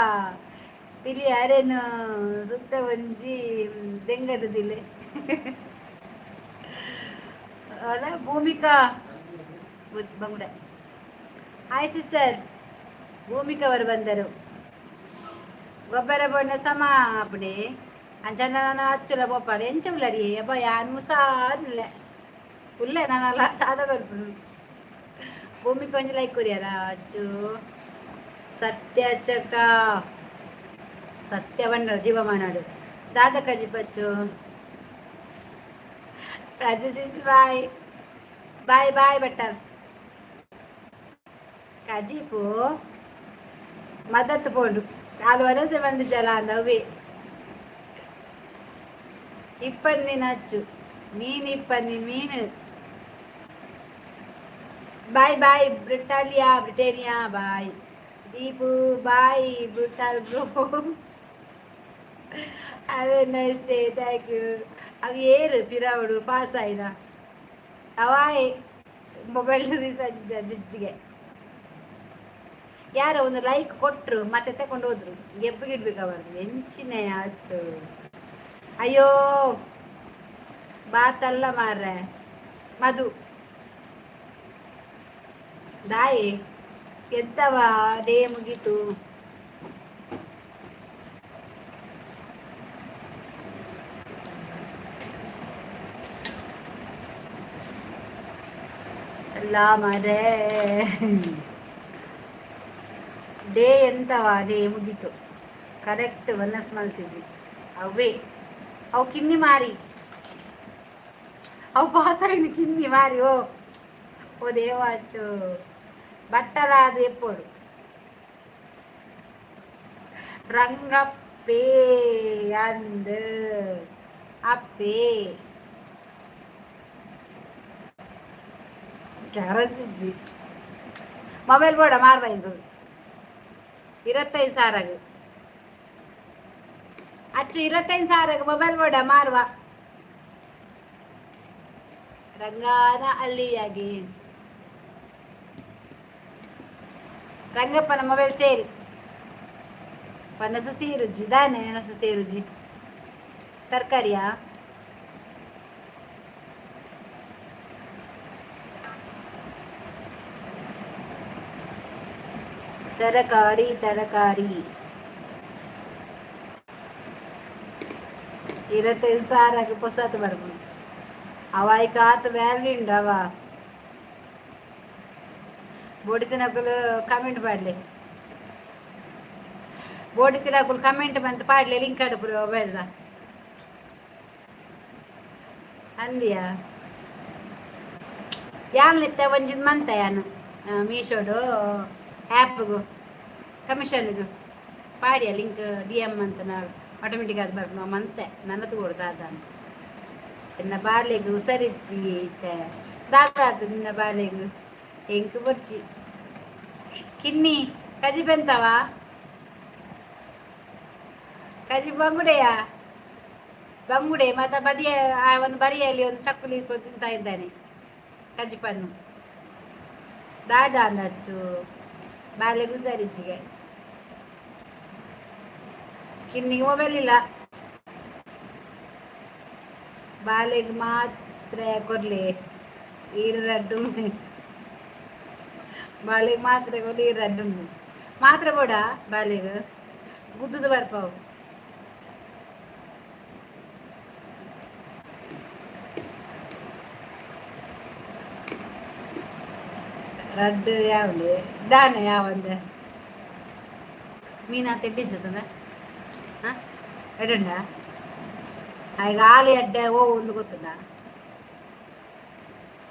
Speaker 1: ಪಿಲಿ ಯಾರೇನು ಸುತ್ತ ಒಂಜಿ ದೆಂಗದದಿಲ್ಲ ಅಲ್ಲ. ಭೂಮಿಕಾ ಬಂಗುಡೆ. ಹಾಯ್ ಸಿಸ್ಟರ್ ಭೂಮಿಕಾ ಅವರು ಬಂದರು. ಗೊಬ್ಬರ ಬಣ್ಣ ಸಮ ಅಪ್ಪಣೆ ಅಂಚನ ನಾನು ಅಚ್ಚುಲ ಬೋಪಾಲ ಎಂಚ ಉಲ್ಲರಿ ಅಬ್ಬ ಯಾನ್ ಮುಸಾದಿಲ್ಲ ಉಲ್ಲೆ ನಾನಲ್ಲ ದಾದ ಬರ್ಪುನು. ಭೂಮಿಗೆ ಒಂಜಿ ಲೈಕ್ ಕೊರಿಯರ ಅಚ್ಚು. ಸತ್ಯ ಅಚ್ಚಕ್ಕ ಸತ್ಯ ಬಂಡ ಜೀವಮಾನಾಡು ದಾದ ಕಜಿ ಪಚ್ಚು. ರಾಜಸಿಸ್ ಬಾಯ್ ಬಾಯ್ ಬಾಯ್ ಬಟ್ಟರ್ ಕಜಿಪು ಮದತ್ ಪೋಂಡು ಕಾಲು ವರಸೆ ಬಂದು ಜಲ ಅಂದ. ಅವೇ ಇಪ್ಪಂದಿನ ಅಚ್ಚು ಮೀನು ಇಪ್ಪಂದಿನ ಮೀನು. Bye bye Britannia Britannia bye Deepu bye brutal bro, have a nice day. Thank you. ಅವು ಏರು ಪಿರಾವುಡು ಪಾಸ್ ಆಯ್ನ ಅವಾಯ್ ಮೊಬೈಲ್ ರೀಚಾರ್ಜ್ ಜಿಜ್ಜಿಗೆ. ಯಾರೋ ಒಂದು ಲೈಕ್ ಕೊಟ್ಟರು, ಮತ್ತೆ ತಗೊಂಡು ಹೋದ್ರು. ಗೆಬ್ಬಿಗಿಡ್ಬೇಕು ಅವರದ್ದು ಎಂಚಿನ ಅಚ್ಚು. ಅಯ್ಯೋ, ಬಾತಲ್ಲ ಮಾರ್ರೆ. ಮಧು ದಾಯಿ ಎಂತವ ಡೇ ಮುಗೀತು. ಇಲ್ಲ ಮರೆ. ಡೇ ಎಂತವಾ, ಡೇ ಮುಗೀತು. ಕರೆಕ್ಟ್ ಒನ್ನಸ್ ಮಲ್ತಿಜಿ ಅವೇ. ಅವು ಕಿನ್ನಿ ಮಾರಿ, ಅವು ಪಾಸ್ ಆಯಿನ ಕಿನ್ನಿ ಮಾರಿ. ಓ ಓ ದೇವಾಚು ಬಟ್ಟಲ ಅದು ಎಪ್ಪೋಡು ರಂಗಪ್ಪೇ ಅಂದ್ ಅಪ್ಪೇ ಕ್ಯಾರಸಿಜ್ಜಿ. ಮೊಬೈಲ್ ಬೋಡ ಮಾರ್ಬ ಇಂದು 25,000ಕ್ಕೆ. ಅಚ್ಚು 25,000ಕ್ಕೆ ಮೊಬೈಲ್ ಬೋಡ ಮಾರುವ. ರಂಗಾನ ಅಲ್ಲಿಯಾಗಿ ರಂಗಪ್ಪನ ಮೊಬೈಲ್ ಸೇರಿ ಪನಸು ಸೇರುಜಿ ದಾನೆ ಒನಸು ಸೇರುಜಿ ತರಕಾರಿಯಾ? ತರಕಾರಿ ತರಕಾರಿ. 25,000ಕ್ಕೆ ಪೊಸತ್ ಬರ್ಪುಂಡು. ಅವ ಐಕ್ ಆತ್ ವ್ಯಾಲ್ಯೂ ಉಂಡು. ಅವ ಬೋಡಿತಿನಕುಲು ಕಮೆಂಟ್ ಪಾಡ್ಲೆ, ಬೋಡಿತಿನಕುಲು ಕಮೆಂಟ್ ಮಂತ್ ಪಾಡ್ಲೆ. ಲಿಂಕ್ ಅಡುಪುರು ಮೊಬೈಲ್ದ ಅಂದಿಯಾ. ಯಾನ್ಲಿತ್ತೆ ಒಂಜಿದ ಮಂತ ಯಾನು ಮೀಶೋಡು ಆ್ಯಪ್ಗು ಕಮಿಷನ್ಗು ಪಾಡಿಯ ಲಿಂಕ್ ಡಿ ಎಮ್ ಅಂತ. ನಾವು ಆಟೋಮೆಟಿಕ್ ಅದು ಬರ್ಪುಂಡು ಮಂತೆ. ನನ್ನ ತೂಡು ದಾದ ಅಂತ ಎನ್ನ ಬಾಲೆಗ್ ಹುಷಾರಿಜ್ಜಿ ಇತ್ತೆ. ದಾದ ನಿನ್ನ ಬಾಲೆಗ್? ಎಂಕ್ ಬೊರ್ಚಿ. ಕಿನ್ನಿ ಕಜಿ ಬೆಂತವ, ಕಜಿ ಬಂಗುಡೆಯ ಬಂಗುಡೆ ಮತ್ತೆ ಬದಿಯ ಅವನು ಬರಿಯಲ್ಲಿ ಒಂದು ಚಕ್ಕುಲಿ ಇಟ್ಕೊಂಡು ತಿಂತಾ ಇದ್ದಾನೆ ಕಜಿಪನ್ನು. ದಾದ ಅಂದಚ್ಚು ಬಾಲೆಗ್ ಹುಷಾರಿಜ್ಜಿಗೆ. ಕಿನ್ನಿಗೆ ಮೊಬೈಲ್ ಇಲ್ಲ, ಬಾಲೆಗ್ ಮಾತ್ರ ಕೊರ್ಲಿ. ಈರು ರಡ್ಡು ಬಾಲೆಗ್ ಮಾತ್ರ ಕೊರ್ಲಿ. ಈರು ರಡ್ಡು ಮಾತ್ರ ಬೋಡ ಬಾಲೆಗ್. ಗುದ್ದುದು ಬರ್ಪಾವು. ರಡ್ಡು ಯಾವಲಿ ದಾನೆ ಯಾವಂದೆ ಮೀನಾ ತೆಡ್ಡಿಚ್ಚುತ್ತವೆ. ಹಾಂ, ಎಡ್ಡುಂಡ ಈಗ ಆಲಿ ಅಡ್ಡೆ. ಓ ಒಂದು ಗೊತ್ತುಂಡ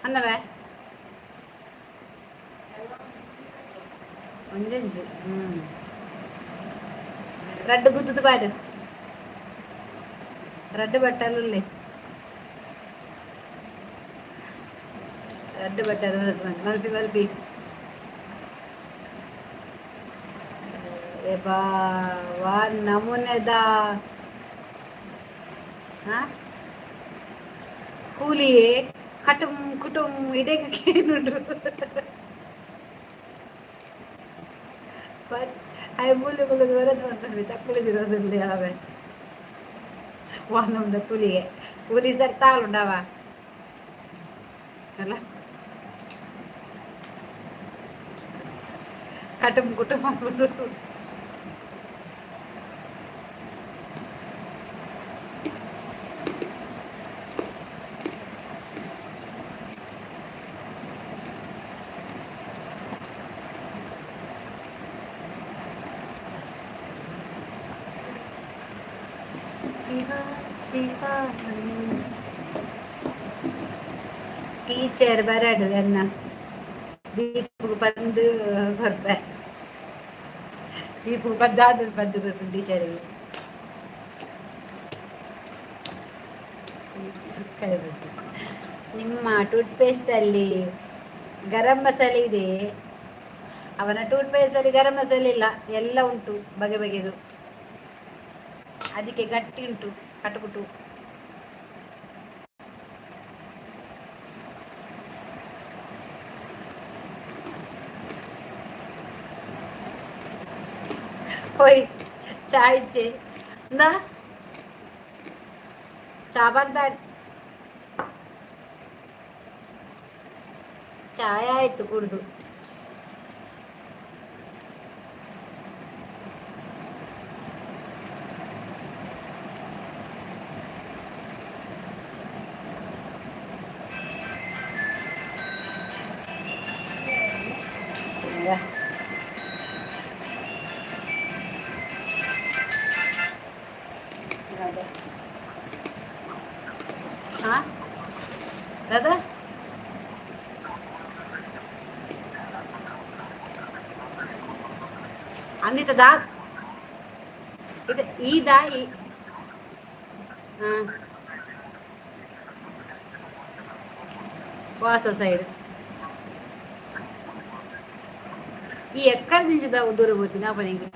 Speaker 1: ಅಂದವೇ ಒಂಜೊಂಜಿ. ಹ್ಞೂ, ರಡ್ಡು ಗುದ್ದುದು ಬಾಡು. ರಡ್ಡು ಬಟ್ಟಲುಲ್ಲೆ, ರಡ್ಡು ಬಟ್ಟಲು ಮಲ್ಪಿ ಮಲ್ಪಿ. ಬಾ ವಾ ನಮೂನೆದ ಕೂಲಿ ಕಟುಂ ಕುಟುಂ ಇಡೇನುಂಡು. ಅಯ್ಯ ಮೂಲೆ ಕುಲ್ಲದು ವರಸ್ ಮಾಡ್ತಾರೆ. ಚಕ್ಕುಲಿದಿರೋದಿಲ್ಲ ಅವೇ ಒಂದೊಂದು ಕೂಲಿಗೆ ಕೂಲಿ ಸರ್ತಾಳುಂಡವ ಅಲ್ಲ. ಕಟುಂ ಕುಟುಂಬ. ಶಿವ ಶಿವ. ಟೀಚರ್ ಬರಡು ಎನ್ನ ದೀಪು ಬಂದು ಕೊರ್ಪೆ. ದೀಪು ಬಂದಾದ ಬಂದು ಕೊರ್ಪು ಟೀಚರಿಗೆ. ನಿಮ್ಮ ಟೂತ್ಪೇಸ್ಟಲ್ಲಿ ಗರಂ ಮಸಾಲೆ ಇದೆ. ಅವನ ಟೂತ್ಪೇಸ್ಟಲ್ಲಿ ಗರಂ ಮಸಾಲೆ ಇಲ್ಲ, ಎಲ್ಲ ಉಂಟು ಬಗೆ ಬಗೆದು. ಅದಕ್ಕೆ ಗಟ್ಟಿ ಉಂಟು ಕಟುಕುಟು. ಹೋಯ್ ಚಾ ಇಚ್ಚೆ ಇಂದ ಚಾ ಬರ್ದ. ಚಾಯ್ ಆಯ್ತು ಕುಡ್ದು. ಅಂದಿತ್ತ ದಾ ಇದು ಈ ದಾಯಿ. ಹಾಂ, ವಾಸ ಸೈಡ್. ಈ ಎಕ್ಕಡ ದಿಂಚದ ದೂರ పోతుంది ఆ పనికి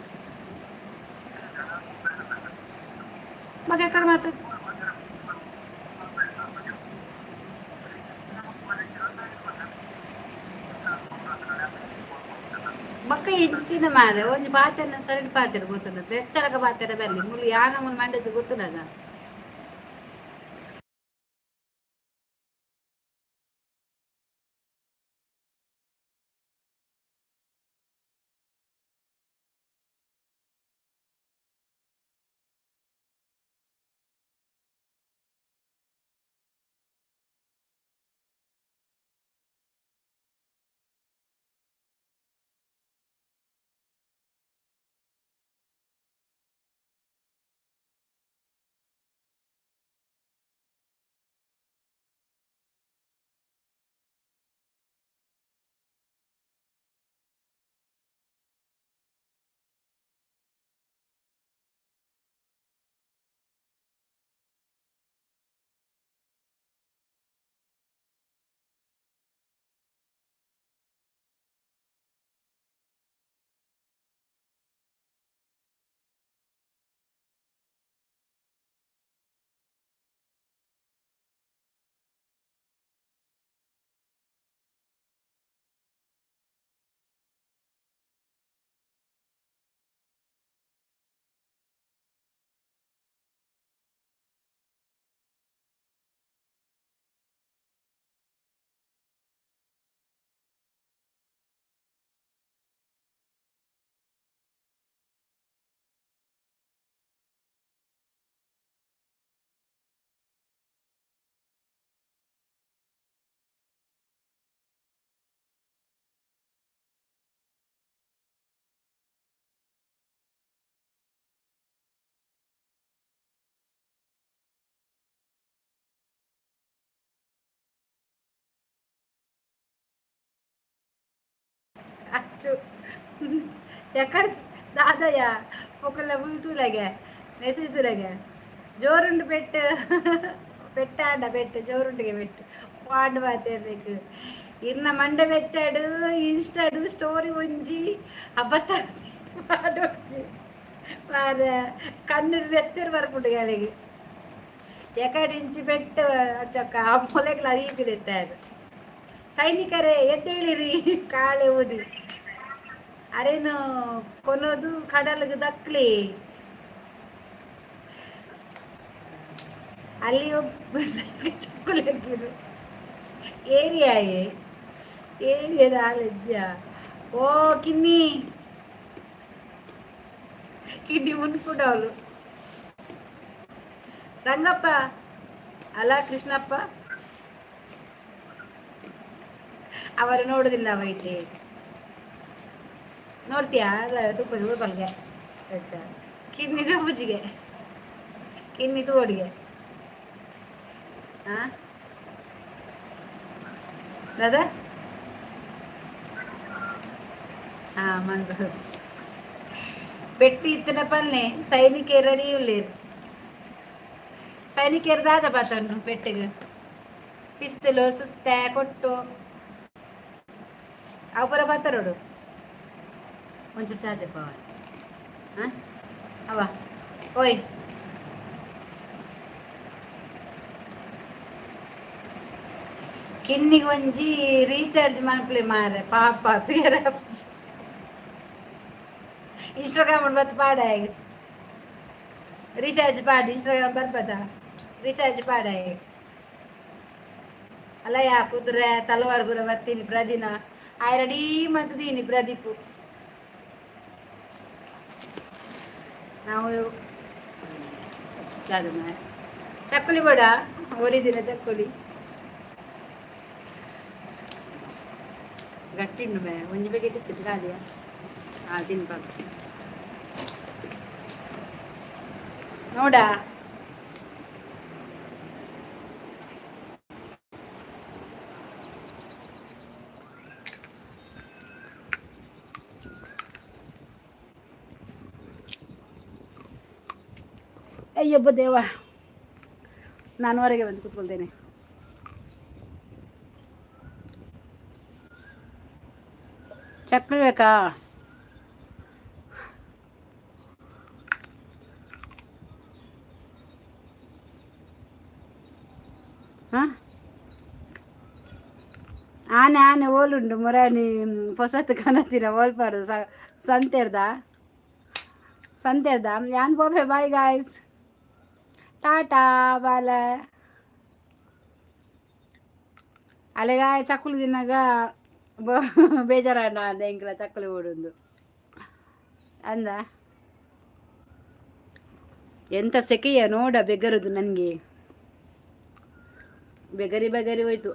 Speaker 1: మాకు ఎక్కడ మాత్రం. ಬೊಕ್ಕ ಇಂಚಿನ ಮಾರೆ ಒಂಜಿ ಪಾತೆರ್ನ ಸರಡಿ ಪಾತೆರ ಗೊತ್ತುಂಡು, ಬೆಚ್ಚಲಕ ಪಾತೆರ ಬರ್ಲಿ ಮುಲು ಯಾನ ಮುಲು ಮಂಡೇಜ್ ಗೊತ್ತುಂಡದ. ಅಚ್ಚು ಎಕ್ಕಡ ದಾದಯ್ಯ ఒకళ్ళ తూలగా మెసేజ్ తూలగా ಜೋರುಂಡು ಪೆಟ್ಟು పెట్టాడ పెట్టు జోరుండుగా పెట్టు పాండు నీకు ఇన్న మండ వెచ్చాడు ఇన్స్టాడు స్టోరీ ఉంచి అబద్ధాలు పాడు వారు కన్ను రెత్తరు వరకు కలిగి ಎಕಡಿಂಚಿ ಪೆಟ್ಟು ಚೊಕ್ಕ ಆ ಮೊಲೆಗ್ಲ ಅರೀಪಿದೆತ್ತಾರೆ. ಸೈನಿಕರೇ ಎದ್ದೇಳಿರಿ, ಕಾಳೆ ಊದಿ ಅರೇನು ಕೊನೋದು ಕಡಲಿಗೆ ದಕ್ಲಿ. ಅಲ್ಲಿ ಒಬ್ಬ ಚಕ್ಕುಲಿ ಹಾಕಿರು ಏರಿಯಾಯೇ ಏರಿಯಾದ ಆಲಜ್ಜ. ಓ ಕಿನ್ನಿ ಕಿನ್ನಿ ಉನ್ಕುಡವಳು. ರಂಗಪ್ಪ ಅಲ್ಲ ಕೃಷ್ಣಪ್ಪ ಅವರು ನೋಡುದಿಲ್ಲ ವೈಚೆ ನೋಡ್ತೀಯಾ? ಅಲ್ಲ ತುಪ್ಪ ಬಲ್ಗೆ ಅಚ್ಚ ಕಿನ್ನಿದು ಪೂಜಿಗೆ ಕಿನ್ನಿದು ಅಡುಗೆ. ಹಾಂ ದಾದಾ. ಹಾಂ ಮಂಗಳೂರು ಪೆಟ್ಟಿ ಇತ್ತಿನ ಪಲ್ಲೆ ಸೈನಿಕರು ರೆಡಿ ಉಳ್ಳೇರು. ಸೈನಿಕರು ದಾದ ಬಾತನ್ನು ಪೆಟ್ಟಿಗೆ ಪಿಸ್ತಲು ಸುತ್ತ ಕೊಟ್ಟು ಅವು ಪೂರ ಬತ್ತರೋಡು. ಒಂಚೂರು ಚಾ ತೆಪ್ಪವ. ಹಾಂ ಅವ ಓಯ್ ಕಿನ್ನಿಗೆ ಒಂಜಿ ರೀಚಾರ್ಜ್ ಮನ್ಪುಲೆ ಮಾರೆ ಪಾಪ ತುಯರ. ಇನ್ಸ್ಟಾಗ್ರಾಮ್ ಬತ್ತು ಪಾಡ ರೀಚಾರ್ಜ್ ಪಾಡು. ಇನ್ಸ್ಟಾಗ್ರಾಮ್ ಬರ್ಬದ ರೀಚಾರ್ಜ್ ಪಾಡ. ಅಲ್ಲ ಯಾ ಕುದುರೆ ತಲವಾರ್ ಪೂರ ಬತ್ತೀನಿ ಪ್ರದಿನ ಆಯ್ ರೆಡಿ ಮಂತದೀನಿ ಪ್ರದೀಪು. ನಾವು ಚಕ್ಕುಲಿ ಬೇಡ ಒರಿದಿನ ಚಕ್ಕುಲಿ ಗಟ್ಟಿಂಡು ಬೇ ಒಂಜಿ ಪ್ಯಾಕೆಟ್ ಇತ್ತು ಖಾಲಿಯ. ಆ ತಿನ್ಪಾಕ ನೋಡ. ಅಯ್ಯೊಬ್ಬ ದೇವ, ನಾನು ಹೊರಗೆ ಬಂದು ಕೂತ್ಕೊಳ್ತೇನೆ. ಚಕ್ಲಿ ಬೇಕಾ? ಹಾಂ, ಆನೆ ಆನೆ ಓಲುಂಡು ಮುರಾನಿ ಪೊಸತ್ತು ಕನತಿನ ಓಲ್ಪಾರು ಸಂತೆರ್ದ ಸಂತೆರ್ದ ಯಾನ್ ಪೋಪೆ. ಬಾಯ್ ಗಾಯ್ಸ್, ಟಾಟಾ ಬಾಲ. ಅಲೆಗಾಯ ಚಕ್ಕುಲು ತಿನ್ನಾಗ ಬೇಜಾರಣ್ಣ ಅಂದ ಎಂಕ್ಲ ಚಕ್ಕುಲಿ ಓಡುಂದು ಅಂದ. ಎಂತ ಸೆಕೆಯ ನೋಡ ಬೆಗರುದು ನನಗೆ, ಬೆಗರಿ ಬೆಗರಿ ಹೋಯ್ತು.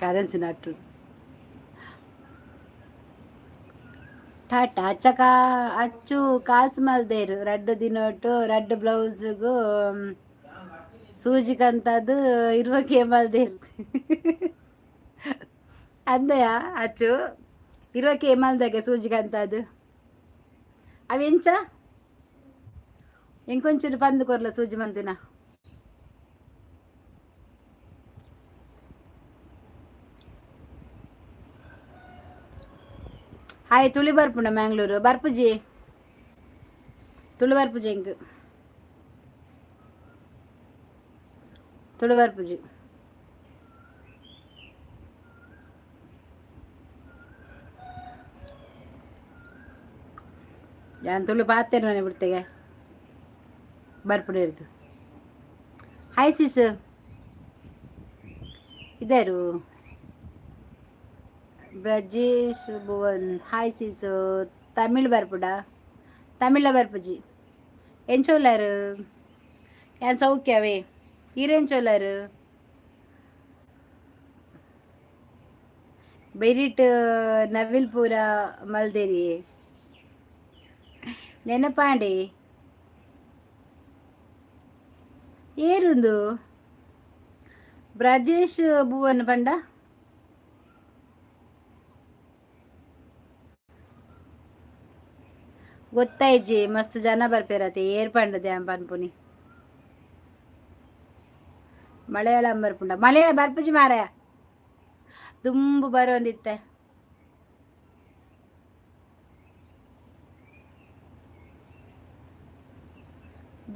Speaker 1: ಕರೆನ್ಸಿ ನಟ್ಟು ಟಾಟಾ ಅಚ್ಚಕ ಅಚ್ಚು ಕಾಸು ಮಲ್ದೇರು ರಡ್ಡು ದಿನೊಟ್ಟು ರಡ್ಡು ಬ್ಲೌಸ್ಗು ಸೂಜಿಕಂತದ್ದು ಇರುವಕ್ಕೆ ಮಲ್ದೇರು ಅಂದಯ ಅಚ್ಚು ಇರುವಕ್ಕೆ ಮಲ್ದಾಗೆ ಸೂಜಿಕಂತದ್ದು ಅವೆಂಚ ಇಂಕೊಂಚೂರು ಪಂದು ಕೊರ್ಲ ಸೂಜಿ ಮಂತಿನ. ಹಾಯ್, ತುಳಿ ಬರ್ಪುಂಡ ಮ್ಯಾಂಗ್ಳೂರು ಬರ್ಪುಜಿ, ತುಳು ಬರ್ಪುಜಿ ಎಂಕ್ ತುಳು ಬರ್ಪುಜಿ. ಯಾನ್ ತುಳು ಪಾತೇರು ಮನೆ ಬಿಡ್ತೆಗೆ ಬರ್ಪುಡು ಇರ್ದು. ಹಾಯ್ ಸಿಸ್, ಇದಾರು ಬ್ರಜೇಶ್ ಭುವನ್. ಹಾಯ್ ಸಿಸು, ತಮಿಳ್ ಬರ್ಪುಡ? ತಮಿಳ ಬರ್ಪುಜಿ. ಎಂಚೋಲಾರು? ಯಾನ್ ಸೌಖ್ಯವೇ, ಈರೆಂಚೋಲಾರು? ಬೆರಿಟ್ ನವಿಲ್ಪುರ ಮಲ್ದೇರಿ ನೆನಪಾಂಡೆ ಏರುಂದು ಬ್ರಜೇಶ್ ಭುವನ್ ಪಂಡ. ಗೊತ್ತಾಯ್ಜಿ, ಮಸ್ತ್ ಜನ ಬರ್ಪೇರತೆ, ಏರ್ ಪಂಡದೆ ಪನ್ಪುನಿ. ಮಲಯಾಳಂ ಬರ್ಪುಂಡ? ಮಲಯಾಳ ಬರ್ಪುಜಿ ಮಾರಾಯ, ದುಂಬು ಬರೋಂದಿತ್ತೆ.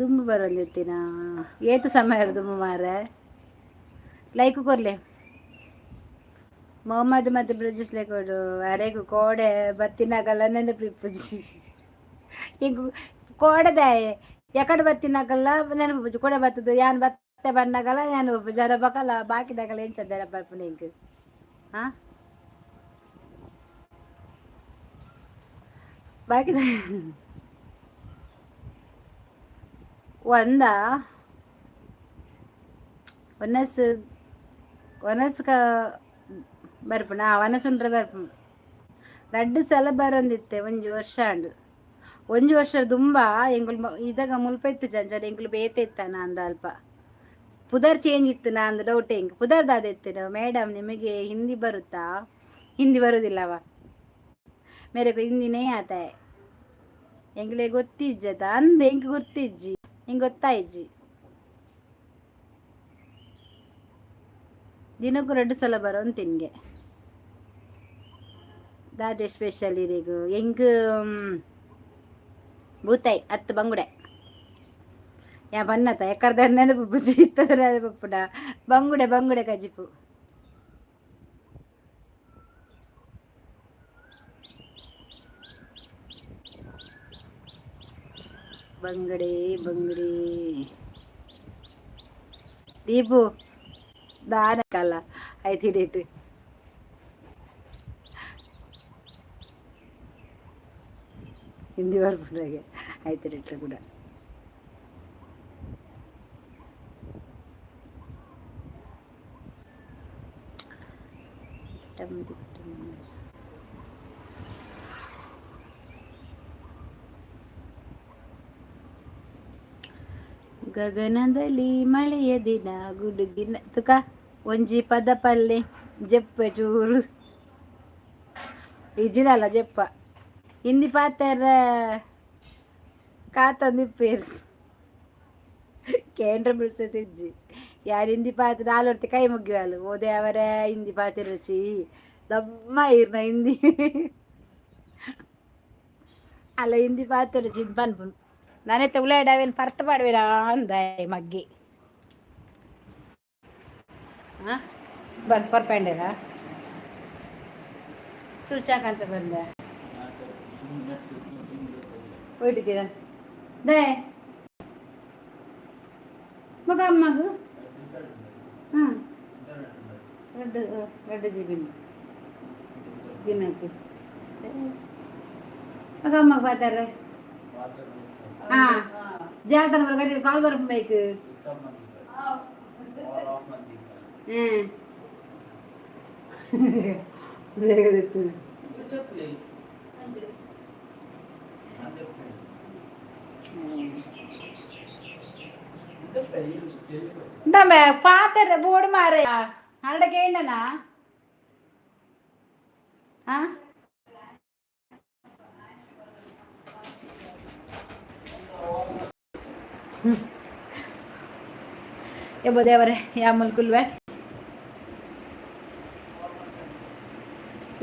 Speaker 1: ದುಂಬು ಬರೋಂದಿತ್ತಿನ ಏತು ಸಮಯ ದುಂಬು ಮಾರ. ಲೈಕ್ ಕೊರ್ಲೆ ಮೊಹಮ್ಮದ್ ಮತ್ತು ಬ್ರಜೇಶ್ ಕೊಡು. ಅರೆಗು ಕೋಡೆ ಬತ್ತಿನಾಗಲ್ಲ ನೆನಪಿಪ್ಪುಜಿ ಇಂಕ್ ಕೋಡೆದಾಯೆ ಎಕಡೆ ಬತ್ತಿನಾಗಲ್ಲ ನೆನಪುಜಿ. ಕೋಡೆ ಬತ್ತದ ಯಾನ್ ಬತ್ತೆ ಬಣ್ಣಗಲ ನೆನಪು ಜನ ಬಕಲ ಬಾಕಿದಾಗಲ ಎಂಚ ನೆನಪು ಬರ್ಪುಂಡು ಎಂಕ್? ಹಾಂ, ಬಾಕಿದ ಒಂದ ಒನಸ್ ಒನಸ್ ಕ ಬರ್ಪುಂಡು. ಆ ಒನಸುಂಡ್ರೆ ಬರ್ಪುಂಡು. ರಡ್ಡು ಸಲ ಬರೋಂದಿತ್ತೆ ಒಂಜಿ ವರ್ಷ ಆಂಡ್. ಒಂಜಿ ವರ್ಷ ದುಂಬ ಎಂಕುಲು ಇದಾಗ ಮುಲ್ಪ ಇತ್ತು ಜಂಜನ ಎಂಕುಲು ಬೇತೆ ಇತ್ತಾನ ಅಂದ ಅಲ್ಪ ಪುದರ್ ಚೇಂಜ್ ಇತ್ತು ನಾ ಅಂದ ಡೌಟ್ ಎಂಕ್. ಪುದರ್ ದಾದ ಇತ್ತು? ಮೇಡಮ್, ನಿಮಗೆ ಹಿಂದಿ ಬರುತ್ತಾ? ಹಿಂದಿ ಬರುದಿಲ್ಲವ. ಮೇರೆ ಕೋ ಹಿಂದಿ नहीं आता है. ಎಂಕ್ಲೆ ಗೊತ್ತಿಜ್ಜತ ಅಂದ್ ಎಂಕ್ ಗೊತ್ತಿಜ್ಜಿ, ಎಂಕ್ ಗೊತ್ತಾಯ್ಜಿ. ದಿನಕ್ಕೂ ಎರಡು ಸಲ ಬರೋನ್ ತಿನ್ಗೆ. ದಾದೆ ಸ್ಪೆಷಲ್ ಇರಿಗು? ಎಂಕ್ ಬೂತಾಯಿ ಅತ್ತು ಬಂಗುಡೆ. ಯಾ ಬನ್ನತ ಎಕ್ಕರ್ದ ನೆನಪು ಬುಜ್ಜಿ ಇತ್ತದ ನೆನಪುಡ. ಬಂಗುಡೆ ಬಂಗುಡೆ ಕಜಿಪು. ಬಂಗಡೆ ಬಂಗಡೆ. ದೀಪು ದಾನಕಲ್ಲ ಆಯ್ತು ರೇಟ್. ಹಿಂದಿ ಬರ್ಪುಂಡಾಗೆ ಆಯ್ತು ರೇಟ್ ಕೂಡ. ತಟ್ಟಂ ದಿಟ್ಟಂ. ಗಗನದಲ್ಲಿ ಮಳೆಯ ದಿನ ಗುಡುಗಿನ ತುಕ. ಒಂಜಿ ಪದ ಪಲ್ಲೆ, ಜೆಪ್ಪೆ ಚೂರು. ಇಜಿರಲ್ಲ ಜೆಪ್ಪ. ಹಿಂದಿ ಪಾತೆರ ಕಾತಂದಿಪ್ಪೇರು ಕೇಂದ್ರ ಬಿಡಿಸತಿಜ್ಜಿ. ಯಾರು ಹಿಂದಿ ಪಾತ್ರ ನಾಲ್ವರ್ತಿ ಕೈ ಮುಗಿಯುವಲ್ಲ. ಓದೆ ಅವರೇ ಹಿಂದಿ ಪಾತೆ ರುಚಿ ದಮ್ಮ ಇರ್ನ ಹಿಂದಿ ಅಲ್ಲ, ಹಿಂದಿ ಪಾತೆ ರುಚಿ ಪನ್ಪುನು. ನಾನೆತ್ತ ಉಲಾಯ್ಡ್ ಪರ್ತ ಪಾಡ್ವೇನಾ ಅಂದಾಯ್ ಮಗ್ಗಿ. ಹಾಂ, ಬರ್ ಕೊರ್ಪಂಡೇರಾ ಚೂರು ಚಾಕಂತ ಬಂದೆ. ಹೋಯ್ತಿದ್ದೀರಾ they ಮಗ ಅಮ್ಮಗ. ಹಾಂ, ಎರಡು ಎರಡು ಜಿ ಬಿ ದಿನಕ್ಕೆ. ಮಗ ಅಮ್ಮಗ ಬಾತಾರೆ. ಹಾಂ, ಜಾಗ್ತಾನ ಕಾಲ್ ಬರ್ಬೇಕು. ಹ್ಞೂ, ಬೇಗ. ಪಾತ್ರೆ ಬೋರ್ಡ್ ಮಾರೆ ಅರಡ ಕೇಂಡನಾ? ಹಾಂ, ಎಬ್ಬೋ ದೇವರೇ, ಯಾ ಮುಲ್ಕುಲ್ವೆ.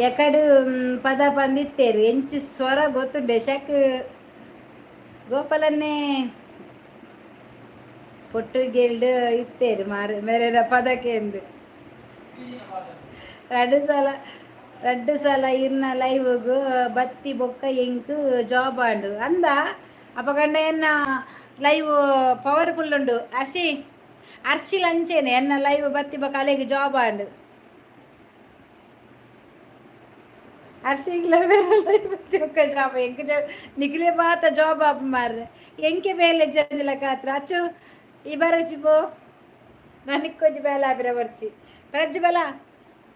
Speaker 1: ಎಕಡು ಪದ ಪಂದಿತ್ತೇರು ಎಂಚಿ ಸ್ವರ ಗೊತ್ತುಂಡೆ. ಶಕ್ ಗೋಪಾಲನ್ನೇ ಪೊಟ್ಟು ಗೆಲ್ಡು ಇತ್ತೇರು ಮಾರೆ ಮೇರೆರ ಪದಕ್ಕೆಂದು. ರಡ್ಡು ಸಲ, ರಡ್ಡು ಸಲ ಇರ್ನ ಲೈವ್ಗು ಬತ್ತಿ ಬೊಕ್ಕ ಎಂಕ್ ಜಾಬ್ ಆಂಡು ಅಂದ. ಅಪಗಂಡ ಎನ್ನ ಲೈವ್ ಪವರ್ಫುಲ್ ಉಂಡು. ಅರ್ಶಿ, ಅರ್ಶಿ ಲಂಚೇನೆ. ಎನ್ನ ಲೈವ್ ಬತ್ತಿ ಬೊಕ್ಕ ಅಲೆಗ್ ಜಾಬ್ ಆಂಡು. ಅರ್ಶಿಗ್ಲ ಬೇರೆ ಲೈವ್ ಬತ್ತಿ ಬೊಕ್ಕ ಜಾಬ್. ಎಂಕ್ ಜಾಬ್ ನಿಕ್ಲೆ ಮಾತ ಜಾಬ್ ಆಪ್ ಮಾರ್ರೆ. ಎಂಕೆ ಬೇಲೆ ಜಂದಿಲ ಕಾತ್ರ. ಅಚ್ಚು ಈ ಬರಚಿ ಪೋ. ನನಗೆ ಕೊಂಚ ಬೇಲೆ ಆಪಿರ ಬರ್ಚಿ ಪ್ರಜ್ಜು ಬಲ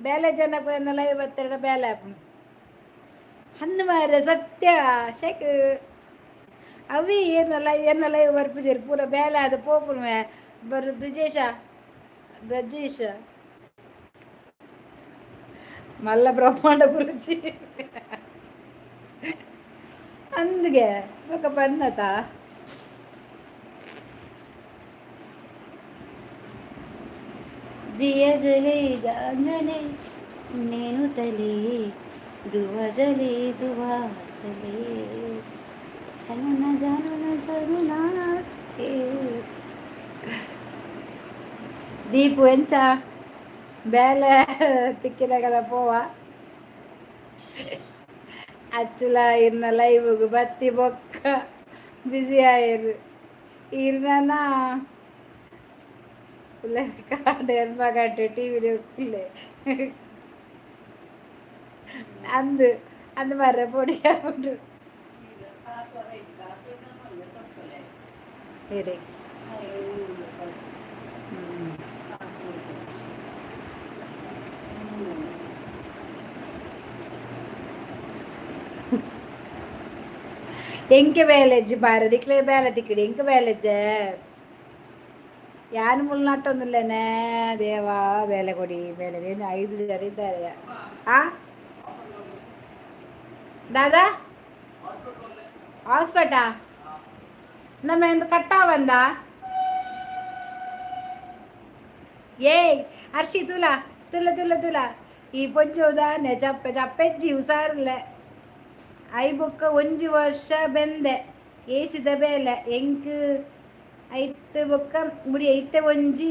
Speaker 1: ಬೇಲೆ ಜನಕ್ಕೆ ಲೈವ್ ಬತ್ತೆರಡ ಬೇಲೆ ಆಪುಂಡು ಅಂದು ಮಾರ್ರೆ. ಸತ್ಯ ಶೇಕ್ ಅವಿ ಏನ ಲೈವ್, ಎನ್ನ ಲೈವ್ ಬರ್ಪುಜೆರ್. ಪೂರ ಬೇಲೆ ಅದು ಪೋಪುನು ಬರ್. ಬ್ರಿಜೇಶ, ಬ್ರಜೇಶ ಮಲ್ಲ ಬ್ರಹ್ಮಾಂಡ ಗುರುಜಿ ಅಂದ್ಗೆ ಬೊಕ ಬನ್ನತ. ಜಿಯ ಜಲೆ ಜಾಂಜಲೆ నేను ತಲೆ ದುವ ಜಲೆ ದುವಾ ಚಲೆ ಜಾನು ಜಾನು ಜಾನು ನಾಸ್ಕೆ. ದೀಪು, ಎಂಚ ಬೇಲೆ ತಿಕ್ಕಿದಾಗಲ ಪೋವ. ಅಚ್ಚುಲ ಇರ್ನ ಲೈವ್ಗ್ ಬತ್ತಿ ಬೊಕ್ಕ ಬಿಸಿ ಆಯೆರ್. ಇರ್ನನ ಕಾಂಡೆ ಎನ್ಮ ಗಂಟೆ ಟಿವಿ ಕುಲ್ಲೆ ಅಂದು ಅಂದು ಮಾರ್ರೆ. ಪೊಡಿ ಆಪುಂಡು. ಬೇರೆ ಎಂಕೆ ಬೇಲೆಜ್ಜಿ ಬಾರ ನಿಕ್ಲೆ ಬೇಲೆ ತಿಕ್ಕಡಿ. ಎಂಕೆ ಬೇಲೆಜ್ಜೆ ಯಾನ್ ಮುಲ್ ನಟ್ಟೊಂದುಲ್ಲೇನೆ. ದೇವಾ, ಬೇಲೆ ಕೊಡಿ ಬೇಲೆ. ಏನು ಐದು ಜನ ಇದ್ದಾರೆ. ಆ ದಾದಾ ಹಾಸ್ಪಿಟ ನಮ್ಮ ಎಂದು ಕಟ್ಟಾ ಬಂದ. ಏಯ್ ಅರ್ಶಿ, ತುಲ ತುಲ ತುಲ ತುಲ. ಈ ಪೊಂಜೋದಾನೆ ಚಪ್ಪೆ ಚಪ್ಪೆಜ್ಜಿ ಹುಷಾರಿಲ್ಲ. I ಬೊಕ್ಕ ಒಂಜಿ ವರ್ಷ ಬೆಂದೆ ಏಸಿದ ಬೇಲೆ ಎಂಕ್ ಐತ್ ಬೊಕ್ಕ ಮುಡಿ. ಐತೆ ಒಂಜಿ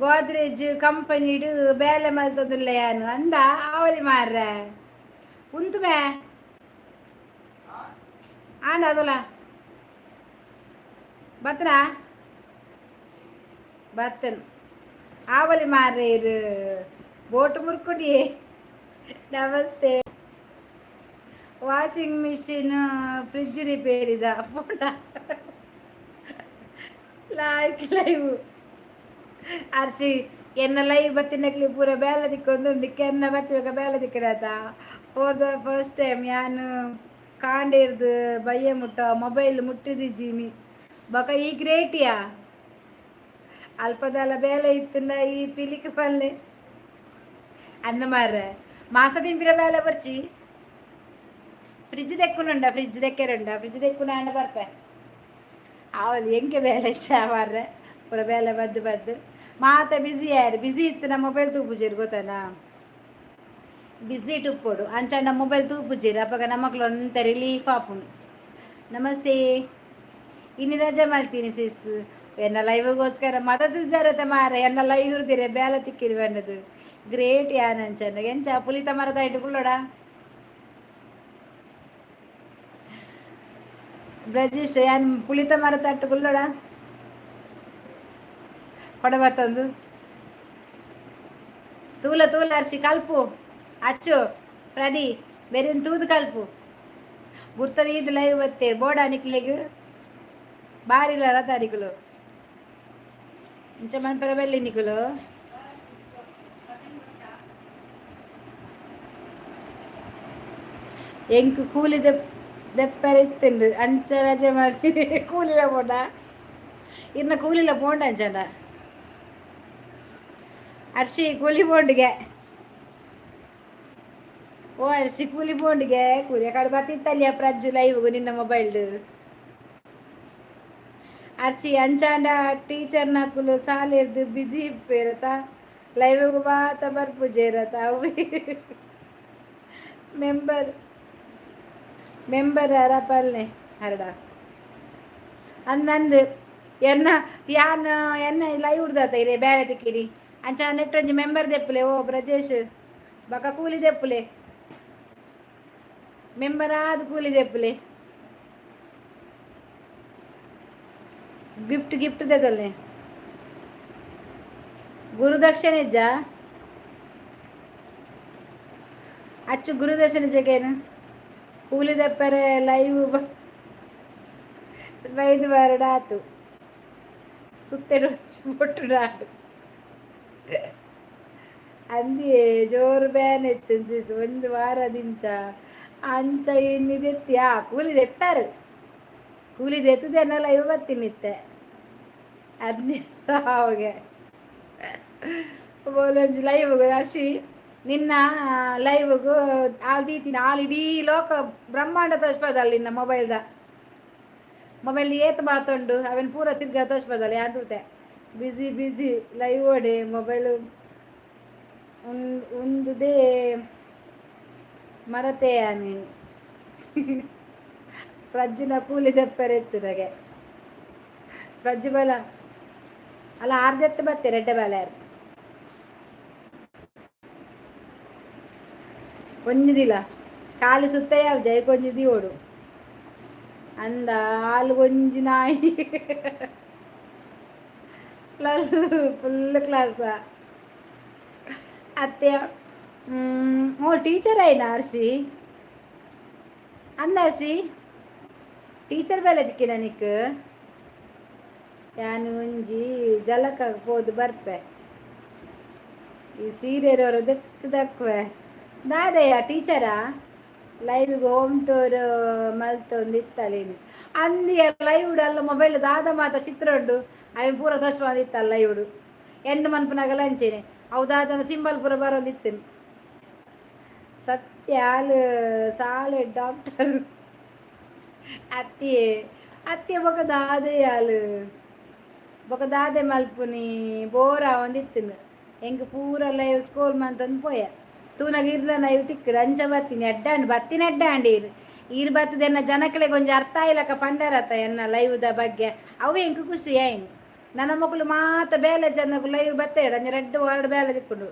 Speaker 1: ಗೋದ್ರೇಜ್ ಕಂಪನಿಡ್ ಬೇಲೆ ಮಲ್ತೊಂದುಲ್ಲೆ ಯಾನು ಅಂದ. ಆವಲಿ ಮಾರ್ರೆ. ಉಂತುಮೆ ಆಂಡ ಅದಲ್ಲ ಬತ್ತನಾ ಬತ್ತನ್. ಆವಲಿ ಮಾರ್ರೆ. ಇರು ಬೋಟ್ ಮುರ್ಕೊಡಿ. ನಮಸ್ತೆ. ವಾಷಿಂಗ್ ಮಿಷಿನ್, ಫ್ರಿಜ್ ರಿಪೇರಿದ ಪೋಂಡ ಲೈಕ್ ಲೈವ್. ಅರ್ಶಿ ಎನ್ನ ಲೈವ್ ಬತ್ತಿನಕ್ಲಿ ಪೂರ ಬೇಲೆ ದಿಕ್ಕೊಂದುಂಡು. ಕೆನ್ನ ಬತ್ತಿಬೇಕ ಬೇಲೆ ದಿಕ್ಕಡಾತ. ಫಾರ್ the first time ಯಾನ್ ಕಾಂಡೇರ್ದು ಬಯ್ಯ ಮುಟ್ಟ ಮೊಬೈಲ್ ಮುಟ್ಟಿದಿಜೀನಿ. ಬೊಕ ಈ ಗ್ರೇಟಿಯಾ ಅಲ್ಪದಲ್ಲ ಬೇಲೆ ಇತ್ತುಂಡ ಈ ಪಿಲಿಕ್ ಪಲ್ಲೆ ಅಂದ ಮಾರ್ರೆ. ಮಾಸ ತಿಂಪಿನ ಬೇಲೆ ಬರ್ಚಿ. ಫ್ರಿಜ್ ದೆಕ್ಕುನುಂಡ, ಫ್ರಿಜ್ ದೆಕ್ಕೆರುಂಡ, ಫ್ರಿಜ್ ದೆಕ್ಕುನ ಅಂಡ ಬರ್ಪೆ. ಆವಲ್ ಎಂಕೆ ಬೇಲೆ ಇಚ್ಚ ಮಾರ್ರೆ. ಪೂರ ಬೇಲೆ ಬದ್ದು ಬದ್ದು ಮಾತ ಬಿಸಿ ಯಾರು ಬಿಸಿ ಇತ್ತು. ನಮ್ಮ ಮೊಬೈಲ್ ತೂಪುಜೆರ್ ಗೊತ್ತನಾ? ಬಿಸಿ ಇಟ್ಟುಪ್ಪೊಡು. ಅಂಚ ಮೊಬೈಲ್ ತೂಪುಜೆರ್. ಅಪಗ ನಮಕ್ಲು ಒಂತೆ ರಿಲೀಫ್ ಆಪುಂಡು. ನಮಸ್ತೆ. ಇನ್ನು ರಜೆ ಮಲ್ತೀನಿ ಸಿಸ್. ಎನ್ನ ಲೈವ್ಗೋಸ್ಕರ ಮದದು ಜರತೆ ಮಾರ. ಎನ್ನ ಲೈವ್ ಇರ್ದಿರೆ ಬೇಲೆ ತಿಕ್ಕಿರಿ ಬಂದದು. ಗ್ರೇಟ್ ಯಾನ್ ಅಂಚನ. ಎಂಚ ಪುಲಿತ ಮರದ ಇಟ್ಟು ಕುಳ್ಳೋಡ ಬ್ರಜೇಶ್? ಯಾನ್ ಪುಳಿತ ಮರ ತಟ್ಟು ಕುಳ್ಳೋಡ ಕೊಡ ಬತ್ತಂದು. ತೂಲ ತೂಲ ಅರ್ಶಿ ಕಲ್ಪು ಅಚ್ಚು ಪ್ರದಿ ಬೇರೆ ತೂದು ಕಲ್ಪು ಗುರ್ತದ. ಇದು ಲೈವ್ ಬತ್ತೆ ಬೋಡ ನಿಕ್ಲೆಗ್ ಬಾರಿಲ್ಲ ರತಾರಿಕುಲು ಇಂಚ ಮನ್ಪರ ಬೆಲ್ಲಿ ನಿಕುಲು. ಎಂಕ್ ಕೂಲಿ ದೆಪ್ಪರೆ ಇತ್ತುಂಡು. ಅಂಚ ರಜೆ ಮಾಡಿ ಕೂಲಿಲ ಪೋಂಡ. ಇರ್ನ ಕೂಲಿಲ ಪೋಂಡ ಅಂಚನ ಅರ್ಶಿ ಕೂಲಿ ಪೋಂಡಿಗೆ. ಓ ಅರ್ಶಿ, ಕೂಲಿ ಪೋಂಡಿಗೆ. ಕೂಲಿ ಕಡೆ ಬತ್ತಿತ್ತಲ್ಲಿಯ ಪ್ರಜ್ಜು ಲೈವ್ ನಿನ್ನ ಮೊಬೈಲ್. ಅರ್ಚಿ ಅಂಚಾಂಡ ಟೀಚರ್ ನಕುಲು ಸಾಲಿರ್ದು ಬಿಜಿ ಇಪ್ಪೇರತ, ಲೈವ್ಗೆ ಮಾತ ಬರ್ಪುಜೇರತ. ಅವು ಮೆಂಬರ್ ಮೆಂಬರ್ ಅರಪಲ್ನೆ ಹರಡ ಅಂದಂದು ಎನ್ನ ಯಾನ್ ಎನ್ನ ಲೈವ್ ಉಡ್ದಾತ ಇರೇ ಬೇರೆ ತಿಕ್ಕಿರಿ. ಅಂಚ ನೆಟ್ ಒಂಜಿ ಮೆಂಬರ್ ದೆಪ್ಪುಲೆ. ಓ ಬ್ರಜೇಶ್, ಬಕ ಕೂಲಿ ದೆಪ್ಪುಲೆ. ಮೆಂಬರ್ ಆದ್ ಕೂಲಿ ದೆಪ್ಪುಲೆ. Gift gift ದೆದೊಲ್ಲೆ. ಗುರುದಕ್ಷಿಣೆ ಇಜ್ಜಾ ಅಚ್ಚು? ಗುರುದರ್ಶನ ಜಗೇನು ಕೂಲಿ ದೆಪ್ಪರೆ ಲೈವ್ ಬೈದು ಬರಡಾತು. ಸುತ್ತೆಡು ಬೊಟ್ಟು ಆಡು ಅಂದಿಯೇ. ಜೋರು ಬ್ಯಾನ್ ಇತ್ತು ಒಂದು ವಾರದಿಂಚ. ಅಂಚ ಇನ್ನಿದೆತ್ತಿ ಆ ಕೂಲಿ ದೆತ್ತಾರೆ. ಕೂಲಿ ದೆತ್ತದೆನ್ನ ಲೈವ್ ಬತ್ತೀನಿ ಇತ್ತೆ. ಅದ್ನೇ ಸಾವುಗೆ ಬೋಲೊಂಜಿ ಲೈವ್ ಅರ್ಶಿ ನಿನ್ನ ಲೈವ್ಗು ಆಲ್ ದೀತೀನಿ. ಆಲ್ ಇಡೀ ಲೋಕ ಬ್ರಹ್ಮಾಂಡ ತೋಚ್ಪದಲ್ಲ ನಿನ್ನ ಮೊಬೈಲ್ದ. ಮೊಬೈಲ್ ಏತ್ ಮಾತುಂಡು ಅವೆನ್ ಪೂರ ತಿರ್ಗ ತೋಚ್ಪದಲ್ಲ. ಯಾನ್ ತೂತೆ. ಬಿಸಿ ಬಿಸಿ ಲೈವ್ ಓಡೆ ಮೊಬೈಲು ಉಂದುದೇ ಮರತೆ ಆಮೀನ್. ಪ್ರಜ್ಜುನ ಕೂಲಿ ದೆಪ್ಪರೆ ಎತ್ತುದಗೆ ಪ್ರಜ್ಜು ಬಲ ಅಲ್ಲ ಆರ್ದೆತ್ತು ಬತ್ತೆ ರೆಡ್ಡೆ ಬಾಲ್ಯಾರು ಒಂಜಿದಿಲ್ಲ. ಖಾಲಿ ಸುತ್ತ ಯಾವ ಜೈಕೊಂಜಿ ದೀವೊಡು ಅಂದ ಆಲ್ ಒಂಜಿ ನಾಯಿ ಫುಲ್ ಕ್ಲಾಸ ಅತ್ತೆ. ಓ ಟೀಚರ್ ಆಯ್ನ ಅರ್ಶಿ ಅಂದ. ಅರ್ಶಿ ಟೀಚರ್ ಬೇಲೆ ತಿಕ್ಕಿನ ನಿಕ್. ಯಾನ್ ಒಂಜಿ ಜಲಕ ಪೋದು ಬರ್ಪೆ. ಈ ಸೀರೆರವರು ದೆತ್ತು ದಕ್ಕುವೆ. ದಾದಯ್ಯ ಟೀಚರಾ? ಲೈವ್ಗೆ ಹೋಮ್ ಟೂರ್ ಮಲ್ತೊಂದಿತ್ತಲೇನು ಅಂದಿಯ ಲೈವ್ ಅಲ್ಲ. ಮೊಬೈಲ್ ದಾದ ಮಾತ ಚಿತ್ರ ಉಂಡು ಅವೆ ಪೂರ ತೋಚ್ಬಂದಿತ್ತಲ್ಲ ಲೈವ್ಡು. ಎಂಡು ಮನ್ಪುನಾಗಲ ಅಂಚೆನೆ ಅವು ದಾದನ ಸಿಂಬಲ್ ಪೂರ ಬರೋದಿತ್ತು. ಸತ್ಯ ಆಲ್ ಸಾಲೆ ಡಾಕ್ಟರ್ ಅತ್ತೆ. ಅತ್ತೆ ಬೊಕ ದಾದೆ ಆಲ್ ಬೊಕ ದಾದೆ ಮಲ್ಪುನಿ? ಬೋರ್ ಆವೊಂದಿತ್ತು ಎಂಕ್. ಪೂರ ಲೈವ್ ಸ್ಕೋಲ್ ಮಂತೊಂದು ಪೋಯ. ತೂನಗ ಇರ್ಲ ಲೈವ್ ತಿಕ್ಕುಡು. ಅಂಚ ಬತ್ತೀನಿ. ಅಡ್ಡಾಂಡ್ ಬತ್ತಿನ ಅಡ್ಡಾಂಡ್ ಈರ್ ಈರ್ ಬತ್ತದ ಎನ್ನ ಜನಕ್ಲೆಗ್ ಒಂಜಿ ಅರ್ಥ ಆಯ್ಲಕ ಪಂಡರತ ಎನ್ನ ಲೈವ್ದ ಬಗ್ಗೆ. ಅವು ಎಂಕ್ ಖುಷಿ ಆಯ್ನು. ನನ್ನ ಮಕ್ಕಳು ಮಾತ ಬೇಲೆ ಜನಕು ಲೈವ್ ಬತ್ತೇಡು. ಅಂಚ ರಡ್ಡ್ ವಾರಡ್ ಬೇಲೆ ತಿಕ್ಕುಂಡು.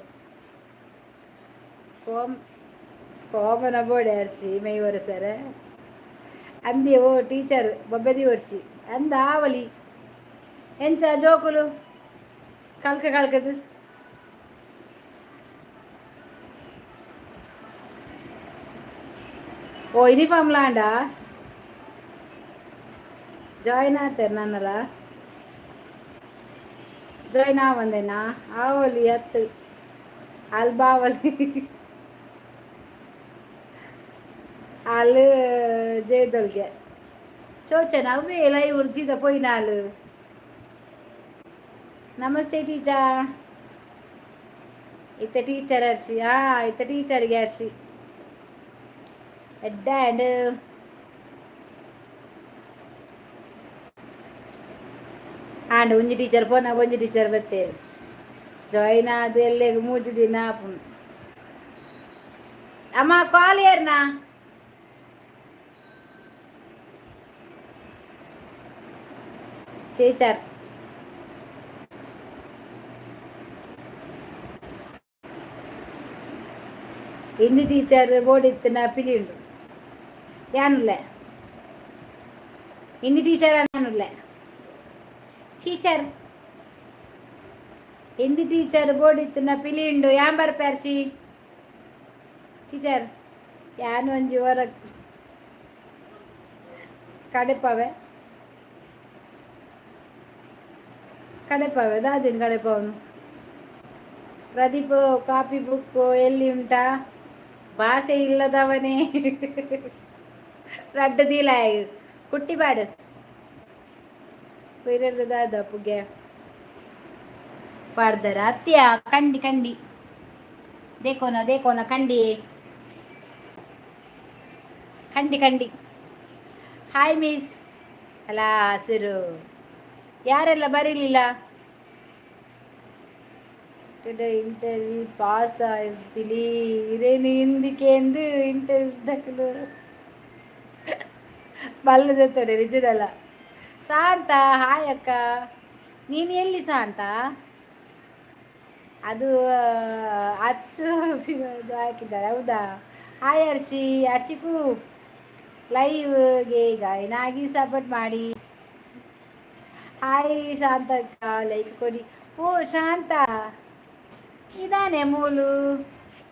Speaker 1: ಕೋಮ್ ಕೋಮನ ಬೋಡೆ ಅರ್ಚಿ ಮೈ ಒರೆಸರ ಅಂದಿ. ಓ ಟೀಚರ್ ಬೊಬ್ಬೆದಿ ಒರ್ಚಿ ಅಂದ ಆವಲಿ. ಎಂಚ ಜೋಕುಲು ಕಲ್ಕ ಕಲ್ಕದು? ಓ ಯೂನಿಫಾರ್ಮ್ ಲಾಂಡ ಜಾಯಿನ್ ಆತೇರ್ ನನ್ನಲ. ಜಾಯ್ನ್ ಆವಂದೇನಾ? ಆವಲಿ ಅತ್ತು ಅಲ್ಬಾವಲಿ ಅಲ್ ಜಯದೊಲ್ಗೆ ಚೋಚನ ಅವೇ ಲೈವ್ ಉರ್ಜಿದ ಪೋಯಿನಾಲು. ನಮಸ್ತೆ ಟೀಚರ್. ಇತ್ತ ಟೀಚರ್ ಅರ್ಶಿ. ಹಾ, ಇತ್ತ ಟೀಚರ್ಗೆ ಅರ್ಶಿ ಎಡ್ಡ. ಆಂಡ್ ಒಂಜಿ ಟೀಚರ್ ಪೋನಾಗ ಒಂಜಿ ಟೀಚರ್ ಬತ್ತೇರು ಜಾಯಿನ್ ಆದ್ ಎಲ್ಲೆಗ್ ಮೂಜಿ ದಿನ ಆಪುಂಡು. ಅಮ್ಮ ಕಾಲ್ ಏರ್ನಾ? ಟೀಚರ್ ಹಿಂದಿ ಟೀಚರ್ ಬೋರ್ಡ್ ಇತ್ತಿನ ಪಿಲಿ ಉಂಡು ಯಾನುಲ್ಲೆ. ಹಿಂದಿ ಟೀಚರ್ ಯಾನುಲ್ಲೆ. ಟೀಚರ್, ಹಿಂದಿ ಟೀಚರ್ ಬೋರ್ಡ್ ಇತ್ತಿನ ಪಿಲಿ ಉಂಡು ಯಾನ್ ಬರ್ಪೆ. ಟೀಚರ್ ಯಾನ್ ಒಂಜಿ ವರ ಕಡೆಪವೆ ಕಡೆಪವೆ ದಾದಿನ ಕಡೆಪವನು. ಪ್ರದೀಪ್, ಕಾಪಿ ಬುಕ್ ಎಲ್ಲಿ ಉಂಟಾ? ಭಾಷೆ ಇಲ್ಲದವನೇ ರಡ್ಡು ದೀಲ ಕುಟ್ಟಿಬಾಡು ಪಿರರ್ದ ಪುಗೆ ಪಾಡ್ದರ ಅತ್ಯ ಕಂಡಿ ಕಂಡಿ ದೇಕೋನ ದೇಕೋನ ಕಂಡಿ ಕಂಡಿ ಕಂಡಿ. ಹಾಯ್ ಮಿಸ್ ಅಲ್ಲ ಹಸಿರು. ಯಾರೆಲ್ಲ ಬರೀಲಿಲ್ಲ? ಇಂಟರ್ವ್ಯೂ ಪಾಸ್ ಪಿಲಿ ಇದೇನು ಹಿಂದಿಕೆಂದು ಇಂಟರ್ವ್ಯೂ ದಕ್ಕಲು ಬಲ್ಲದತ್ತಡೆ ನಿಜದಲ್ಲ. ಶಾಂತ, ಹಾಯ್ ಅಕ್ಕ. ನೀನು ಎಲ್ಲಿ ಶಾಂತ? ಅದು ಅಚ್ಚು ಹಾಕಿದ್ದಾರೆ, ಹೌದಾ? ಹಾಯ್ ಹರ್ಷಿ. ಹರ್ಷಿಗೂ ಲೈವ್ಗೆ ಜಾಯಿನ್ ಆಗಿ ಸಪೋರ್ಟ್ ಮಾಡಿ. ಹಾಯ್ ಶಾಂತಕ್ಕ, ಲೈಕ್ ಕೊಡಿ. ಓ ಶಾಂತ ಇದಾನೆ ಮೂಲು.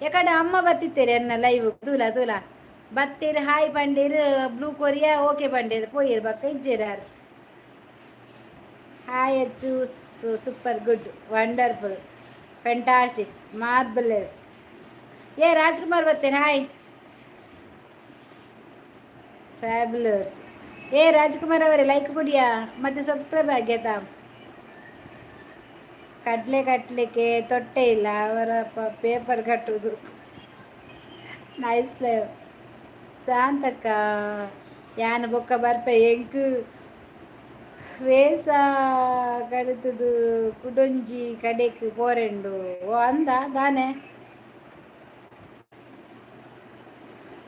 Speaker 1: ಯಾಕಂದ್ರೆ ಅಮ್ಮ ಬತ್ತಿತ್ತೇರಿ ಎನ್ನ ಲೈವ್ ತೂಲ ತೂಲ ಬತ್ತೀರು. ಹಾಯ್ ಪಂಡೀರು, ಬ್ಲೂ ಕೊರಿಯಾ ಓಕೆ ಪಂಡೀರು ಪೋಯಿರು ಬಕ್ಕ ಇಜ್ಜೇರಾರು. Hi Achchu, super, good, wonderful, fantastic, marvellous. ಏ ರಾಜ್ಕುಮಾರ್ ಬತ್ತೇನೆ. Hi fabulous. ಏ ರಾಜ್ಕುಮಾರ್ ಅವರೇ, ಲೈಕ್ ಕೊಡಿಯಾ ಮತ್ತೆ ಸಬ್ಸ್ಕ್ರೈಬ್ ಆಗ್ಯತಾ. ಕಡಲೆ ಕಟ್ಟಲಿಕ್ಕೆ ತೊಟ್ಟೆ ಇಲ್ಲ ಅವರ ಪೇಪರ್ ಕಟ್ಟುವುದು. ನೈಸ್ ಲೈವ್ ಶಾಂತಕ್ಕ. ಯಾನ್ ಬೊಕ್ಕ ಬರ್ಪೆ. ಎಂಕ್ ವೇಸ ಕಡಿತದು ಕುಡೊಂಜಿ ಕಡೆಕ್ ಪೋರೆಂಡು. ಓ ಅಂದ ದಾನೆ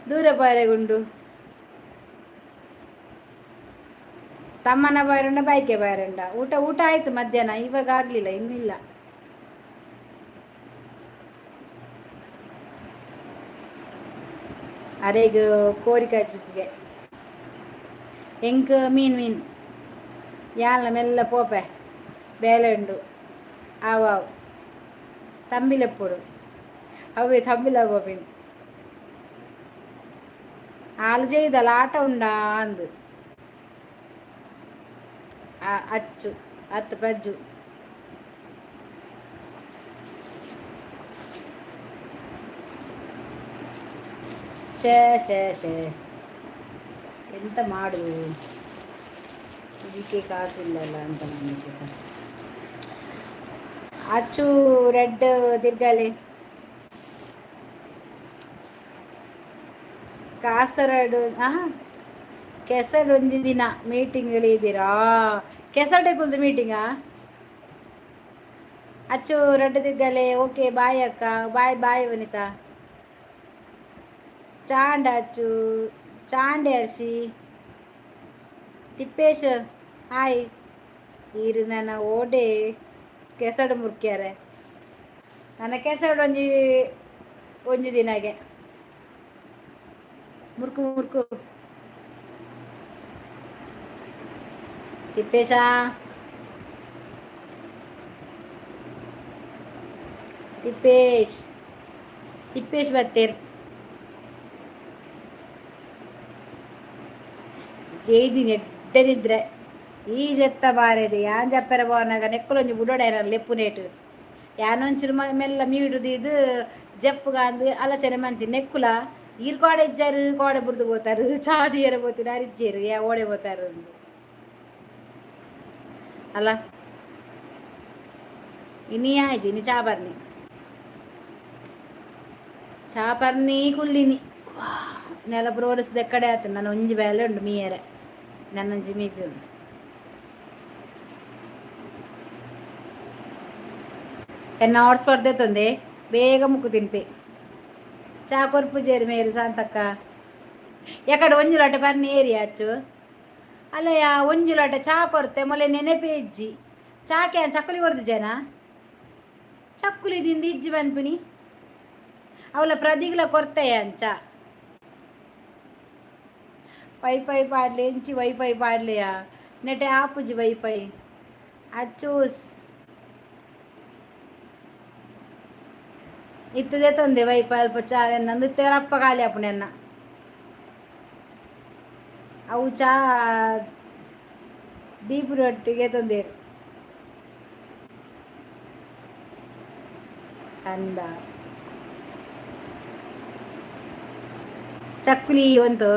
Speaker 1: ದೂರ ಪೋರೆಗುಂಡು? ತಮ್ಮನ ಬಾರಂಡ ಬೈಕೆ ಬಾರಂಡ. ಊಟ ಊಟ ಆಯ್ತು ಮಧ್ಯಾಹ್ನ, ಇವಾಗ ಆಗ್ಲಿಲ್ಲ, ಇನ್ನಿಲ್ಲ. ಅರೆಗ್ ಕೋರಿ ಕಾಚಿಗೆ ಎಂಕ್ ಮೀನು ಮೀನು ಯಾಲ ಮೆಲ್ಲ ಪೋಪೆ ಬೇಲೆ ಉಂಡು. ಆವು ಆವು ತಂಬಿಲೆಪ್ಪೊಡು ಅವೇ ತಂಬಿಲ ಪೋಪಿನ ಆಲು ಜೈದಲ್ಲ ಆಟ ಉಂಡಾ ಅಂದು ಅಚ್ಚು ಅತ್ತು ಪ್ರಜ್ಜು. ಶೇ ಶೇ ಶೇ, ಎಂತ ಮಾಡುದು? ಇದಕ್ಕೆ ಕಾಸಿಲ್ಲಲ್ಲ ಅಂತ ನನಗೆ ಸರ್. ಅಚ್ಚು ರೆಡ್ ತಿರ್ಗಾಲೆ ಕಾಸರಡು. ಹಾಂ, ಕೆಸರು ಒಂಜಿ ದಿನ ಮೀಟಿಂಗ್ ಇದ್ದೀರಾ? ಕೆಸರ್ಡೆ ಕುಲ್ದು ಮೀಟಿಂಗಾ? ಅಚ್ಚು ರೆಡ್ ತಿರ್ಗಾಲೆ. ಓಕೆ, ಬಾಯ್ ಅಕ್ಕ. ಬಾಯ್ ಬಾಯ್ ವನಿತಾ. ಚಾಂಡ ಅಚ್ಚು ಚಾಂಡೆ ಅರ್ಶಿ. ತಿಪ್ಪೇಶ್ ಹಾಯ್. ಈರು ನನ್ನ ಓಡೆ ಕೆಸಡು ಮುರ್ಕ್ಯಾರೆ. ನನ್ನ ಕೆಸಡು ಒಂಜಿ ಒಂಜಿ ದಿನಗೆ ಮುರ್ಕು ಮುರ್ಕು. ತಿಪ್ಪೇಶ ತಿಪ್ಪೇಶ್ ತಿಪ್ಪೇಶ್ ಬತ್ತೇರ್. ಜೈದಿನ ಎಡ್ಡೆ ನಿದ್ರೆ. ಈ ಜೆತ್ತ ಬಾರೆದೆ ಯಾನ್ ಜಪ್ಪೆರೆ ಪೋನಗ ನೆಕ್ಕುಲೊಂಜಿ ಬುಡೋಡ ಲೆಪ್ಪುನೇಟು ಯಾನೊಂಚೂರು ಮೆಲ್ಲ ಮೀಡು ದೀದ್ ಜಪ್ಪುಗಾಂದ್ ಆಲೋಚನೆ ಮಂತಿ. ನೆಕ್ಕುಲ ಈರ್ ಕೋಡೆ ಇಜ್ಜಾರು, ಕೋಡೆ ಬುಡ್ದು ಪೋತಾರು, ಚಾ ದೀಯರೆ ಪೋತಿನ ಇಜ್ಜೇರು, ಯಾ ಓಡೆ ಪೋತಾರು ಅಂದ್. ಅಲ್ಲ, ಇನಿ ಆಯ್ಜಿ, ಇನಿ ಚಾ ಬರ್ನಿ, ಚಾ ಪರ್ನಿ ಕುಲ್ಲಿನಿ. ನೆಲ ಪ್ರೋರಿಸಿದ ಕಡೆ ಆತು. ನಾನು ಒಂಜಿ ಬೇಲೆ ಉಂಡು ಮೀಯರೆ, ನನ್ನೊಂಜಿ ಮೀಪಿ ಉಂಡು. ಎನ್ನ ಆರ್ಡ್ಸ್ ಪಡ್ದೆ ಬೇಗ ಮುಕ್ಕು ತಿನ್ಪೆ. ಚಾ ಕೊರ್ಪು ಜೇರು ಮೇರು ಶಾಂತಕ್ಕ. ಎಕಡೆ ಒಂಜಿ ಲೋಟ ಪರ್ನಿ ಏರಿ ಅಚ್ಚು. ಅಲ್ಲ, ಯಾ ಒಂಜಿ ಲೋಟ ಚಾ ಕೊರ್ತೆ ಮೊಲೆ ನೆನಪೇ ಇಜ್ಜಿ. ಚಾಕೆ ಚಕ್ಕುಲಿ ಕೊರ್ದಿಜೇನಾ? ಚಕ್ಕುಲಿ ದಿಂದ ಇಜ್ಜಿ ಪನ್ಪಿನಿ. ಅವಲ ಪ್ರದಿಗ್ಲ ಕೊರ್ತೆಯ ಅಂಚ. Wifi ಪಾಡ್ಲೆ ಎಂಚಿ wifi ಪಾಡ್ಲೆಯಾ? ನೆಟೆ ಆಪುಜಿ ವೈಫೈ ಅಚ್ಚೂಸ್. ಇತ್ತದೇ ತಂದೆ ವೈಫೈ ಅಲ್ಪ ಚಾ ನಂದು ಇತ್ತೆ ರಪ್ಪ ಖಾಲಿ ಆಪುಂಡು ಅವು ಚಾ ದೀಪುನೊಟ್ಟಿಗೆ ತಂದೇರು ಅಂದ. ಚಕ್ಕುಲಿ ಒಂದು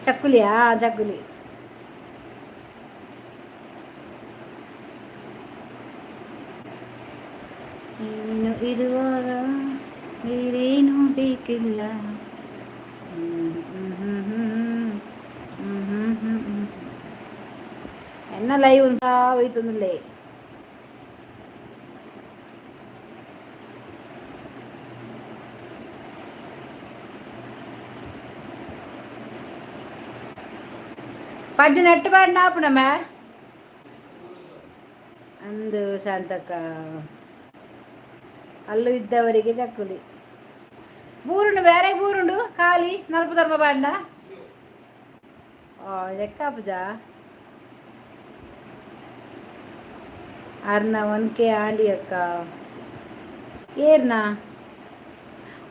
Speaker 1: ಚಕ್ಕುಲಿಯಾ? ಚಕ್ಕುಲಿ. ನೀನು ಇರುವಾಗ ಬೇರೇನೂ ಬೇಕಿಲ್ಲ. ಎನ್ನ ಲೈವ್ ಉಂಟಾ ಹೋಯ್ತಂದುಲ್ಲೇ. ಪಜ್ಜು ನೆಟ್ಟು ಪಾಡ್ನ ಆಪುನಮ್ಮ ಅಂದು ಶಾಂತಕ್ಕ. ಅಲ್ಲು ಇದ್ದವರಿಗೆ ಚಕ್ಕುಲಿ. ಬೂರುಂಡು ಬೇರೆ ಬೂರುಂಡು ಖಾಲಿ ನಲ್ಪ ಧರ್ಮ ಬಾಂಡ ಲೆಕ್ಕಾಪುಜ. ಅರ್ನ ಒನ್ಕೆ ಆಂಡಿ ಅಕ್ಕ ಏರ್ನಾ?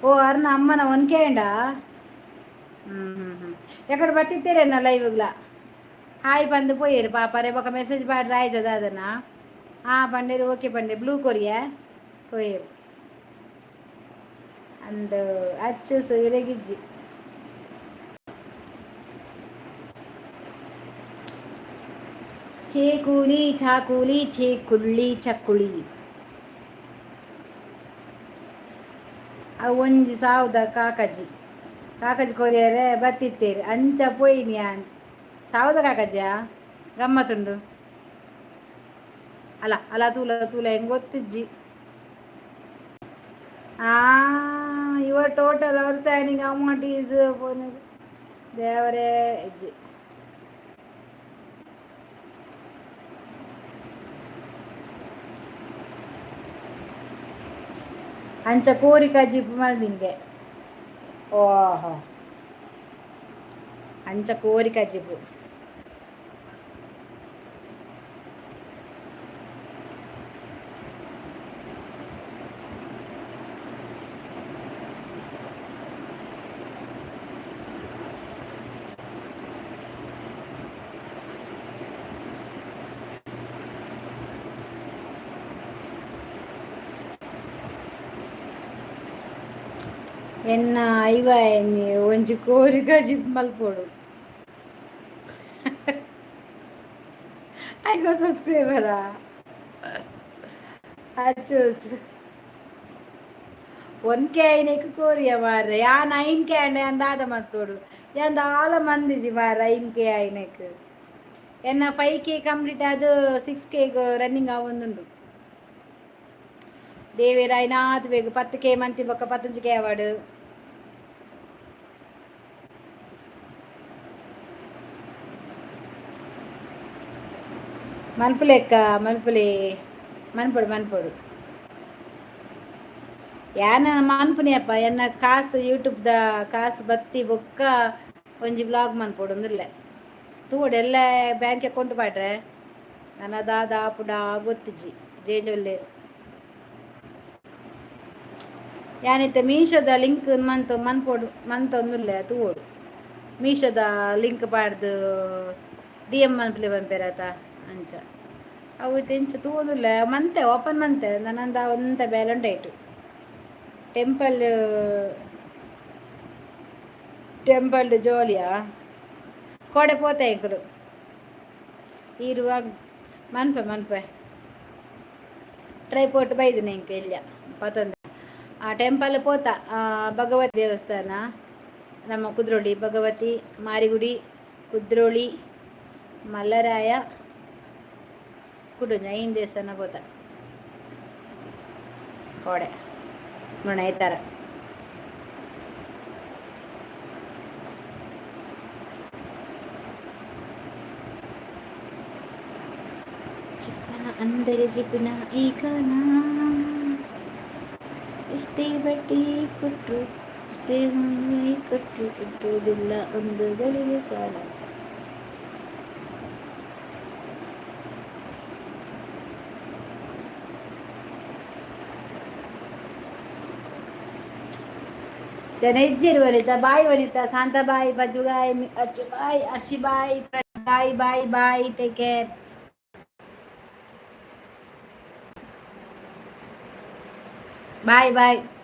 Speaker 1: ಓ, ಅರ್ನ ಅಮ್ಮನ ಒನ್ಕೆ ಅಂಡ. ಹ್ಞೂ ಹ್ಞೂ ಹ್ಞೂ ಎಕಡೆ ಬತ್ತಿತ್ತೇರೇನ ಲೈವ್ಗ್ಲ? ಹಾಯ್ ಬಂದು ಪೋಯೇರು ಪಾಪ. ರೇ ಬೊಕ ಮೆಸೇಜ್ ಪಾಡ್ರೆ ಆಯ್ತದ ಅದನ್ನ. ಹಾಂ ಪಂಡೇರು, ಓಕೆ ಪಂಡೆ, ಬ್ಲೂ ಕೊರಿಯಾ ಪೋಯೇರು ಅಂದ್. ಅಚ್ಚು ಸುಯಿರೆಗಿಜ್ಜಿ. ಚೇಕೂಲಿ ಚಾಕೂಲಿ ಚೇಕುಳ್ಳಿ ಚಕ್ಕುಳಿ. ಅವು ಒಂಜಿ ಸಾವುದ ಕಾಕಜಿ, ಕಾಕಜಿ ಕೊರಿಯರೆ ಬತ್ತಿತ್ತೇರು ಅಂಚ ಪೋಯಿನಿ ಯಾನ್. ಸಾವುದ ಕಾಕಜಿಯಾ? ಗಮ್ಮತ್ತುಂಡು ಅಲ್ಲ ಅಲ್ಲ, ತೂಲ ತೂಲ, ಹೆಂಗೆ ಗೊತ್ತಿಜ್ಜಿ. ಆ your total outstanding amount is ದೇವರೇ ಇಜ್ಜಿ. ಅಂಚ ಕೋರಿ ಕಜಿಪು ಮಲ್ದಿಂಗೆ. ಓಹೋ, ಅಂಚ ಕೋರಿ ಕಜಿಪು. ಎನ್ನ ಐವ ಎನ್ನಿ ಒಂಜಿ ಕೋರಿ ಕಜಿಪು ಮಲ್ಪೊಡು. ಐಗೋ ಸಬ್ಸ್ಕ್ರೈಬರಾ ಅಚ್ಚೂಸ್. ಒನ್ ಕೆ ಐನೆಕ್ ಕೋರಿಯ ಮಾರ್ರೆ. ಯಾನ್ 9K ಅಂಡೆ ಅಂದಾದ ಮತ್ತೋಡು. ಯಾನ್ ದಾಲ ಮಂದಿಜಿ ಮಾರ್ರೆ 9K ಐನೆಕ್. ಎನ್ನ 5K complete ಆದ್ 6K running ಆವೊಂದುಂಡು. ದೇವೆರ್ ಆಯ್ನಾತ್ ಬೇಗ 10K ಮಂತಿ ಬೊಕ್ಕ 15K ಆವಡ್. ಮನ್ಪುಲೆಕ್ಕ ಮನ್ಪುಲೆ, ಮನ್ಪೊಡು ಮನ್ಪೊಡು. ಯಾನ್ ಮನ್ಪುನಿಯಪ್ಪ. ಎನ್ನ ಕಾಸು, ಯೂಟ್ಯೂಬ್ದ ಕಾಸು ಬತ್ತಿ ಬೊಕ್ಕ ಒಂಜಿ ವ್ಲಾಗ್ ಮನ್ಪೊಡು ಅಂದಿರ್ಲೆ. ತೂವೊಡು, ಎಲ್ಲ ಬ್ಯಾಂಕ್ ಅಕೌಂಟ್ ಪಾಡ್ರೆ ನನ ದಾದ ಆಪುಡ ಗೊತ್ತಿಜ್ಜಿ. ಜೇಜೊಲ್ಲೇರು. ಯಾನಿತ್ತೆ ಮೀಶೋದ ಲಿಂಕ್ ಮಂತ್ ಮನ್ಪೊಡು ಮಂತೊಂದುಲ್ಲೆ, ತೂವೊಡು. ಮೀಶೋದ ಲಿಂಕ್ ಪಾಡ್ದು ಡಿ ಎಮ್ ಮನ್ಪುಲೆ ಪನ್ಪೆರಾತ, ಅಂಚ ಅವು ಇತ್ತೆ ಇಂಚ ತೂವೊಂದುಲ್ಲೆ. ಮಂತೆ, ಓಪನ್ ಮಂತೆ. ನನಂದ ಒಂತೆ ಬೇಲೆ ಉಂಡಾಯ್ತು. ಟೆಂಪಲ್, ಟೆಂಪಲ್ ಜೋಲಿಯಾ ಕೋಡೆ ಪೋತೆ ಎಂಕುಲು. ಇರುವಾಗ ಮನ್ಪೆ ಮನ್ಪೆ ಟ್ರೈಪೋಟ್ ಬೈದಿನ ಎಂಕ್ ಎಲ್ಯ ಪತೊಂದು. ಆ ಟೆಂಪಲ್ ಪೋತ, ಭಗವತಿ ದೇವಸ್ಥಾನ, ನಮ್ಮ ಕುದ್ರೋಳಿ ಭಗವತಿ, ಮಾರಿಗುಡಿ, ಕುದ್ರೋಳಿ, ಮಲ್ಲರಾಯ, ಕುಡೊಂಜಿ ಐನ್ ದೇವಸ್ಥಾನ ಪೋತ ಕೋಡೆ ಐತಾರ. ಅಂದರೆ ಜಿಪಿನ ಈಗ ಎಷ್ಟೇ ಬಡ್ಡಿ ಕೊಟ್ಟರು, ಎಷ್ಟೇ ಕೊಟ್ಟರು ಕಟ್ಟುವುದಿಲ್ಲ ಒಂದು ಗಳಿಗೆ ಸಾಲ. ಜನ ಇಜ್ಜಿರು ವನಿತಾ ಬಾಯ್, ವನಿತಾ, ಶಾಂತ ಬಾಯ್, ಬಜ್ಜುಗಾಯ್, Achchu bye, Arshi bye, bye bye bye, take care, bye bye.